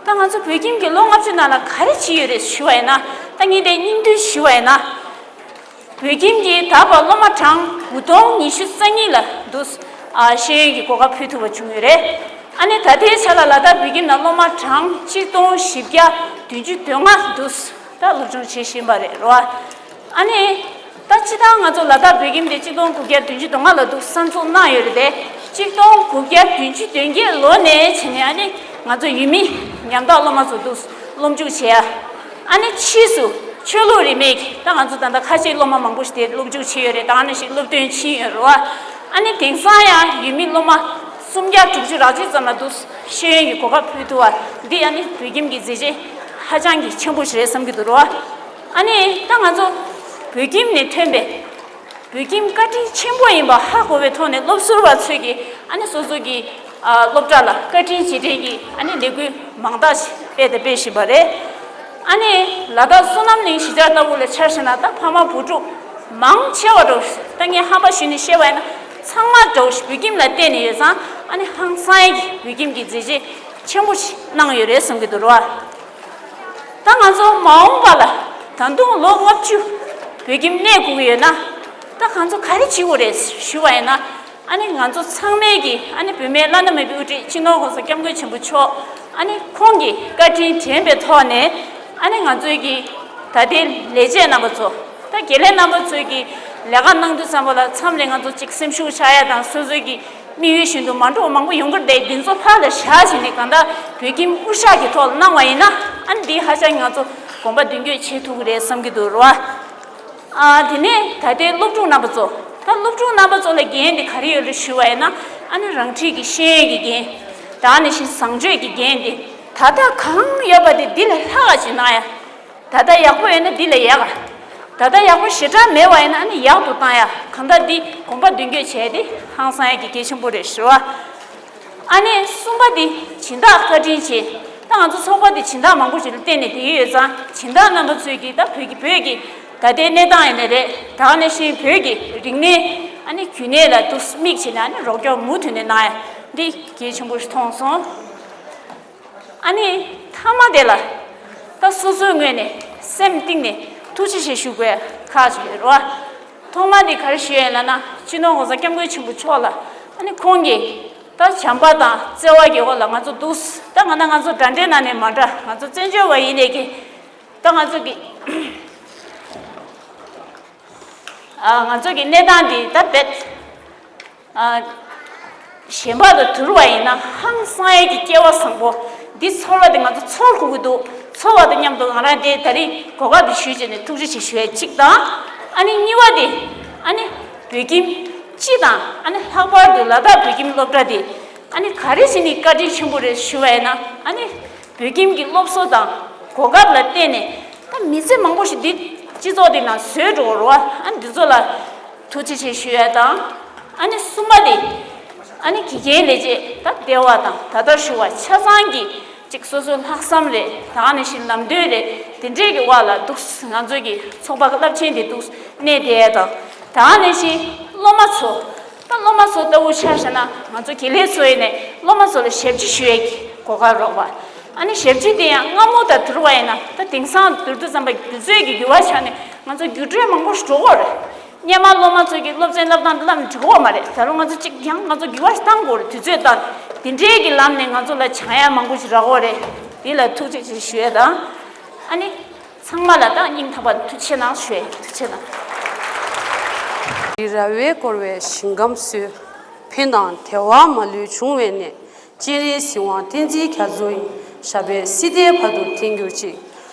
ད་ང་ཚོ་བོད་ཁྱིམ་གྱི་ལོ་ལྔ་བཅུ་ནང་ལ་ག་རེ་བྱས་ཡོད་རེད་ཞུ་བ་ཡིན་ན། ད་ངས་དེ་སྙིང་བསྡུས་ཞུ་བ་ཡིན་ན། བོད་ཁྱིམ་གྱིས་ད་བར་སློབ་མ་གྲངས་དགུ་སྟོང་ཉི་ཤུ་རྩ་གཉིས་ལ་འདུག་ཨ་ཤེས་ཡོན་གྱི་གོ་སྐབས་ཕུལ་ཐུབ་པ་བྱུང་ཡོད་རེད། ཨ་ནི་ད་ལྟའི་ཆ་ལ་ལ་དྭགས་བོད་ཁྱིམ་ནང་སློབ་མ་གྲངས་གཅིག་སྟོང་བཞི་བརྒྱ་བདུན་ཅུ་དོན་ལྔ་འདུག་ད་སློབ་སྦྱོང་བྱེད་བཞིན་པ་རེད་རོ། ཨ་ནི། ད་སྤྱིར་བཏང་ང་ཚོ་ལ་དྭགས་བོད་ཁྱིམ་དེ་གཅིག་སྟོང་དགུ་བརྒྱ་བདུན་ཅུ་དོན་ལྔ་ལ་འདུག་གསར་འཛུགས་གནང་ཡོད་རེད་དེ། གཅིག་སྟོང་དགུ་བརྒྱ་བདུན་ཅུ་དོན་བརྒྱད་ལོ་ནས་བྱས་ནས་ཨ་ནི་ང་ཚོ་ཡུལ་མི་ཉམ་ཐག་སློབ་མ་ཚོ་འདུག་སློབ་འཇུག་བྱེད་ཡ། ཨ་ནི་ཕྱིས་སུ་ཆོས་ལུགས་རིས་མེད་ཀྱི་ད་ང་ཚོ་ད་ལྟ་ཁ་ཆེའི་སློབ་མ་མང་པོ་ཞིག་དེ་སློབ་འཇུག་བྱེད་ཡོད་རེད། ད་ཨ་ནི་ཞིག་སློབ་ཐོན་ཕྱིན་ཡོད་རེད་བ། ཨ་ནི་དེང་སང་ཡང་ཡུལ་མི་སློབ་མ་སུམ་བརྒྱ་དྲུག་ཅུ་རེ་གཅིག་ཙམ་ལ་འདུག་ཤེས་ཡོན་གྱི་གོ་སྐབས་ཕུལ་ཐུབ་པ་འདི་ཨ་ནི་བོད་ཁྱིམ་གྱི་མཛད་རྗེས་ཧ་ཅང་གི་ཆེན་པོ་ཞིག་རེད་བསམ་གྱི་འདུག་རེད་བ། ཨ་ནི་ད་ང་ཚོ་བོད་ཁྱིམ་ནས་ཐོན་པའི་བོད་ཁྱིམ་བཀའ་དྲིན་ཆེན་པོ་ཡིན་པ་ཧ་གོ་བའི་ཐོག་ནས་སློབ་ཟུར་བ་ཚོས་ཀྱིས་ཨ་ནི་སོ་སོ་གི་ཨ་སློབ་གྲྭ་ལ་བཀའ་དྲིན་རྗེས་དྲན་གྱི་ཨ་ནི་ལས་འགུལ་མང་དག་ཞིག་སྤེལ་དང་སྤེལ་བཞིན་པ་རེད། ཨ་ནི་ལ་དྭགས་བསོད་ནམས་གླིང་གཞིས་ཆགས་ལྟ་བུ་ལ་ཆ་བཞག་ན་ད་ཕ་མ་བུ་ཕྲུག་མང་ཆེ་བ་འདྲ་བོ་ཞིག་ད་ངས་ཧམ་པ་ཞུས་ནས་བཤད་པ་ཡིན་ན་ཚང་མ་འདྲ་བོ་ཞིག་བོད་ཁྱིམ་ལ་བརྟེན་ནས་ཡོད་ཙང་ཨ་ནི་ཧང་སང་ཡས་ཀྱི་བོད་ཁྱིམ་གྱི་མཛད་རྗེས་ཆེན་པོ་ཞིག་གནང་ཡོད་རེད་བསམ་གྱི་འདུག་རེད་བ། ད་ང་ཚོ་མ་འོངས་པ་ལ་ད་དུང་ལོ་ལྔ་བཅུ་བོད་ཁྱིམ་གནས་དགོས་ཀྱི་ཡོད་ན་ད་ང་ཚོ་ག་རེ་བྱེད་དགོས་རེད་ཞུ་བ་ཡིན་ན། ཨ་ནི་ང་ཚོ་ཚང་མས་ཀྱིས་ཨ་ནི་བོད་མིའི་བླ་ན་མེད་པའི་དབུ་ཁྲིད་སྤྱི་ནོར་༸གོང་ས་༸སྐྱབས་མགོན་ཆེན་པོ་མཆོག་ཨ་ནི་ཁོང་གི་བཀའ་དྲིན་དྲན་པའི་ཐོག་ནས་ཨ་ནི་ང་ཚོའི་གི་ད་ལྟའི་ལས་བྱེད་རྣམ་པ་ཚོ་ད་དགེ་ལས་རྣམ་པ་ཚོས་ཀྱི་ལས་ཀ་གནང་དུས་ཙམ་པ་ལ་མཚམས་རེ་ང་ཚོ་གཅིག་སེམས་ཤུགས་ཆག་ཡ་དང་སོ་སོའི་གི་དམིགས་ཡུལ་བཞིན་དུ་མ་འགྲོ་བ་མང་པོ་ཡོང་གི་རེད་དེ་འདི་ཚོ་ཕར་ལ་བཞག་བྱས་ནས་གང་ལྟར་བོད་ཁྱིམ་དབུ་ཞྭ་གི་ཐོག་ལ་གནང་བ་ཡིན་ན་ཨ་ནི་འདི་ཧ་ཅང་ང་ཚོ་གོམ་པ་མདུན་སྐྱོད་བྱེད་ཐུབ་ཀྱི་རེད་བསམ་གྱི་འདུག་རེད་བ། ཨ་དེ་ནས་ད་ལྟའི་སློབ་ཕྲུག་རྣམ་པ་ཚོ་ད་སློབ་ཕྲུག་རྣམ་པ་ཚོ་ལ་འགན་དེ་ག་རེ་ཡོད་རེད་ཞུ་བ་ཡིན་ན་ཨ་ནི་རང་འཁྲིས་ཀྱི་ཤེས་ཡོན་གྱི་འགན། ད་ནི་བཞིན་བཟང་སྤྱོད་ཀྱི་འགན་དེ་ད་ལྟ་གང་ཡོད་པ་དེ་འདི་ལས་ལྷག་ག་ཅིག་གནང་ཡ། ད་ལྟ་ཡག་པོ་ཡོད་ན་འདི་ལས་ཡག་ག་ད་ལྟ་ཡག་པོ་ཞེ་དྲག་མེད་པ་ཡིན་ན་ཨ་ནི་ཡག་ཏུ་བཏང་ཡ། གང་ལྟར་འདི་གོམ་པ་མདུན་སྐྱོད་བྱས་ཏེ་ཧང་སང་ཡ་གི་གལ་ཆེན་པོ་རེད་ཞུ་བ། ཨ་ནི་གསུམ་པ་འདི་སྦྱིན་བདག་བཀའ་དྲིན་ཆེ། ད་ང་ཚོ་ཚོགས་པ་འདི་སྦྱིན་བདག་མང་པོ་ཞིག་ལ་བརྟེན་ནས་བསྡད་ཡོད་ཙང་སྦྱིན་བདག་རྣམ་པ་ཚོས་ཀྱིས་ད་བོད་ཀྱི་བོད་ཀྱི་ད་ལྟའི་གནས་སྟངས་ཡིན་ནའི་རེད། ད་ག་ནང་བཞིན་བོད་ཀྱི་རིག་གནས་ཨ་ནི་རྒྱུན་གནས་ལ་དུ་དམིགས་བྱས་ནས་ཨ་ནི་རོགས་སྐྱོར་མུ་མཐུད་ནས་གནང་ཡ་འདི་གལ་ཆེན་པོ་ཞིག་མཐོང་སོང་། ཨ་ནི་མཐའ་མ་དེ་ལ་ད་སོ་སོའི་ངོས་ནས་སེམས་གཏིང་ནས་ཐུགས་རྗེ་ཆེ་ཞུ་དགོས་ཁག་ཅིག་ཡོད་རེད་བ། ཐོག་མ་དེ་ག་རེ་ཞུ་ཡ་ཡིན་ལབ་ན་སྤྱི་ནོར་༸གོང་ས་༸སྐྱབས་མགོན་ཆེན་པོ་མཆོག་ལ་ཨ་ནི་ཁོང་གིས་ད་བྱམས་པ་དང་བརྩེ་བ་གི་འོག་ལ་ང་ཚོ་འདུག་ད་ང་ད་ང་ཚོ་འདྲ་འདྲའི་ནང་ནས་མ་འདྲ་ང་ཚོ་བཙན་བྱོལ་བ་ཡིན་ནའི་གི་ད་ང་ཚོ་གི་ཨ་ང་ཚོ་གི་གནས་སྟངས་འདི་ད་རྦད་ཨ་གཞན་པ་ལ་བསྡུར་བ་ཡིན་ན་ཧང་སང་ཡས་ཀྱི་སྐལ་བ་བཟང་པོ་འདི་ཚོར་བ་དེ་ང་ཚོ་ཚོར་དགོས་ཀྱི་འདུག་ཚོར་བ་དང་མཉམ་དུ་ང་རང་དེ་ད་རིང་གོ་སྐབས་དེ་ཞུས་བྱས་ནས་ཐུགས་རྗེ་ཆེ་ཞུ་ཡ་གཅིག་དང་། ཨ་ནི་གཉིས་པ་དེ། ཨ་ནི་བོད་ཁྱིམ་སྤྱི་དང་། ཨ་ནི་ལྷག་པར་དུ་ལ་དྭགས་བོད་ཁྱིམ་སློབ་གྲྭ་དེ། ཨ་ནི་ག་རེ་བྱས་ནས་བཀའ་དྲིན་ཆེན་པོ་རེད་ཞུ་བ་ཡིན་ན། ཨ་ནི་བོད་ཁྱིམ་གྱི་སློབ་གསོ་དང་གོ་སྐབས་ལ་བརྟེན་ནས་ད་མི་ཚེ་མང་པོ་ཞིག་འདི་སྤྱི་ཚོགས་འདི་ནང་བཟོས་འགྲོ་གི་རེད་བ། ཨ་ནི་འདི་ཚོ་ལ་ཐུགས་རྗེ་ཆེ་ཞུ་ཡ་དང་། ཨ་ནི་གསུམ་པ་དེ། ཨ་ནི་དགེ་རྒན་ལས་བྱེད་ད་སྡེ་བ་དང་ད་ལྟ་ཞུ་བ་ཆ་ཚང་གི་ཅིག་སོ་སོའི་ལྷག་བསམ་རེད། ད་ག་ནང་བཞིན་ལམ་སྟོན་རེད། དེ་འདྲས་ཀྱི་དབར་ལ་འདུག་ང་ཚོ་གི་ཚོགས་པ་རླབས་ཆེན་དེ་འདུག་གནས་བསྡད་ཡ་དང་། ད་ག་ནང་བཞིན་སློབ་མ་ཚོ། ད་སློབ་མ་ཚོ་ལྟ་བུ་ཆ་བཞག་ན་ང་ཚོ་དགེ་ལས་ཚོ་ཡིན་ནས་སློབ་མ་ཚོ་ལ་ཞབས་ཕྱི་ཞུ་ཡས་ཀྱི་གོ་སྐབས་རག་པ། ཨ་ནི་ཞབས་ཕྱི་དེ་ཡང་སྔ་མོ་དང་བསྡུར་བ་ཡིན་ན་ད་དེང་སང་བསྡུར་དུས་ཙམ་པ་དུས་ཚོད་ཀྱི་འགྱུར་བ་ཆགས་ནས་ང་ཚོ་འགྱུར་འགྲོས་མང་པོ་ཞིག་འགྲོ་གི་ཡོད་རེད། སྔོན་མ་སློབ་མ་ཚོ་གི་སློབ་ཚན་སློབ་སྟངས་འདི་ལམ་འགྲིག་གི་མ་རེད། ད་རུང་ང་ཚོ་གཅིག་ཀྱང་ང་ཚོ་འགྱུར་བ་ཞིག་གཏང་དགོས་རེད། དུས་ཚོད་བཏང་དེ་འདྲའི་གི་ལམ་ནས་ང་ཚོ་ལ་སྦྱང་ཡ་མང་པོ་ཞིག་རག་གི་རེད། དེ་ལ་ཐུགས་རྗེ་ཆེ་ཞུ་ཡ་དང་། ཨ་ནི། ཚང་མ་ལ་ད་སྙིང་ཐག་པ་ཐུགས་རྗེ་ཆེ་གནང་ཞུ་ཡ། ཐུགས་རྗེ་ཆེ་གནང་། རི་ར་བས་བསྐོར་བའི་ཞིང་ཁམས་སུ། ཕན་དང་བདེ་བ་མ་ལུས་འབྱུང་བའི་གནས། སྤྱན་རས་གཟིགས་དབང་བསྟན་འཛིན་རྒྱ་མཚོ་ཡི། ཞབས་པད་སྲིད་མཐའི་བར་དུ་བརྟན་གྱུར་ཅིག།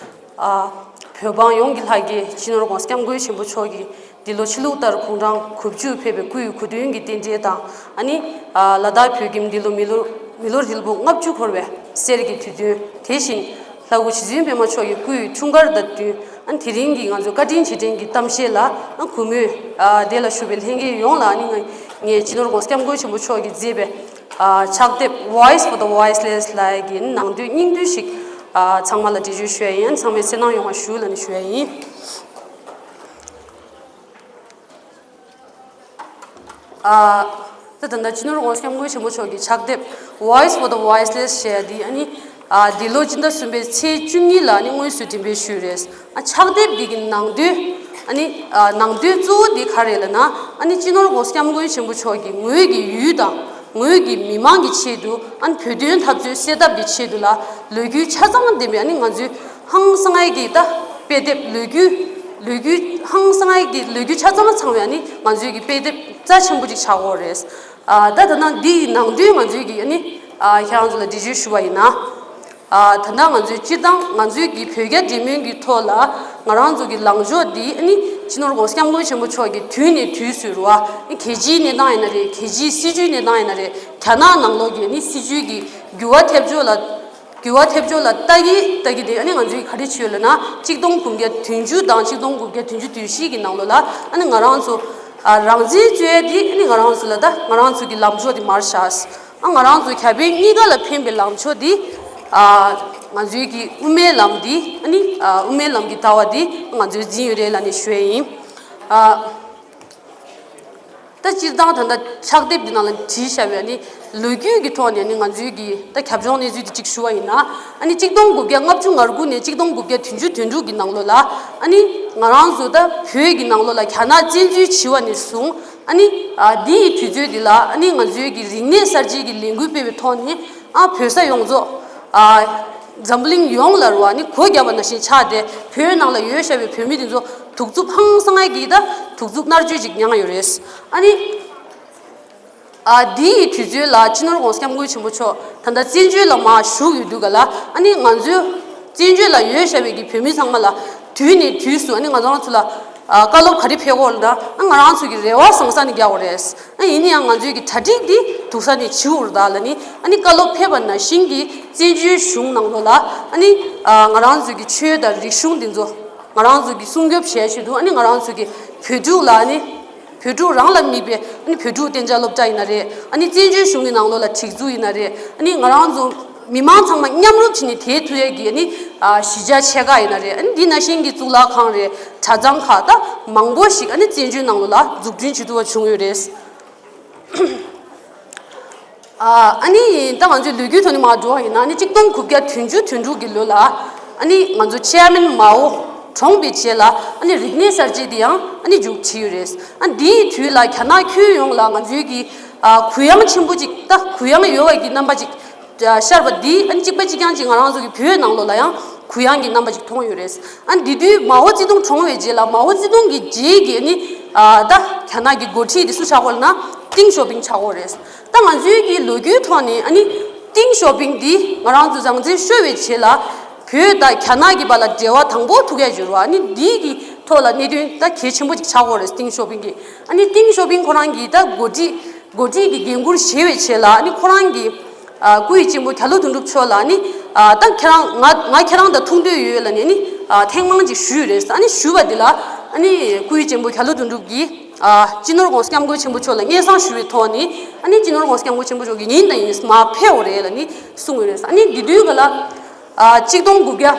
ཨ། བོད་འབངས་ཡོངས་ཀྱི་ལྷ་སྐལ་སྤྱི་ནོར་༸གོང་ས་༸སྐྱབས་མགོན་ཆེན་པོ་མཆོག་གིས་འདི་ལོ་ཕྱི་ལུགས་ལྟར་དགུང་གྲངས་དགུ་བཅུ་ཕེབས་པའི་སྐུའི་གོ་སྟོན་གྱི་རྟེན་འབྲེལ་དང་། ཨ་ནི། ཨ། ལ་དྭགས་བོད་ཁྱིམ་འདི་ལོ་མི་ལོ་མི་ལོ་ཧྲིལ་པོ་ལྔ་བཅུ་འཁོར་བའི་གསེར་གྱི་དུས་སྟོན། དེ་བཞིན་ལྷ་སྐུ་རྗེ་བཙུན་པད་མ་མཆོག་གི་སྐུའི་འཁྲུངས་སྐར་དང་བསྟུན། ཨ་ནི་དེ་རིང་གི་ང་ཚོའི་བཀའ་དྲིན་རྗེས་དྲན་གྱི་གཏམ་བཤད་ལ། ཨ། གུས་མོས། ཨ། དེ་ལ་བཞུགས་པའི་ལྷན་རྒྱས་ཡོངས་ལ། ཨ་ནི་ང་ངས་སྤྱི་ནོར་༸གོང་ས་༸སྐྱབས་མགོན་ཆེན་པོ་མཆོག་གིས་མཛད་པའི། ཨ། ཕྱག་དེབ་Voice for the Voiceless ལབ་ཡ་གི་ནང་དོན་སྙིང་བསྡུས་ཤིག། ཨ། ཚང་མ་ལ་འགྲེལ་བརྗོད་ཞུ་ཡ་ཡིན། ཚང་མས་གསན་གནང་ཡོང་བ་ཞུ་ལབ་ནས་ཞུ་ཡ་ཡིན། ཨ། ད་ད་ལྟ་སྤྱི་ནོར་༸གོང་ས་༸སྐྱབས་མགོན་ཆེན་པོ་མཆོག་གི་ཕྱག་དེབ་Voice for the Voiceless ཞེས་འདི། ཨ་ནི། ཨ། འདི་ལོ་སྤྱི་ཟླ་གསུམ་པའི་ཚེས་བཅུ་གཉིས་ལ་ཨ་ནི་དངོས་སུ་འགྲེམས་སྤེལ་ཞུས་རེད། ཨ། ཕྱག་དེབ་འདི་གི་ནང་དོན། ཨ་ནི། ཨ། ནང་དོན་གཙོ་བོ་འདི་ག་རེ་ལབ་ན། ཨ་ནི་སྤྱི་ནོར་༸གོང་ས་༸སྐྱབས་མགོན་ཆེན་པོ་མཆོག་གིས་ངོས་ཀྱི་ཡུལ་དང་ངོས་ཀྱི་མི་མང་གི་ཆེད་དུ། ཨ་ནི་བོད་དོན་འཐབ་རྩོད་སེལ་ཐབས་ཀྱི་ཆེད་དུ་ལ་ལོ་རྒྱུས་ཆ་ཚང་ལྡན་པའི། ཨ་ནི་ང་ཚོའི་ཧང་སང་ཡ་གི་ད་དཔེ་དེབ། ལོ་རྒྱུས། ལོ་རྒྱུས་ཧང་སང་ཡ་གི་ལོ་རྒྱུས་ཆ་ཚང་ཚང་བའི། ཨ་ནི་ང་ཚོའི་གི་དཔེ་དེབ་རྩ་ཆེན་པོ་ཅིག་ཆགས་ཡོད་རེད། ཨ། ད་ད་ནང་འདི་ཡི་ནང་དོན་ང་ཚོའི་གི། ཨ་ནི། ཨ། ཁྱེད་རང་ཚོ་ལ་འགྲེལ་བརྗོད་ཞུ་བ་ཡིན་ན། ཨ། ད་ལྟ་ང་ཚོའི་སྤྱིར་བཏང་ང་ཚོའི་གི་བོད་རྒྱ་འབྲེལ་མོལ་གྱི་ཐོག་ལ་ང་རང་ཚོ་གི་ལངས་ཕྱོགས་འདི། ཨ་ནི་སྤྱི་ནོར་༸གོང་ས་༸སྐྱབས་མགོན་ཆེན་པོ་མཆོག་གིས་དུས་ནས་དུས་སུ་རུ་བ། ཨ་ནི་རྒྱལ་སྤྱིའི་གནས་སྟངས་ཡིན་ན་རེད། རྒྱལ་སྤྱིའི་སྲིད་བྱུས་གནས་སྟངས་ཡིན་ན་རེད། རྒྱ་ནག་ནང་ལོགས་ཀྱི་ཨ་ནི་སྲིད་བྱུས་ཀྱི་འགྱུར་བ་ཐེབས་ཕྱོགས་ལ། འགྱུར་བ་ཐེབས་ཕྱོགས་ལ་ལྟ་གི་ལྟ་གི་དེ། ཨ་ནི་ང་ཚོས་ག་རེ་བྱས་ཡོད་ལབ་ན། གཅིག་སྟོང་དགུ་བརྒྱ་བདུན་ཅུ་དང་གཅིག་སྟོང་དགུ་བརྒྱ་བདུན་ཅུ་དོན་བཞི་གི་ནང་ལོགས་ལ། ཨ་ནི་ང་རང་ཚོ། ཨ། རང་བཙན་རྩོད་ཡ་དེ། ཨ་ནི་ང་རང་ཚོ་ལ་ད་ང་རང་ཚོ་གི་ལངས་ཕྱོགས་དེ་མར་བཞག། ཨ། ང་རང་ཚོ་རྒྱ་བོད་གཉིས་ཀ་ལ་ཕན་པའི་ལངས་ཕྱོགས་དེ། ཨ། ང་ཚོའི་གི་དབུ་མའི་ལམ་དེ། ཨ་ནི། ཨ། དབུ་མའི་ལམ་གྱི་ལྟ་བ་དེ་ང་ཚོས་འཛིན་ཡོད་རེད་ལབ་ནས་ཞུ་ཡ་ཡིན། ཨ། ད་སྤྱིར་བཏང་ད་ལྟ་ཕྱག་དེབ་འདི་ནང་ལ་བྲིས་བཞག་པའི། ཨ་ནི་ལོ་རྒྱུས་ཀྱི་ཐོག་ནས། ཨ་ནི་ང་ཚོའི་གི་ད་ཁྱབ་ལྗོངས་གནས་ཚུལ་དེ་གཅིག་ཞུ་བ་ཡིན་ན། ཨ་ནི་གཅིག་སྟོང་དགུ་བརྒྱ་ལྔ་བཅུ་ང་དགུ་ནས་གཅིག་སྟོང་དགུ་བརྒྱ་བདུན་ཅུ་དོན་དྲུག་གི་ནང་ལོགས་ལ། ཨ་ནི་ང་རང་ཚོ་ད་བོད་ཀྱི་ནང་ལོགས་ལ་རྒྱ་ནག་བཙན་འཛུལ་བྱས་པ་ནས་བཟུང་། ཨ་ནི། ཨ། འདི་ཡི་དུས་ཚོད་འདི་ལ། ཨ་ནི་ང་ཚོའི་གི་རིག་གནས་གསར་བརྗེ་གི་ལས་འགུལ་སྤེལ་བའི་ཐོག་ནས། ཨ། བོད་ས་ཡོངས་རྫོགས། ཨ། འཛམ་བུ་གླིང་ཡོངས་ལ་རུ་བ། ཨ་ནི་སྒོ་བརྒྱབ་པ་ནང་བཞིན་ཆགས་ཏེ། བོད་ནང་ལ་ཡོད་བཞག་པའི་བོད་མི་དེ་ཚོ་གདུག་རྩུབ་ཧང་སང་ཡ་གི་ད་གདུག་རྩུབ་མནར་གཅོད་ཅིག་མྱངས་ཡོད་རེད། ཨ་ནི། ཨ། འདི་ཡི་དུས་ཚོད་ལ་སྤྱི་ནོར་༸གོང་ས་༸སྐྱབས་མགོན་ཆེན་པོ་མཆོག་ད་ལྟ་བཙན་བྱོལ་ལ་མར་བཞུགས་ཡོད་དུས་ག་ལ། ཨ་ནི་ང་ཚོའི་བཙན་བྱོལ་ལ་ཡོད་བཞག་པའི་གི་བོད་མི་ཚང་མ་ལ་དུས་ནས་དུས་སུ། ཨ་ནི་ང་ཚོ་ཚོ་ལ། ཨ། བཀའ་སློབ་ག་རེ་ཕེབས་ཀྱི་ཡོད་ལབ་ན། ཨ། ང་རང་ཚོ་གི་རེ་བ་བཟང་ས་ནས་རྒྱག་དགོས་རེད། ཨ། ཡིན་ན་ཡང་ང་ཚོའི་གི་གྲ་སྒྲིག་འདི་སྡུག་ས་ནས་བྱེད་དགོས་རེད་ད་ལབ་ནི། ཨ་ནི་བཀའ་སློབ་ཕེབས་པ་ནང་བཞིན་གྱི་བཙན་བྱོལ་གཞུང་ནང་ལོགས་ལ། ཨ་ནི། ཨ། ང་རང་ཚོ་གི་ཆོས་དང་རིག་གཞུང་འདི་ཚོ་ང་རང་ཚོ་གི་སྲུང་སྐྱོབ་བྱེད་ཆེད་དུ། ཨ་ནི་ང་རང་ཚོ་གི་བོད་ཕྲུག་ལ། ཨ་ནི་བོད་ཕྲུག་རང་ལ་དམིགས་པའི། ཨ་ནི་བོད་ཕྲུག་གཏན་འཇགས་སློབ་གྲྭ་ཡིན་ན་རེད། ཨ་ནི་བཙན་བྱོལ་གཞུང་གི་ནང་ལོགས་ལ་སྒྲིག་འཛུགས་ཡིན་ན་རེད། ཨ་ནི་ང་རང་ཚོ་མི་མང་ཚང་མ་མཉམ་རུབ་བྱས་ནས་བསྡད་ཐུབ་ཡས་ཀྱི། ཨ་ནི། ཨ། གཞིས་ཆགས་ཆེ་ཁག་ཡིན་ན་རེད། ཨ་ནི་འདི་ནང་བཞིན་གྱི་གཙུག་ལག་ཁང་རེད། གྲྭ་ཚང་ཁག་ད་མང་པོ་ཞིག་ཨ་ནི་བཙན་བྱོལ་ནང་ལོགས་ལ་འཛུགས་སྐྲུན་བྱེད་ཐུབ་པ་བྱུང་ཡོད་རེད། ཨ། ཨ་ནི་ད་ང་ཚོའི་ལོ་རྒྱུས་ཐོག་ནས་མར་འགྲོ་བ་ཡིན་ན། ཨ་ནི་གཅིག་སྟོང་དགུ་བརྒྱ་བདུན་ཅུ་དོན་དྲུག་གི་ལོ་ལ། ཨ་ནི་ང་ཚོ་ཅེར་མེན་མའོ་གྲོངས་པའི་རྗེས་ལ། ཨ་ནི་རིག་གནས་གསར་བརྗེ་འདི་ཡང་ཨ་ནི་མཇུག་བསྒྲིལ་ཡོད་རེད། ཨ། འདིའི་དུས་ལ་རྒྱ་ནག་ཁྱོན་ཡོངས་ལ་ང་ཚོའི་གི། ཨ། གུ་ཡངས་ཆེན་པོ་ཅིག་ད་གུ་ཡངས་ཡོད་པ་གི་རྣམ་པ་ཅིག་ཤར་བ་འདི། ཨ་ནི་གཅིག་པ་གཅིག་རྐྱང་ཅིག་ང་རང་ཚོ་གི་བོད་ནང་ལོགས་ལ་ཡང་གུ་ཡངས་ཀྱི་རྣམ་པ་ཅིག་མཐོང་ཡོད་རེད། ཨ་ནི་འདི་དུས་མའོ་ཙེ་ཏུང་གྲོངས་པའི་རྗེས་ལ། མའོ་ཙེ་ཏུང་གི་རྗེས་ཀྱི། ཨ་ནི། ཨ། ད་རྒྱ་ནག་གི་འགོ་ཁྲིད་འདི་སུ་ཆགས་ཀྱི་ཡོད་ལབ་ན། ཏིང་ཞའོ་ཕིང་ཆགས་ཀྱི་ཡོད་རེད། ད་ང་ཚོའི་གི་ལོ་རྒྱུས་ཐོག་ནས། ཨ་ནི་ཏིང་ཞའོ་ཕིང་འདི་ང་རང་ཚོ་རང་བཙན་ཤོར་བའི་རྗེས་ལ། བོད་དང་རྒྱ་ནག་གི་བར་ལ་འབྲེལ་བ་དང་པོ་ཐུག་ཡ་ཡོད་རེད་བ། ཨ་ནི་འདི་གི་ཐོག་ལ་གནད་དོན་ད་གལ་ཆེན་པོ་ཅིག་ཆགས་ཀྱི་ཡོད་རེད། ཏིང་ཞའོ་ཕིང་གིས། ཨ་ནི་ཏིང་ཞའོ་ཕིང་ཁོ་རང་གིས་ད་འགོ་ཁྲིད་འགོ་ཁྲིད་ཀྱི་འགན་འཁུར་བཞེས་པའི་ཆེད་ལ། ཨ་ནི་ཁོ་རང་གིས་ཨ་སྐུ་ཡི་གཅེན་པོ་རྒྱ་ལོ་དོན་གྲུབ་མཆོག་ལ། ཨ་ནི་ཨ་ད་ཁྱེད་རང་ང་ང་ཁྱེད་རང་དང་ཐུག་འདོད་ཡོད་ལབ་ནས། ཨ་ནི་ཨ་ཐེངས་མང་ཅིག་ཞུས་ཡོད་རེད། ཨ་ནི་ཞུས་པ་འདི་ལ། ཨ་ནི་སྐུ་ཡི་གཅེན་པོ་རྒྱ་ལོ་དོན་གྲུབ་ཀྱིས་ཨ་སྤྱི་ནོར་༸གོང་ས་༸སྐྱབས་མགོན་ཆེན་པོ་མཆོག་ལ་སྙན་སེང་ཞུ་བའི་ཐོག་ནས། ཨ་ནི་སྤྱི་ནོར་༸གོང་ས་༸སྐྱབས་མགོན་ཆེན་པོ་མཆོག་གིས་ཉིན་དང་ཡིན་མར་ཕེབས་ཡོད་རེད་ལབ་ནས་གསུངས་ཡོད་རེད། ཨ་ནི་འདི་དུས་ག་ལ་ཨ་གཅིག་སྟོང་དགུ་བརྒྱ་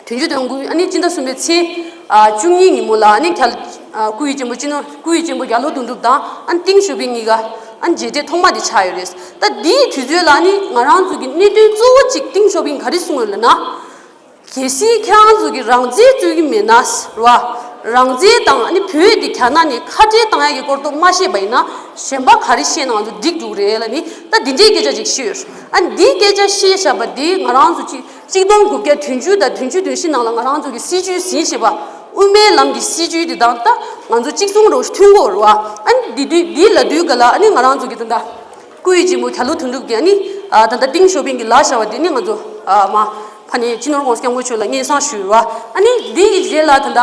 དོན་བཅུ་དོན་དགུ། ཨ་ནི་སྤྱི་ཟླ་གསུམ་པའི་ཚེས་ཨ་བཅུ་གཉིས་ཉིན་མོ་ལ། ཨ་ནི་རྒྱ་ཨ་སྐུ་ཡི་གཅེན་པོ་སྤྱི་ནོར་སྐུ་ཡི་གཅེན་པོ་རྒྱ་ལོ་དོན་གྲུབ་དང་། ཨ་ནི་ཏིང་ཞའོ་ཕིང་གཉིས་ཀ་ཨ་ནི་མཇལ་འཕྲད་ཐོག་མ་དེ་ཆགས་ཡོད་རེད། ད་འདིའི་དུས་ཚོད་ལ་ཨ་ནི་ང་རང་ཚོ་གི་གནད་དོན་གཙོ་བོ་གཅིག་ཏིང་ཞའོ་ཕིང་གིས་ག་རེ་གསུངས་ཡོད་ལབ་ན། གལ་སྲིད་ཁྱེད་རང་ཚོ་གིས་རང་བཙན་རྩོད་ཀྱི་མེད་ན་རེད་བ། རང་བཙན་དང་། ཨ་ནི་བོད་དེ་རྒྱ་ནག་ནས་ཁ་བྲལ་བཏང་ཡག་གི་སྐོར་ཐོག་མ་བཤད་པ་ཡིན་ན། གཞན་པ་ག་རེ་བཤད་ན་ང་ཚོ་འགྲིག་འགྲོ་གི་རེད་ལབ་ནས། ད་འདི་འདྲའི་སྐད་ཆ་ཅིག་བཤད་ཡོད། ཨ་ནི་འདིའི་སྐད་ཆ་བཤད་བཞག་པ་འདི་ང་རང་ཚོ་གཅིག་གཅིག་སྟོང་དགུ་བརྒྱ་དོན་བཅུ་དང་དོན་བཅུ་དོན་བཞི་ནང་ལ་ང་རང་ཚོ་གི་སྲིད་བྱུས་ཟིན་བྱས་པ། དབུ་མའི་ལམ་གྱི་སྲིད་བྱུས་དེ་དང་ད་ང་ཚོ་གཅིག་མཚུངས་རོགས་མཐུན་གོ་རེད་བ། ཨ་ནི་འདི་དུས་འདི་ལབ་དུས་ག་ལ། ཨ་ནི་ང་རང་ཚོ་གི་ད་ད་སྐུ་ཡི་གཅེན་པོ་རྒྱ་ལོ་དོན་གྲུབ་ཀྱིས། ཨ་ནི་ཨ་ད་ད་ཏིང་ཞའོ་ཕིང་གིས་ལབ་བཞག་པ་དེ་ནི་ང་ཚོ་ཨ་མ་ཕ་ནས་སྤྱི་ནོར་༸གོང་ས་༸སྐྱབས་མགོན་མཆོག་ལ་སྙན་སེང་ཞུས་པ། ཨ་ནི་འདི་ཡི་རྗེས་ལ་ད་ད་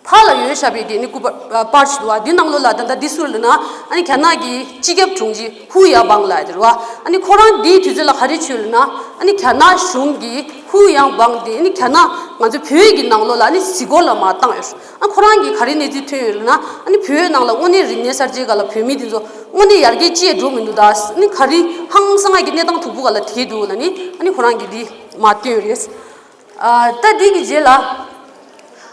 ཕར་ལ་ཡོད་བཞག་པའི་དེ་ནི་སྐུ་པར་པར་ཞིག་འདུག་བ། འདི་ནང་ལོགས་ལ་ད་ད་འདི་སུ་ལབ་ན། ཨ་ནི་རྒྱ་ནག་གི་སྤྱི་ཁྱབ་དྲུང་ཆེ་ཧུའུ་ཡ་བང་ལབ་ཡ་དེ་རེད་བ། ཨ་ནི་ཁོ་རང་འདིའི་དུས་ཚོད་ལ་ག་རེ་བྱས་ལབ་ན། ཨ་ནི་རྒྱ་ནག་གཞུང་གིས་ཧུའུ་ཡ་བང་དེ་ཨ་ནི་རྒྱ་ནག་ང་ཚོ་བོད་ཀྱི་ནང་ལོགས་ལ་ཨ་ནི་གཟིགས་སྐོར་ལ་མར་བཏང་ཡོད། ཨ་ཁོ་རང་གིས་ག་རེ་གནས་ཚུལ་ཐོན་ཡོད་ལབ་ན། ཨ་ནི་བོད་ནང་ལ་དངོས་གནས་རིག་གནས་གསར་བརྗེ་སྒང་ལ་བོད་མི་དེ་ཚོ་དངོས་གནས་ཡར་རྒྱས་ཅི་ཡང་འགྲོ་མི་འདུག་ད། ཨ་ནི་ག་རེ་ཧང་སངས་ཀྱི་གནས་སྟངས་སྡུག་པོ་སྒང་ལ་བསྡད་འདུག་ལབ་ནས། ཨ་ནི་ཁོ་རང་གིས་འདི་མར་བཏོན་ཡོད་རེད། ཨ་ད་འདི་གི་རྗེས་ལ།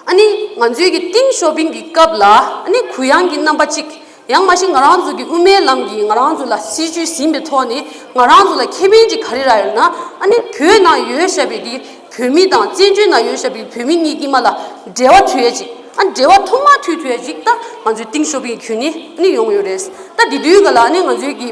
ཨ་ནི་ང་ཚོའི་གི་ཏིང་ཞའོ་ཕིང་གི་སྐབས་ལ། ཨ་ནི་གུ་ཡངས་ཀྱི་རྣམ་པ་གཅིག། ཡང་མ་གཞི་ང་རང་ཚོ་གི་དབུ་མའི་ལམ་གྱིས་ང་རང་ཚོ་ལ་སྲིད་བྱུས་ཟིན་པའི་ཐོག་ནས་ང་རང་ཚོ་ལ་ཁེ་ཕན་ཅིག་ག་རེ་རག་ཡོད་ན། ཨ་ནི་བོད་ནང་ཡོད་བཞག་པའི་གི་བོད་མི་དང་། བཙན་བྱོལ་ནང་ཡོད་བཞག་པའི་བོད་མི་གཉིས་ཀྱི་བར་ལ་འབྲེལ་བ་མཐུད་ཡས་ཅིག། ཨ་འབྲེལ་བ་ཐོག་མ་མཐུད་ཐུབ་ཡས་ཅིག་ད་ང་ཚོའི་ཏིང་ཞའོ་ཕིང་གི་བརྒྱུད་ནས་ཨ་ནི་ཡོང་ཡོད་རེད། ད་དེ་དུས་ག་ལ་ཨ་ནི་ང་ཚོའི་གི་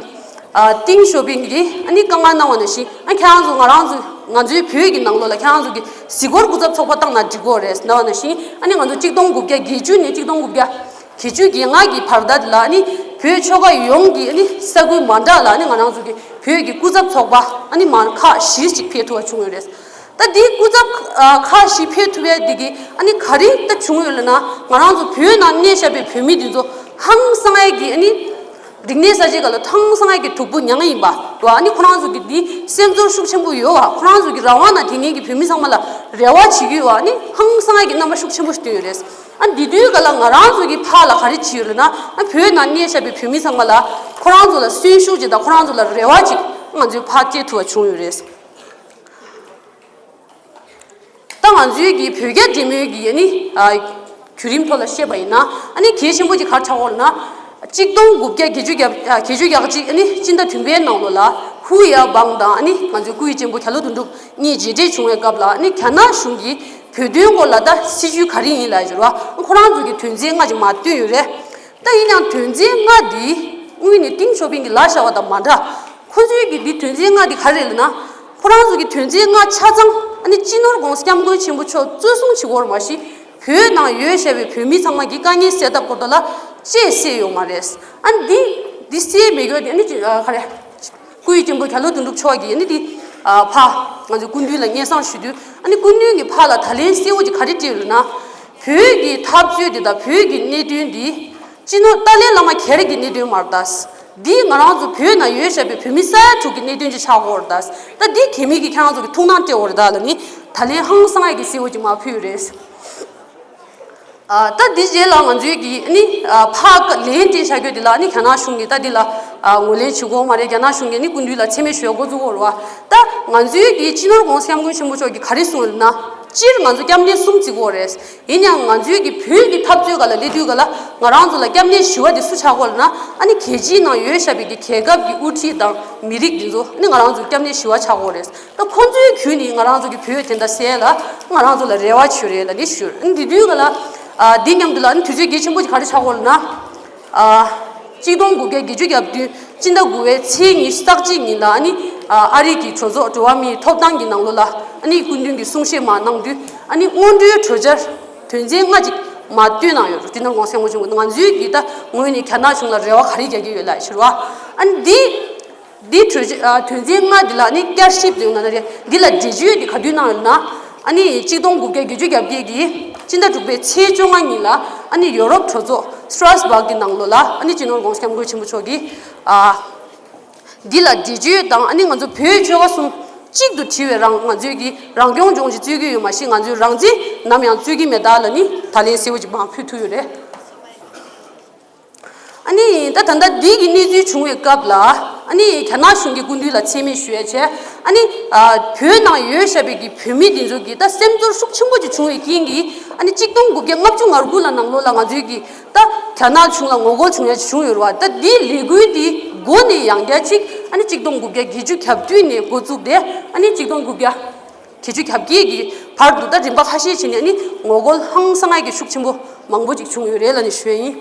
ཨ་ཏིང་ཞའོ་ཕིང་གིས་ཨ་ནི་བཀའ་མོལ་གནང་བ་ནང་བཞིན། ཨ་ཁྱེད་རང་ཚོ་ང་རང་ཚོ་ང་ཚོའི་བོད་ཀྱི་ནང་ལོགས་ལ་ཁྱེད་རང་ཚོ་གི་གཟིགས་སྐོར་སྐུ་ཚབ་ཚོགས་པ་བཏང་ན་འགྲིག་གི་རེད་གནང་བ་ནང་བཞིན། ཨ་ནི་ང་ཚོ་གཅིག་སྟོང་དགུ་བརྒྱ་བརྒྱད་ཅུ་ནས་གཅིག་སྟོང་དགུ་བརྒྱ་བརྒྱད་ཅུ་གྱ་ལྔ་གི་བར་དུ་ལ། ཨ་ནི་བོད་ཆོལ་ཁ་ཡོངས་ཀྱི་ཨ་ནི་ས་ཁུལ་མ་འདྲ་ལ་ཨ་ནི་ང་རང་ཚོ་གི་བོད་ཀྱི་སྐུ་ཚབ་ཚོགས་པ་ཨ་ནི་མར་ཁག་བཞི་ཅིག་ཕེབས་ཐུབ་པ་བྱུང་ཡོད་རེད། ད་འདི་སྐུ་ཚབ་ཨ་ཁག་བཞི་ཕེབས་ཐུབ་ཡས་འདི་གིས་ཨ་ནི་ག་རེ་ད་བྱུང་ཡོད་ལབ་ན། ང་རང་ཚོ་བོད་ནང་གནས་བཞག་པའི་བོད་མི་འདི་ཚོ་ཧང་སངས་ཡས་ཀྱི་ཨ་ནི་རིག་གནས་གསར་བརྗེ་སྒང་ལ་ཧང་སངས་ཡས་ཀྱི་སྡུག་པོ་མྱངས་ཡིན་པ་རེད་བ། ཨ་ནི་ཁོ་རང་ཚོ་གི་འདི་སེམས་ཚོར་ཤུགས་ཆེན་པོ་ཡོད་བ། ཁོ་རང་ཚོ་གི་རང་དབང་ནང་དེ་སྔོན་གྱི་བོད་མི་ཚང་མ་ལ་རེ་བ་བྱེད་ཀྱི་ཡོད་བ། ཨ་ནི་ཧང་སངས་ཡས་ཀྱི་རྣམ་པ་ཤུགས་ཆེན་པོ་ཞིག་བསྟན་ཡོད་རེད། ཨ་འདི་དུས་ག་ལ་ང་རང་ཚོ་གི་ཕར་ལ་ག་རེ་བྱས་ཡོད་ལབ་ན། ཨ་བོད་ནང་གནས་བཞག་པའི་བོད་མི་ཚང་མ་ལ་ཁོ་རང་ཚོ་ལ་གསོན་ཤུགས་ཅིག་དང་ཁོ་རང་ཚོ་ལ་རེ་བ་ཅིག་ང་ཚོས་ཕར་སྐྱེས་ཐུབ་པ་བྱུང་ཡོད་རེད། ད་ང་ཚོའི་གི་བོད་རྒྱ་འབྲེལ་མོལ་གྱི་ཨ་ནི་ཨ་བརྒྱུད་རིམ་ཐོག་ལ་བཤད་པ་ཡིན་ན། ཨ་ནི་གལ་ཆེན་པོ་ཅིག་ག་རེ་ཆགས་ཀྱི་ཡོད་ལབ་ན། གཅིག་སྟོང་དགུ་བརྒྱ་བརྒྱད་ཅུ་གྱ་ཨ་བརྒྱད་ཅུ་གྱ་གཅིག་ཨ་ནི་སྤྱི་ཟླ་བདུན་པའི་ནང་ལོགས་ལ་ཧུའུ་ཡ་བང་དང་ཨ་ནི་ང་ཚོའི་སྐུ་ཡི་གཅེན་པོ་རྒྱ་ལོ་དོན་གྲུབ་གཉིས་མཇལ་འཕྲད་བྱུང་བའི་སྐབས་ལ། ཨ་ནི་རྒྱ་ནག་གཞུང་གིས་བོད་དོན་སྐོར་ལ་ད་སྲིད་བྱུས་ག་རེ་ཡིན་ལབ་ཡོད་རེད་བ། ཁོ་རང་ཚོ་གི་དོན་ཚན་ལྔ་ཅིག་མར་བཏོན་ཡོད་རེད། ད་ཡིན་ཡང་དོན་ཚན་ལྔ་འདི་དངོས་གནས་ཏིང་ཞའོ་ཕིང་གིས་ལབ་བཞག་པ་དང་མ་འདྲ། ཁོ་ཚོའི་གི་འདི་དོན་ཚན་ལྔ་འདི་ག་རེ་རེད་ལབ་ན། ཁོ་རང་ཚོ་གི་དོན་ཚན་ལྔ་ཆ་ཚང་ཨ་ནི་སྤྱི་ནོར་༸གོང་ས་༸སྐྱབས་མགོན་ཆེན་པོ་མཆོག་གཙོ་བཟུང་བྱེད་དགོས་རེད། མ་གཞི་བོད་ནང་ཡོད་བཞག་པའི་བོད་མི་ཚང་མ་གི་དཀའ་ངལ་སེལ་ཐབས་སྐོར་ཐོག་ལ་ཅིག་སེལ་ཡོད་མ་རེད། ཨ་ནི་འདི་འདི་སེལ་མེད་རྒྱུ་དེ་ཨ་ནི་ཅི་ཨ་ག་རེ། སྐུ་ཡི་གཅེན་པོ་རྒྱ་ལོ་དོན་གྲུབ་མཆོག་གིས་ཨ་ནི་འདི་ཨ་ཕར་ང་ཚོའི་སྐུ་མདུན་ལ་སྙན་སེང་ཞུ་དུས། ཨ་ནི་སྐུ་མདུན་གྱིས་ཕར་ལ་ད་ལན་གསལ་བོ་ཅིག་ག་རེ་བྲིས་ཡོད་ལབ་ན། བོད་ཀྱི་འཐབ་རྩོད་དེ་དང་བོད་ཀྱི་གནད་དོན་འདི་སྤྱི་ནོར་ཏཱ་ལའི་བླ་མ་སྒེར་གྱི་གནད་དོན་མ་རེད་ད། འདི་ང་རང་ཚོ་བོད་ནང་ཡོད་བཞག་པའི་བོད་མི་ས་ཡ་དྲུག་གི་གནད་དོན་ཅིག་ཆགས་ཀྱི་ཡོད་རེད་ད། ད་འདི་གལ་མེད་ཀྱི་ཁྱེད་རང་ཚོ་གི་ཐུགས་སྣང་སྤྲད་ཡོད་རེད་ད་ལབ་ནི་ད་ལན་ཧང་སངས་ཡས་ཀྱི་གསལ་བོ་ཅིག་མར་ཕུལ་ཡོད་རེད། ཨ་ད་འདི་རྗེས་ལ་ང་ཚོའི་གི་ཨ་ནི་ཨ་ཕར་ལན་སྤྲད་བཞག་རྒྱུ་འདི་ལ་ཨ་ནི་རྒྱ་ནག་གཞུང་གིས་ད་འདི་ལ་ཨ་ངོས་ལེན་བྱེད་དགོས་མ་རེད། རྒྱ་ནག་གཞུང་གིས་ཨ་ནི་སྐུ་མདུན་ལ་མཚན་སྨད་ཞུ་ཡ་འགོ་བཙུགས་ཡོད་རེད་བ། ད་ང་ཚོའི་གི་སྤྱི་ནོར་༸གོང་ས་༸སྐྱབས་མགོན་ཆེན་པོ་མཆོག་གིས་ག་རེ་གསུངས་ཡོད་ལབ་ན། སྤྱིར་ང་ཚོ་སྐྱབས་གནས་གསུམ་བརྩི་གི་ཡོད་རེད། ཡིན་ཡང་ང་ཚོའི་གི་བོད་ཀྱི་འཐབ་རྩོད་སྒང་ལ་སླེབས་དུས་ག་ལ་ང་རང་ཚོ་ལ་སྐྱབས་གནས་ཞི་བ་དེ་སུ་ཆགས་ཀྱི་ཡོད་ལབ་ན། ཨ་ནི་རྒྱལ་སྤྱིའི་ནང་ཡོད་བཞག་པའི་གི་རྒྱལ་ཁབ་ཀྱི་དབུ་ཁྲིད་དང་མི་རིགས་འདི་ཚོ་ཨ་ནི་ང་རང་ཚོའི་སྐྱབས་གནས་ཞི་བ་ཆགས་ཀྱི་ཡོད་རེད། ད་ཁོང་ཚོའི་བརྒྱུད་ནས་ང་རང་ཚོ་གི་བོད་དེ་འདྲ་སེལ་ལ་ང་རང་ཚོ་ལ་རེ་བ་བྱོས་རེད་ལབ་ནས་ཞུས། ཨ་ནི་དེ་དུས་ག་ལ་ཨ་འདི་མཉམ་དུ་ལ་ཨ་ནི་དུས་ཚོད་གལ་ཆེན་པོ་ཅིག་ག་རེ་ཆགས་ཀྱི་ཡོད་ལབ་ན། ཨ་གཅིག་སྟོང་དགུ་བརྒྱ་བརྒྱད་ཅུ་གྱ་བདུན་སྤྱི་ཟླ་དགུ་པའི་ཚེས་ཉི་ཤུ་རྩ་གཅིག་ཉིན་ལ་ཨ་ནི་ཨ་ཨ་རི་གི་གྲོས་ཚོགས་འགྲོ་བ་མིའི་ཐོབ་ཐང་གི་ནང་ལོགས་ལ་ཨ་ནི་སྐུ་མདུན་གྱིས་གསུང་བཤད་མར་གནང་དུས། ཨ་ནི་སྔོན་འགྲོའི་གྲོས་འཆར་དོན་ཚན་ལྔ་ཅིག་མར་བཏོན་གནང་ཡོད་རེད། སྤྱི་ནོར་༸གོང་ས་༸སྐྱབས་མགོན་ཆེན་པོ་ང་ཚོའི་གི་ད་ངོས་ནས་རྒྱ་ནག་གཞུང་ལ་རེ་བ་ག་རེ་རྒྱག་གི་ཡོད་ལབ་ཕྱིར་བ། ཨ་ནི་འདི་ འདི་གྲོས་ཆོད་ཨ་དོན་ཚན་ལྔ་འདི་ལ་ནི་བསྐྱར་ཞིབ་ཡོང་ན་རེད། འདི་ལ་འགྲེལ་བརྗོད་འདི་ག་དུས་གནང་ཡོད་ན། ཨ་ནི་གཅིག་སྟོང་དགུ་བརྒྱ་བརྒྱད་ཅུ་གྱ་བརྒྱད་ཀྱི་སྤྱི་ཟླ་དྲུག་པའི་ཚེས་བཅོ་ལྔ་ཉིན་ལ་ཨ་ནི་ཡོ་རོབ་གྲོས་ཚོགས་སི་ཊ་ར་སི་བྷག་གི་ནང་ལོགས་ལ་ཨ་ནི་སྤྱི་ནོར་༸གོང་ས་༸སྐྱབས་མགོན་ཆེན་པོ་མཆོག་གིས་ཨ་འདི་ལ་འགྲེལ་བརྗོད་དང་ཨ་ནི་ང་ཚོ་བོད་ཆོལ་ཁ་གསུམ་གཅིག་ཏུ་དྲིལ་བའི་རང་ང་ཚོའི་གི་རང་སྐྱོང་ལྗོངས་ཤིག་རྩོད་ཀྱི་ཡོད་མ་གཞི་ང་ཚོའི་རང་བཙན་ནམ་ཡང་རྩོད་ཀྱི་མེད་ད་ལ་ནི་ད་ལན་གསལ་བོ་ཅིག་མར་ཕུལ་ཐུབ་ཡོད་རེད། ཨ་ནི་ད་ད་ལྟ་འདི་གི་གནས་ཚུལ་བྱུང་བའི་སྐབས་ལ་ཨ་ནི་རྒྱ་ནག་གཞུང་གི་སྐུ་མདུན་ལ་མཚན་སྨད་ཞུ་ཡ་བྱས། ཨ་ནི་ཨ་བོད་ནང་ཡོད་བཞག་པའི་གི་བོད་མི་འདི་ཚོ་གི་ད་སེམས་ཚོར་ཤུགས་ཆེན་པོ་ཅིག་བྱུང་བའི་རྐྱེན་གྱིས་ཨ་ནི་གཅིག་སྟོང་དགུ་བརྒྱ་ལྔ་བཅུ་ང་དགུ་ལ་ནང་ལོགས་ལ་ང་ཚོའི་གི་ད་རྒྱ་ནག་གཞུང་ལ་ངོ་རྒོལ་བྱུང་ཡ་ཅིག་བྱུང་ཡོད་རེད་བ། ད་འདིའི་ལས་འགུལ་འདི་འགོ་ནས་ཡང་བསྐྱར་ཅིག་ཨ་ནི་གཅིག་སྟོང་དགུ་བརྒྱ་བརྒྱད་ཅུ་གྱ་བདུན་ནས་འགོ་བཙུགས་ཏེ་ཨ་ནི་གཅིག་སྟོང་དགུ་བརྒྱ་བརྒྱད་ཅུ་གྱ་བརྒྱད་ཀྱི་བར་དུ་ད་རིམ་པ་ཁ་ཤས་བྱས་ནས་ཨ་ནི་ངོ་རྒོལ་ཧང་སང་ཡ་གི་ཤུགས་ཆེན་པོ་མང་པོ་ཅིག་བྱུང་ཡོད་རེད་ལབ་ནས་ཞུ་ཡ་ཡིན།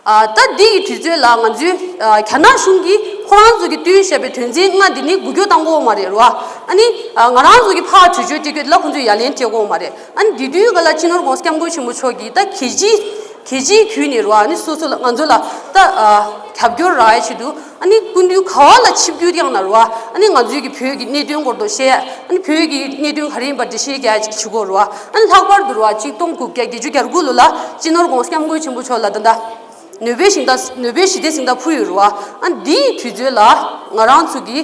ཨ་ད་འདི་གི་དུས་ཚོད་ལ་ང་ཚོའི་ཨ་རྒྱ་ནག་གཞུང་གིས་ཁོ་རང་ཚོ་གིས་བཏོན་བཞག་པའི་དོན་ཚན་ལྔ་འདི་ནི་འགུལ་སྐྱོད་བཏང་གི་ཡོད་མ་རེད་རེད་བ། ཨ་ནི་ཨ་ང་རང་ཚོ་གིས་ཕར་གྲོས་ཆོད་སྤྲད་རྒྱུ་ལ་ཁོང་ཚོས་ཡ་ལན་སྤྲད་ཀྱི་ཡོད་མ་རེད། ཨ་ནི་འདི་དུས་ག་ལ་སྤྱི་ནོར་༸གོང་ས་༸སྐྱབས་མགོན་ཆེན་པོ་མཆོག་གིས་ད་གལ་ཆེ་གལ་ཆེའི་བརྒྱུད་ནས་རེད་བ། ཨ་ནི་སོ་སོ་ལ་ང་ཚོ་ལ་ད་ཨ་རྒྱབ་སྐྱོར་རག་ཡ་ཆེད་དུ་ཨ་ནི་སྐུ་མདུན་ག་བ་ལ་ཆིབས་བསྒྱུར་བསྐྱངས་ན་རེད་བ། ཨ་ནི་ང་ཚོའི་གི་བོད་ཀྱི་གནད་དོན་སྐོར་དུ་བཤད། ཨ་ནི་བོད་ཀྱི་གནད་དོན་ག་རེ་ཡིན་པ་འགྲེལ་བཤད་རྒྱག་ཅིག་བྱེད་དགོས་རེད་བ། ཨ་ནི་ལྷག་པར་དུ་རེད་བ་གཅིག་སྟོང་དགུ་བརྒྱ་བརྒྱད་ཅུ་གྱ་དགུ་ལོ་ལ་སྤྱི་ནོར་༸གོང་ས་༸སྐྱབས་མགོན་ཆེན་པོ་མཆོག་ལ་ད་ལྟ་ནོ་བེལ་ཞི་བདེ་ནོ་བེལ་ཞི་བདེ་གཟེངས་རྟགས་ཕུལ་ཡོད་རེད་བ། ཨ་ནི་འདིའི་དུས་ཚོད་ལ་ང་རང་ཚོ་གི་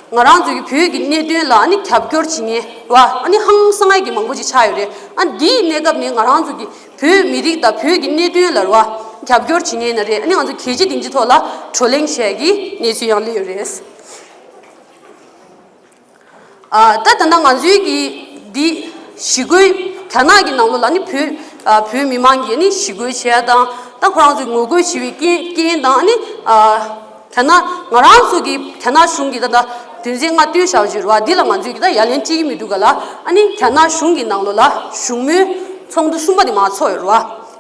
ང་རང་ཚོ་གི་བོད་ཀྱི་གནད་དོན་ལ་ཨ་ནི་རྒྱབ་སྐྱོར་བྱེད་མཁན་རེད་བ། ཨ་ནི་ཧང་སང་ཡ་གི་མང་པོ་ཅིག་ཆགས་ཡོད་རེད། ཨ་ནི་འདིའི་གནས་སྐབས་ནས་ང་རང་ཚོ་གི་བོད་མི་རིགས་དང་བོད་ཀྱི་གནད་དོན་ལ་རེད་བ་རྒྱབ་སྐྱོར་བྱེད་མཁན་ན་རེད། ཨ་ནི་ང་ཚོ་གལ་ཆེ་སྙིང་རྗེ་ཐོག་ལ་བགྲོ་གླེང་བྱས་ཀྱི་གནས་ཚུལ་ཡང་སླེབས་ཡོད་རེད། ཨ་ད་ད་ལྟ་ང་ཚོའི་གི་འདི་ཞི་རྒོལ་རྒྱ་ནག་གི་ནང་ལོགས་ལ་ནི་བོད་ཨ་བོད་མི་མང་གིས་ནི་ཞི་རྒོལ་བྱས་དང་ད་ཁོ་རང་ཚོས་ངོ་རྒོལ་བྱེད་པའི་རྐྱེན་རྐྱེན་དང་ནི་ཨ་རྒྱ་ནག་ང་རང་ཚོ་གི་རྒྱ་ནག་གཞུང་གི་ད་ལྟ་དོན་ཚན་ལྔ་བཏོན་བཞག་ཡོད་རེད་བ། འདི་ལ་ང་ཚོས་གི་ད་ཡ་ལན་སྤྲད་ཀྱི་མི་འདུག་ག་ལ། ཨ་ནི་རྒྱ་ནག་གཞུང་གི་ནང་ལོགས་ལ་བཞུགས་མོལ་ཚོགས་འདུ་གསུམ་པ་དེ་མར་ཚོགས་ཡོད་རེད་བ།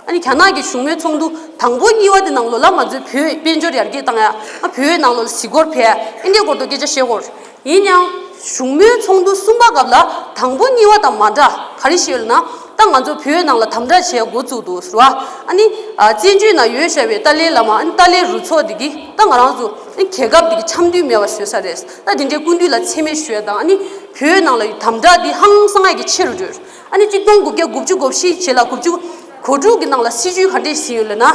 ཨ་ནི་རྒྱ་ནག་གི་བཞུགས་མོལ་ཚོགས་འདུ་དང་པོ་གཉིས་པ་དེ་ནང་ལོགས་ལ་ང་ཚོས་བོད་དཔལ་འབྱོར་ཡར་རྒྱས་བཏང་ཡ། ཨ་བོད་ནང་ལོགས་ལ་གཟིགས་སྐོར་ཕེབས་ཡ་ཨེ་འདྲའི་སྐོར་དུ་སྐད་ཆ་བཤད་ཀྱི་ཡོད་རེད། ཡིན་ཡང་། བཞུགས་མོལ་ཚོགས་འདུ་གསུམ་པ་སྐབས་ལ་དང་པོ་གཉིས་པ་དང་མ་འདྲ་ག་རེ་བཤད་ཡོད་ལབ་ན། ད་ང་ཚོ་བོད་ནང་ལ་དམ་དྲག་བྱས་འགོ་བཙུགས་འདུག་ཟེར་བ། ཨ་ནི་ཨ་བཙན་བྱོལ་ནང་ཡོད་བཞག་པའི་ཏཱ་ལའི་བླ་མ་ཨ་ནི་ཏཱ་ལའི་རུ་ཚོགས་འདི་གིས་ད་ང་རང་ཚོ་ཨ་ནི་རྒྱལ་ཁབ་འདི་གི་འཆམ་མཐུན་མེད་པ་བཟོས་ས་རེད། ད་འདི་འདྲའི་སྐུ་མདུན་ལ་མཚན་སྨད་ཞུ་ཡ་དང་ཨ་ནི་བོད་ནང་ལ་ཡོད་དམ་དྲག་འདི་ཧང་སང་ཡ་གི་ཆེ་རུ་འགྲོ། ཨ་ནི་གཅིག་སྟོང་དགུ་བརྒྱ་དགུ་བཅུ་གོ་བཞི་བྱས་ལ་དགུ་བཅུ་གོ་དྲུག་གི་ནང་ལ་སྲིད་བྱུས་ག་འདྲས་ཟིན་ཡོད་ལབ་ན།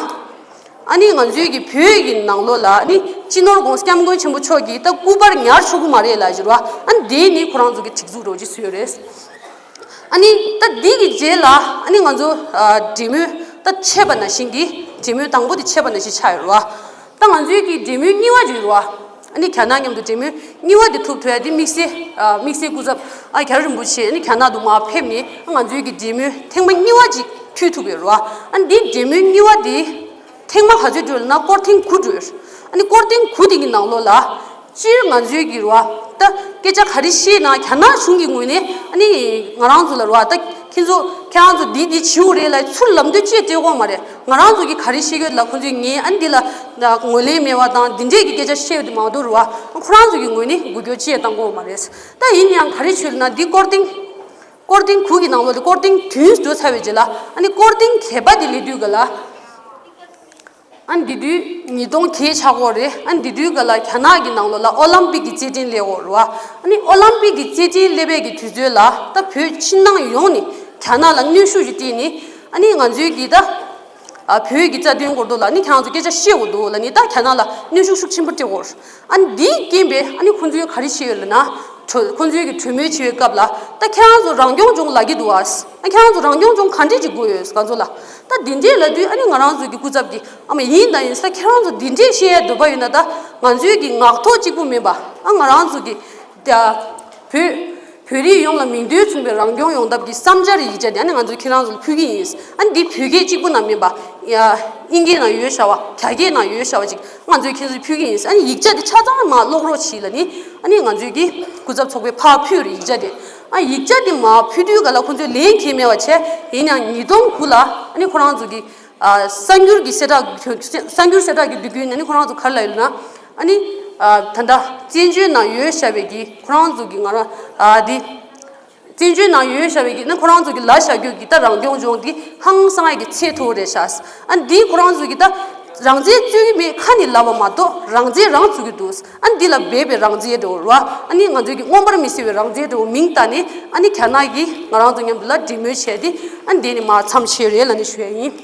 ཨ་ནི་ང་ཚོའི་གི་བོད་ཀྱི་ནང་ལོགས་ལ་ཨ་ནི་སྤྱི་ནོར་༸གོང་ས་༸སྐྱབས་མགོན་ཆེན་པོ་མཆོག་གིས་ད་སྐུ་པར་ཉར་ཆོག་གི་མ་རེད་ལབ་བཞག་རེད་བ། ཨ་ནི་དེ་ནི་ཁོ་རང་ཚོ་གི་སྒྲིག་འཛུགས་རོགས་གཅིག་བཟོས་ཡོད་རེད། ཨ་ནི་ད་འདི་གི་རྗེས་ལ་ཨ་ནི་ང་ཚོ་ཨ་འབྲེལ་མོལ་ད་ཆད་པ་ནང་བཞིན་གྱི་འབྲེལ་མོལ་དང་པོ་དེ་ཆད་པ་ནང་བཞིན་ཆགས་ཡོད་རེད་བ། ད་ང་ཚོའི་གི་འབྲེལ་མོལ་གཉིས་པ་ཅིག་ཡོད་རེད་བ། ཨ་ནི་རྒྱ་ནག་མཉམ་དུ་འབྲེལ་མོལ་གཉིས་པ་དེ་ཐུབ་ཐུབ་ཡ་དེ་དམིགས་བསལ་ཨ་དམིགས་བསལ་སྐུ་ཚབ་ཨ་རྒྱ་རི་རིན་པོ་ཆེ་ཨ་ནི་རྒྱ་ནག་ཏུ་མར་ཕེབས་ནས་ཨ་ང་ཚོའི་གི་འབྲེལ་མོལ་ཐེངས་མ་གཉིས་པ་ཅིག་མཐུད་ཐུབ་ཡོད་རེད་བ། ཨ་ནི་འདི་འབྲེལ་མོལ་གཉིས་པ་དེ་ཐེངས་མ་ག་ཚོད་འགྲོ་ལབ་ན་སྐོར་ཐེངས་དགུ་འགྲོ་ཡོད། ཨ་ནི་སྐོར་ཐེངས་དགུ་དེ་གི་ནང་ལོགས་ལ་སྤྱིར་ང་ཚོའི་གི་རེད་བ་ད་སྐད་ཆ་ག་རེ་བཤད་ན་རྒྱ་ནག་གཞུང་གི་ངོས་ནས་ཨ་ནི་ང་རང་ཚོ་ལ་རེད་བ་ད་ཁྱེད་ཚོ་ཁྱེད་རང་ཚོ་འདི་འདི་བྱེད་དགོས་རེད་ལབ་ཚུར་ལམ་སྟོན་ཅིག་སྤྲད་དགོས་མ་རེད། ང་རང་ཚོ་གི་ག་རེ་བཤད་ཀྱི་ཡོད་ལ་ཁོང་ཚོས་ངས་ཨ་ནི་འདི་ལ་ངོས་ལེན་མེད་པ་དང་འདི་འདྲས་ཀྱི་སྐད་ཆ་བཤད་ཡོད་དེ་མ་གཏོགས་རེད་བ་ཁོ་རང་ཚོ་གི་ངོས་ནས་འགུལ་སྐྱོད་ཅིག་བཏང་དགོས་མ་རེད། ད་ཡིན་ཡང་ག་རེ་བྱས་ལབ་ན་འདི་སྐོར་ཐེངས་སྐོར་ཐེངས་དགུ་གི་ནང་ལོགས་ལ་སྐོར་ཐེངས་བདུན་འགྲོ་ཚར་བའི་རྗེས་ལ་ཨ་ནི་སྐོར་ཐེངས་བརྒྱད་པ་དེ་སླེབས་དུས་ག་ལ། ཨ་ནི་དེ་དུས་ཉིས་སྟོང་བརྒྱད་ཆགས་ཀྱི་ཡོད་རེད། ཨ་ནི་དེ་དུས་ག་ལ་རྒྱ་ནག་གི་ནང་ལོགས་ལ་ཨོ་ལམ་པིག་གི་རྩེད་འགྲན་སླེབས་ཀྱི་ཡོད་རེད་བ། ཨ་ནི་ཨོ་ལམ་པིག་གི་རྩེད་འགྲན་སླེབས་པའི་གི་དུས་ཚོད་ལ་ད་བོད་ཕྱི་ནང་ཡོངས་ནས་རྒྱ་ནག་ལ་གནོན་ཤུགས་ཤིག་སྤྲད་ནས་ཨ་ནི་ང་ཚོའི་གི་ད་ཨ་བོད་ཀྱི་རྩ་དོན་སྐོར་དུ་ལ་ནི་ཁྱེད་རང་ཚོ་སྐད་ཆ་བཤད་དགོས་འདུག་ལབ་ནས་ད་རྒྱ་ནག་ལ་གནོན་ཤུགས་ཤུགས་ཆེན་པོ་སྤྲད་ཀྱི་ཡོད་རེད། ཨ་ནི་འདིའི་རྐྱེན་པས་ཨ་ནི་ཁོང་ཚོས་ག་རེ་བྱས་ཡོད་ལབ་ན། གྲོས་ཁོང་ཚོས་ཀྱི་གྲོས་མོལ་བྱེད་པའི་སྐབས་ལ་ད་ཁྱེད་རང་ཚོ་རང་སྐྱོང་ལྗོངས་ལབ་ཀྱི་འདུག་ཨ། ཨ་ཁྱེད་རང་ཚོ་རང་སྐྱོང་ལྗོངས་ག་འདྲས་ཅིག་དགོས་ཡོད་ང་ཚོ་ལ། ད་འདི་འདྲས་ལབ་དུས་ཨ་ནི་ང་རང་ཚོ་གི་སྐུ་ཚབ་ཀྱིས་ཨ་མ་ཡིན་དང་ཡིན་ས་ཁྱེད་རང་ཚོ་འདི་འདྲས་བཤད་ཡ་འདོད་པ་ཡོད་ན་ད་ང་ཚོའི་གི་ངག་ཐོག་གཅིག་པུ་མིན་པ་ཨ་ང་རང་ཚོ་གི་ད་བོད་བོད་རིགས་ཡོངས་ལ་མིང་དོན་མཚུངས་པའི་རང་སྐྱོང་ཡོང་ཐབས་ཀྱི་བསམ་འཆར་ཡིག་ཆ་དེ་ཨ་ནི་ང་ཚོས་ཁྱེད་རང་ཚོ་ལ་ཕུལ་གྱི་ཡིན། ཨ་ནི་འདི་བོད་སྐད་གཅིག་པུ་ནང་མིན་པ་ཡ་དབྱིན་སྐད་ནང་ཡོད་ཤག་བ་རྒྱ་སྐད་ནང་ཡོད་ཤག་བ་ཅིག་ང་ཚོས་ཁྱེད་ཚོར་ཕུལ་གྱི་ཡིན། ཨ་ནི་ཡིག་ཆ་དེ་ཆ་ཚང་མར་ཀློག་རོགས་བྱེད་ལབ་ནི་ཨ་ནི་ང་ཚོས་ཀྱི་སྐུ་ཚབ་ཚོགས་པས་ཕར་ཕུལ་རེད་ཡིག་ཆ་དེ། ཨ་ཡིག་ཆ་དེ་མར་ཕུལ་དུས་ག་ལ་ཁོང་ཚོས་ལན་གང་ཡང་མེད་པ་བྱས་ཡིན་ཡང་ཉིས་སྟོང་དགུ་ལ་ཨ་ནི་ཁོ་རང་ཚོ་གི་ཨ་གསར་འགྱུར་གྱི་གསལ་བསྒྲགས་གསར་འགྱུར་གསལ་བསྒྲགས་ཀྱི་དུས་རྒྱུན་ནས་ཨ་ནི་ཁོ་རང་ཚོ་ག་རེ་ལབ་ཡོད་ལབ་ན། ཨ་ནི་ཨ་ད་ལྟ་བཙན་བྱོལ་ནང་ཡོད་བཞག་པའི་གི་ཁོ་རང་ཚོ་གི་ང་རང་ཨ་དེ། བཙན་བྱོལ་ནང་ཡོད་བཞག་པའི་གི་ནི་ཁོ་རང་ཚོ་གི་ལ་བཞག་རྒྱུ་གི་ད་རང་སྐྱོང་ལྗོངས་འདི་ཧང་སང་ཡ་གི་ཚད་མཐོ་བོ་རེད་ཤག་ཨ་འདི་ཁོ་རང་ཚོ་གི་ད་ རང་བཙན་རྩོད་ཀྱི་མེད་ཁ་ནས་ལབ་པ་མ་གཏོགས་རང་བཙན་རང་རྩོད་ཀྱི་འདུག་ཨ་འདི་ལ་སྦས་པའི་རང་བཙན་འདྲ་བོ་རེད་བ། ཨ་ནི་ང་ཚོའི་གི་མངོན་པར་མི་གསལ་བའི་རང་བཙན་འདྲ་བོ་མིང་བཏགས་ནས་ཨ་ནི་རྒྱ་ནག་གིས་ང་རང་ཚོ་མཉམ་དུ་ལ་འབྲེལ་མོལ་བྱས་ཏེ་ཨ་འདི་ནས་མར་མཚམས་བཞག་རེད་ལབ་ནས་ཞུ་ཡ་ཡིན།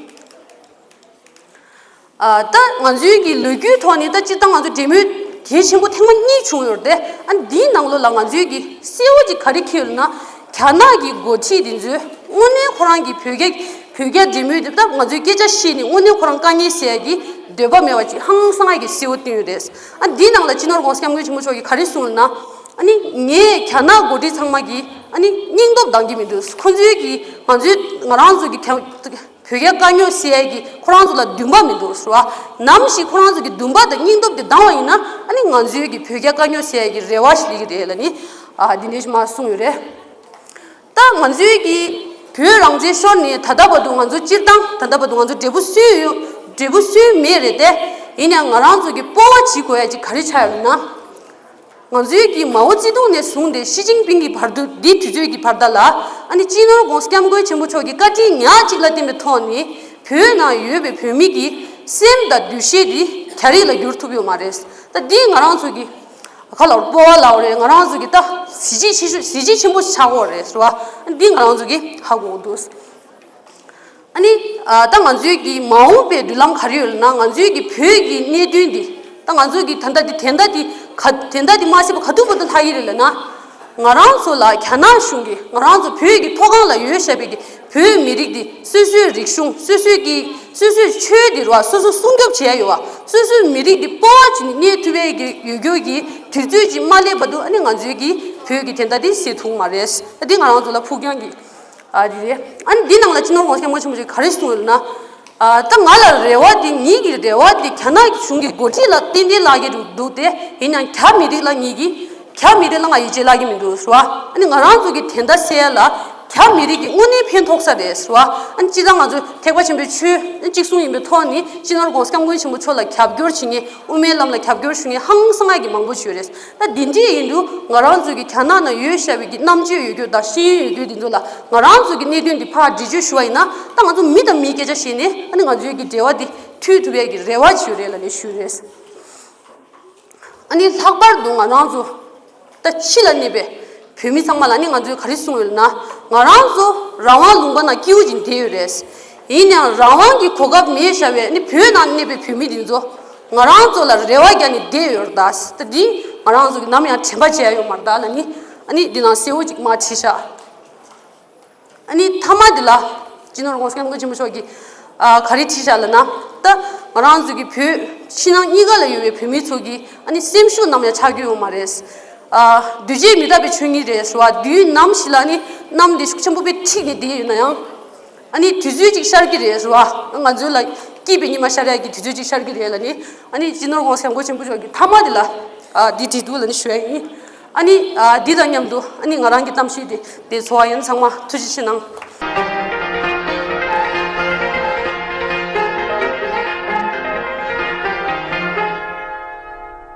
ཨ་ད་ང་ཚོའི་གི་ལོ་རྒྱུས་ཐོག་ནས་ད་སྤྱིར་བཏང་ང་ཚོ་འབྲེལ་མོལ་གལ་ཆེན་པོ་ཐེངས་མ་གཉིས་བྱུང་ཡོད་རེད་དེ། ཨ་འདིའི་ནང་ལོགས་ལ་ང་ཚོའི་གི་གསལ་བོ་ཅིག་ག་རེ་འཁེལ་ཡོད་ན། རྒྱ་ནག་གི་འགོ་ཁྲིད་འདི་ཚོས་དངོས་གནས་ཁོ་རང་གི་བོད་རྒྱ་བོད་རྒྱ་འབྲེལ་མོལ་དེ་ད་ང་ཚོའི་སྐད་ཆ་བཤད་ནས་དངོས་གནས་ཁོ་རང་དཀའ་ངལ་སེལ་ཡ་གི་འདོད་པ་མེད་པ་ཅིག་ཧང་སང་ཡ་གི་གསལ་བོ་བསྟན་ཡོད་རེད། ཨ་འདིའི་ནང་ལ་སྤྱི་ནོར་༸གོང་ས་༸སྐྱབས་མགོན་ཆེན་པོ་མཆོག་གིས་ག་རེ་གསུངས་ཡོད་ན། ཨ་ནི་ངས་རྒྱ་ནག་འགོ་ཁྲིད་ཚང་མ་གི་ཨ་ནི་སྙིང་སྟོབས་འདང་གི་མི་འདུག་ཁོ་ཚོའི་གི་ང་ཚོའི་ང་རང་ཚོ་གི་རྒྱ་བོད་རྒྱ་དཀའ་རྙོག་སེལ་ཡས་ཀྱི་ཁོ་རང་ཚོ་ལ་འདུན་པ་མི་འདུག་ཟེར་བ། ནམ་ཞིག་ཁོ་རང་ཚོ་གི་འདུན་པ་དང་སྙིང་སྟོབས་དེ་འདང་བ་ཡིན་ན་ཨ་ནི་ང་ཚོའི་གི་བོད་རྒྱ་དཀའ་རྙོག་སེལ་ཡས་ཀྱི་རེ་བ་ཞིག་སླེབས་ཀྱི་རེད་ལབ་ནི། ཨ་འདི་འདྲ་ཞིག་མར་གསུངས་ཡོད་རེད། ད་ང་ཚོའི་གི་བོད་རང་བཙན་ཤོར་ནས་ད་ལྟ་བར་དུ་ང་ཚོ་སྤྱིར་བཏང་ད་ལྟ་བར་དུ་ང་ཚོ་འབྲས་བུ་སུ་ཡོད་འབྲས་བུ་སུ་མེད་རེད་དེ། ཡིན་ཡང་ང་རང་ཚོ་གི་སྤོབས་པ་བྱེད་དགོས་ཡ་ཅིག་ག་རེ་ཆགས་ཡོད་ན། ང་ཚོའི་གི་མའོ་ཙེ་ཏུང་ནས་བཟུང་སྟེ་ཞི་ཅིན་ཕིང་གི་བར་དུ་འདི་དུས་ཚོད་ཀྱི་བར་ད་ལ་ཨ་ནི་སྤྱི་ནོར་༸གོང་ས་༸སྐྱབས་མགོན་ཆེན་པོ་མཆོག་གི་བཀའ་དྲིན་ཉག་གཅིག་ལ་བརྟེན་པའི་ཐོག་ནས་བོད་ནང་ཡོད་པའི་བོད་མི་གི་སེམས་དང་འདུ་ཤེས་འདི་རྒྱ་རིགས་ལ་བསྒྱུར་ཐུབ་ཡོད་མ་རེད། ད་འདི་ང་རང་ཚོ་གི་ག་ལ་སྤོབས་པ་ལབ་རེད། ང་རང་ཚོ་གི་ད་གཟི་བརྗིད་ཆེ་ཤོས་གཟི་བརྗིད་ཆེན་པོ་ཆགས་ཡོད་རེད་ཟེར་བ། འདི་ང་རང་ཚོ་གི་ཧ་གོ་འདུག་ཨ་ནི། ཨ་ད་ང་ཚོའི་གི་མ་འོངས་པའི་མདུན་ལམ་ག་རེ་ཡོད་ལབ་ན། ང་ཚོའི་གི་བོད་ཀྱི་གནད་དོན་འདི་ད་ང་ཚོའི་གི་ད་ལྟ་འདི་དེ་འདྲ་འདི་ག་དེ་འདྲ་འདི་མ་སྲིད་པ་ག་དུས་བར་དུ་ལྷག་གི་རེད་ལབ་ན། ང་རང་ཚོ་ལ་རྒྱ་ནག་གཞུང་གིས་ང་རང་ཚོ་བོད་ཀྱི་མཐོ་སྒང་ལ་ཡོད་བཞག་པའི་གི་བོད་མི་རིགས་འདི་སོ་སོའི་རིག་གཞུང་སོ་སོའི་གི་སོ་སོའི་ཆོས་འདི་རེད་བ། སོ་སོ་སྲུང་སྐྱོབ་བྱེད་ཡ་ཡོད་བ། སོ་སོའི་མི་རིགས་འདི་སྤོབས་པ་བྱས་ནས་གནས་ཐུབ་པའི་གི་ཡོད་རྒྱུ་གི་དུས་ཚོད་ཅིག་མ་སླེབས་བར་དུ་ཨ་ནི་ང་ཚོའི་གི་བོད་ཀྱི་དེ་འདྲ་འདི་སེལ་ཐུབ་མ་རེད། ད་འདི་ང་རང་ཚོ་ལ་ཕུགས་རྒྱང་གི་ཨ་རེད། ཨ་ནི་འདི་ནང་ལ་སྤྱི་ནོར་༸གོང་ས་༸སྐྱབས་མགོན་ཆེན་པོ་མཆོག་གིས་ག་རེ་གསུངས་ཡོད་ན། ཨ་ད་ང་ལ་རེ་བ་འདི་ངེད་ཀྱི་རེ་བ་འདི་རྒྱ་ནག་གཞུང་གི་འགོ་ཁྲིད་ལ་ཏན་ཏན་ལབ་ཀྱི་འདུག་འདུག་སྟེ། ཡིན་ཡང་རྒྱ་མི་རིགས་ལ་ངེད་ཀྱིས་རྒྱ་མི་རིགས་ལ་ང་ཡིད་ཆེས་ལབ་ཀྱི་མི་འདུག་ཟེར་བ། ཨ་ནི་ང་རང་ཚོ་གི་དེ་འདྲ་སེལ་ཡ་ལ་རྒྱ་མི་རིགས་ཀྱི་དངོས་གནས་ཕན་ཐོགས་ས་རེད་ཟེར་བ། ཨ་ནི་སྤྱིར་བཏང་ང་ཚོ་ཐེག་པ་ཆེན་པོའི་ཆོས་གཅིག་གསུང་ཡིན་པའི་ཐོག་ནས་སྤྱི་ནོར་༸གོང་ས་༸སྐྱབས་མགོན་ཆེན་པོ་མཆོག་ལ་རྒྱབ་སྐྱོར་བྱེད་མཁན་དབུ་མའི་ལམ་ལ་རྒྱབ་སྐྱོར་ཞུ་མཁན་ཧང་སང་ཡ་གི་མང་པོ་ཞིག་ཡོད་རེད། ད་འདི་འདྲ་ཡིན་དུས་ང་རང་ཚོ་གི་རྒྱ་ནག་ནང་ཡོད་བཞག་པའི་གི་རྣམ་དཔྱོད་ཡོད་རྒྱུ་དང་ཤེས་ཡོན་ཡོད་རྒྱུ་འདི་ཚོ་ལ་ང་རང་ཚོ་གི་གནད་དོན་འདི་ཕར་འདྲི་གཅོད་ཞུ་བ་ཡིན་ན། ད་ང་ཚོ་མི་དང་མིའི་སྐད་ཆ་བཤད་ནས་ཨ་ནི་ང་ཚོའི་གི་འབྲེལ་བ་འདི་མཐུད་ཐུབ་ཡ་གི་རེ་བ་ཞུ་རེད་ལབ་ནས་ཞུས་རེད། ཨ་ནི་ལྷག་པར་དུ་ང་རང་ཚོ་ད་ཕྱི་ལ་གནས་པའི་བོད་མི་ཚང་མ་ལ་ནི་ང་ཚོས་ག་རེ་གསུངས་ཡོད་ན། ང་རང་ཚོ་རང་དབང་ལུང་པ་ནང་སྐྱིད་པོ་ཅིག་བསྡད་ཡོད་རེད། ཡིན་ཡང་རང་དབང་གི་གོ་སྐབས་མེད་བཞག་པའི་ནི་བོད་ནང་གནས་པའི་བོད་མི་འདི་ཚོ་ང་རང་ཚོ་ལ་རེ་བ་རྒྱག་ནས་བསྡད་ཡོད་རེད། ད་ད་འདི་ང་རང་ཚོ་གི་ནམ་ཡང་དྲན་པ་བརྗེད་ཡ་ཡོད་མ་རེད་ད་ལབ་ནི། ཨ་ནི་འདི་ནང་གསལ་བོ་ཅིག་མར་བྲིས་ཤག་ཨ་ནི་མཐའ་མ་འདི་ལ་སྤྱི་ནོར་༸གོང་ས་༸སྐྱབས་མགོན་ཆེན་པོ་མཆོག་གིས་ཨ་ག་རེ་བྲིས་བཞག་ལབ་ན། ད་ང་རང་ཚོ་གི་བོད་ཕྱི་ནང་གཉིས་ཀ་ལ་ཡོད་པའི་བོད་མི་ཚོ་གི་ཨ་ནི་སེམས་ཤུགས་ནམ་ཡང་ཆག་རྒྱུ་ཡོད་མ་རེད། ཨ་འདུས་བྱས་མི་རྟག་པའི་ཆོས་ཉིད་རེད་ཟེར་བ། དུས་ནམ་ཞིག་ལ་ནི་གནམ་འདི་ཤུགས་ཆེན་པོ་དཔེ་འཁྲིགས་ནས་བསྡད་ཡོད་ན་ཡང་། ཨ་ནི་དུས་ཚོད་ཅིག་ཤར་གྱི་རེད་ཟེར་བ། ང་ཚོའི་ལ་སྐྱིད་པའི་ཉི་མ་ཤར་ཡག་གི་དུས་ཚོད་ཅིག་ཤར་གྱི་རེད་ལབ་ནི། ཨ་ནི་སྤྱི་ནོར་༸གོང་ས་༸སྐྱབས་མགོན་ཆེན་པོ་མཆོག་གིས་མཐའ་མ་འདི་ལ་ཨ་འདི་བྲིས་འདུག་ལབ་ནི་ཞུ་ཡ་ཡིན། ཨ་ནི་ཨ་འདི་དང་མཉམ་དུ་ཨ་ནི་ང་རང་གི་གཏམ་བཤད་འདི་དེ་ཚོ་བ་ཡིན། ཚང་མ་ཐུགས་རྗེ་ཆེ་གནང་།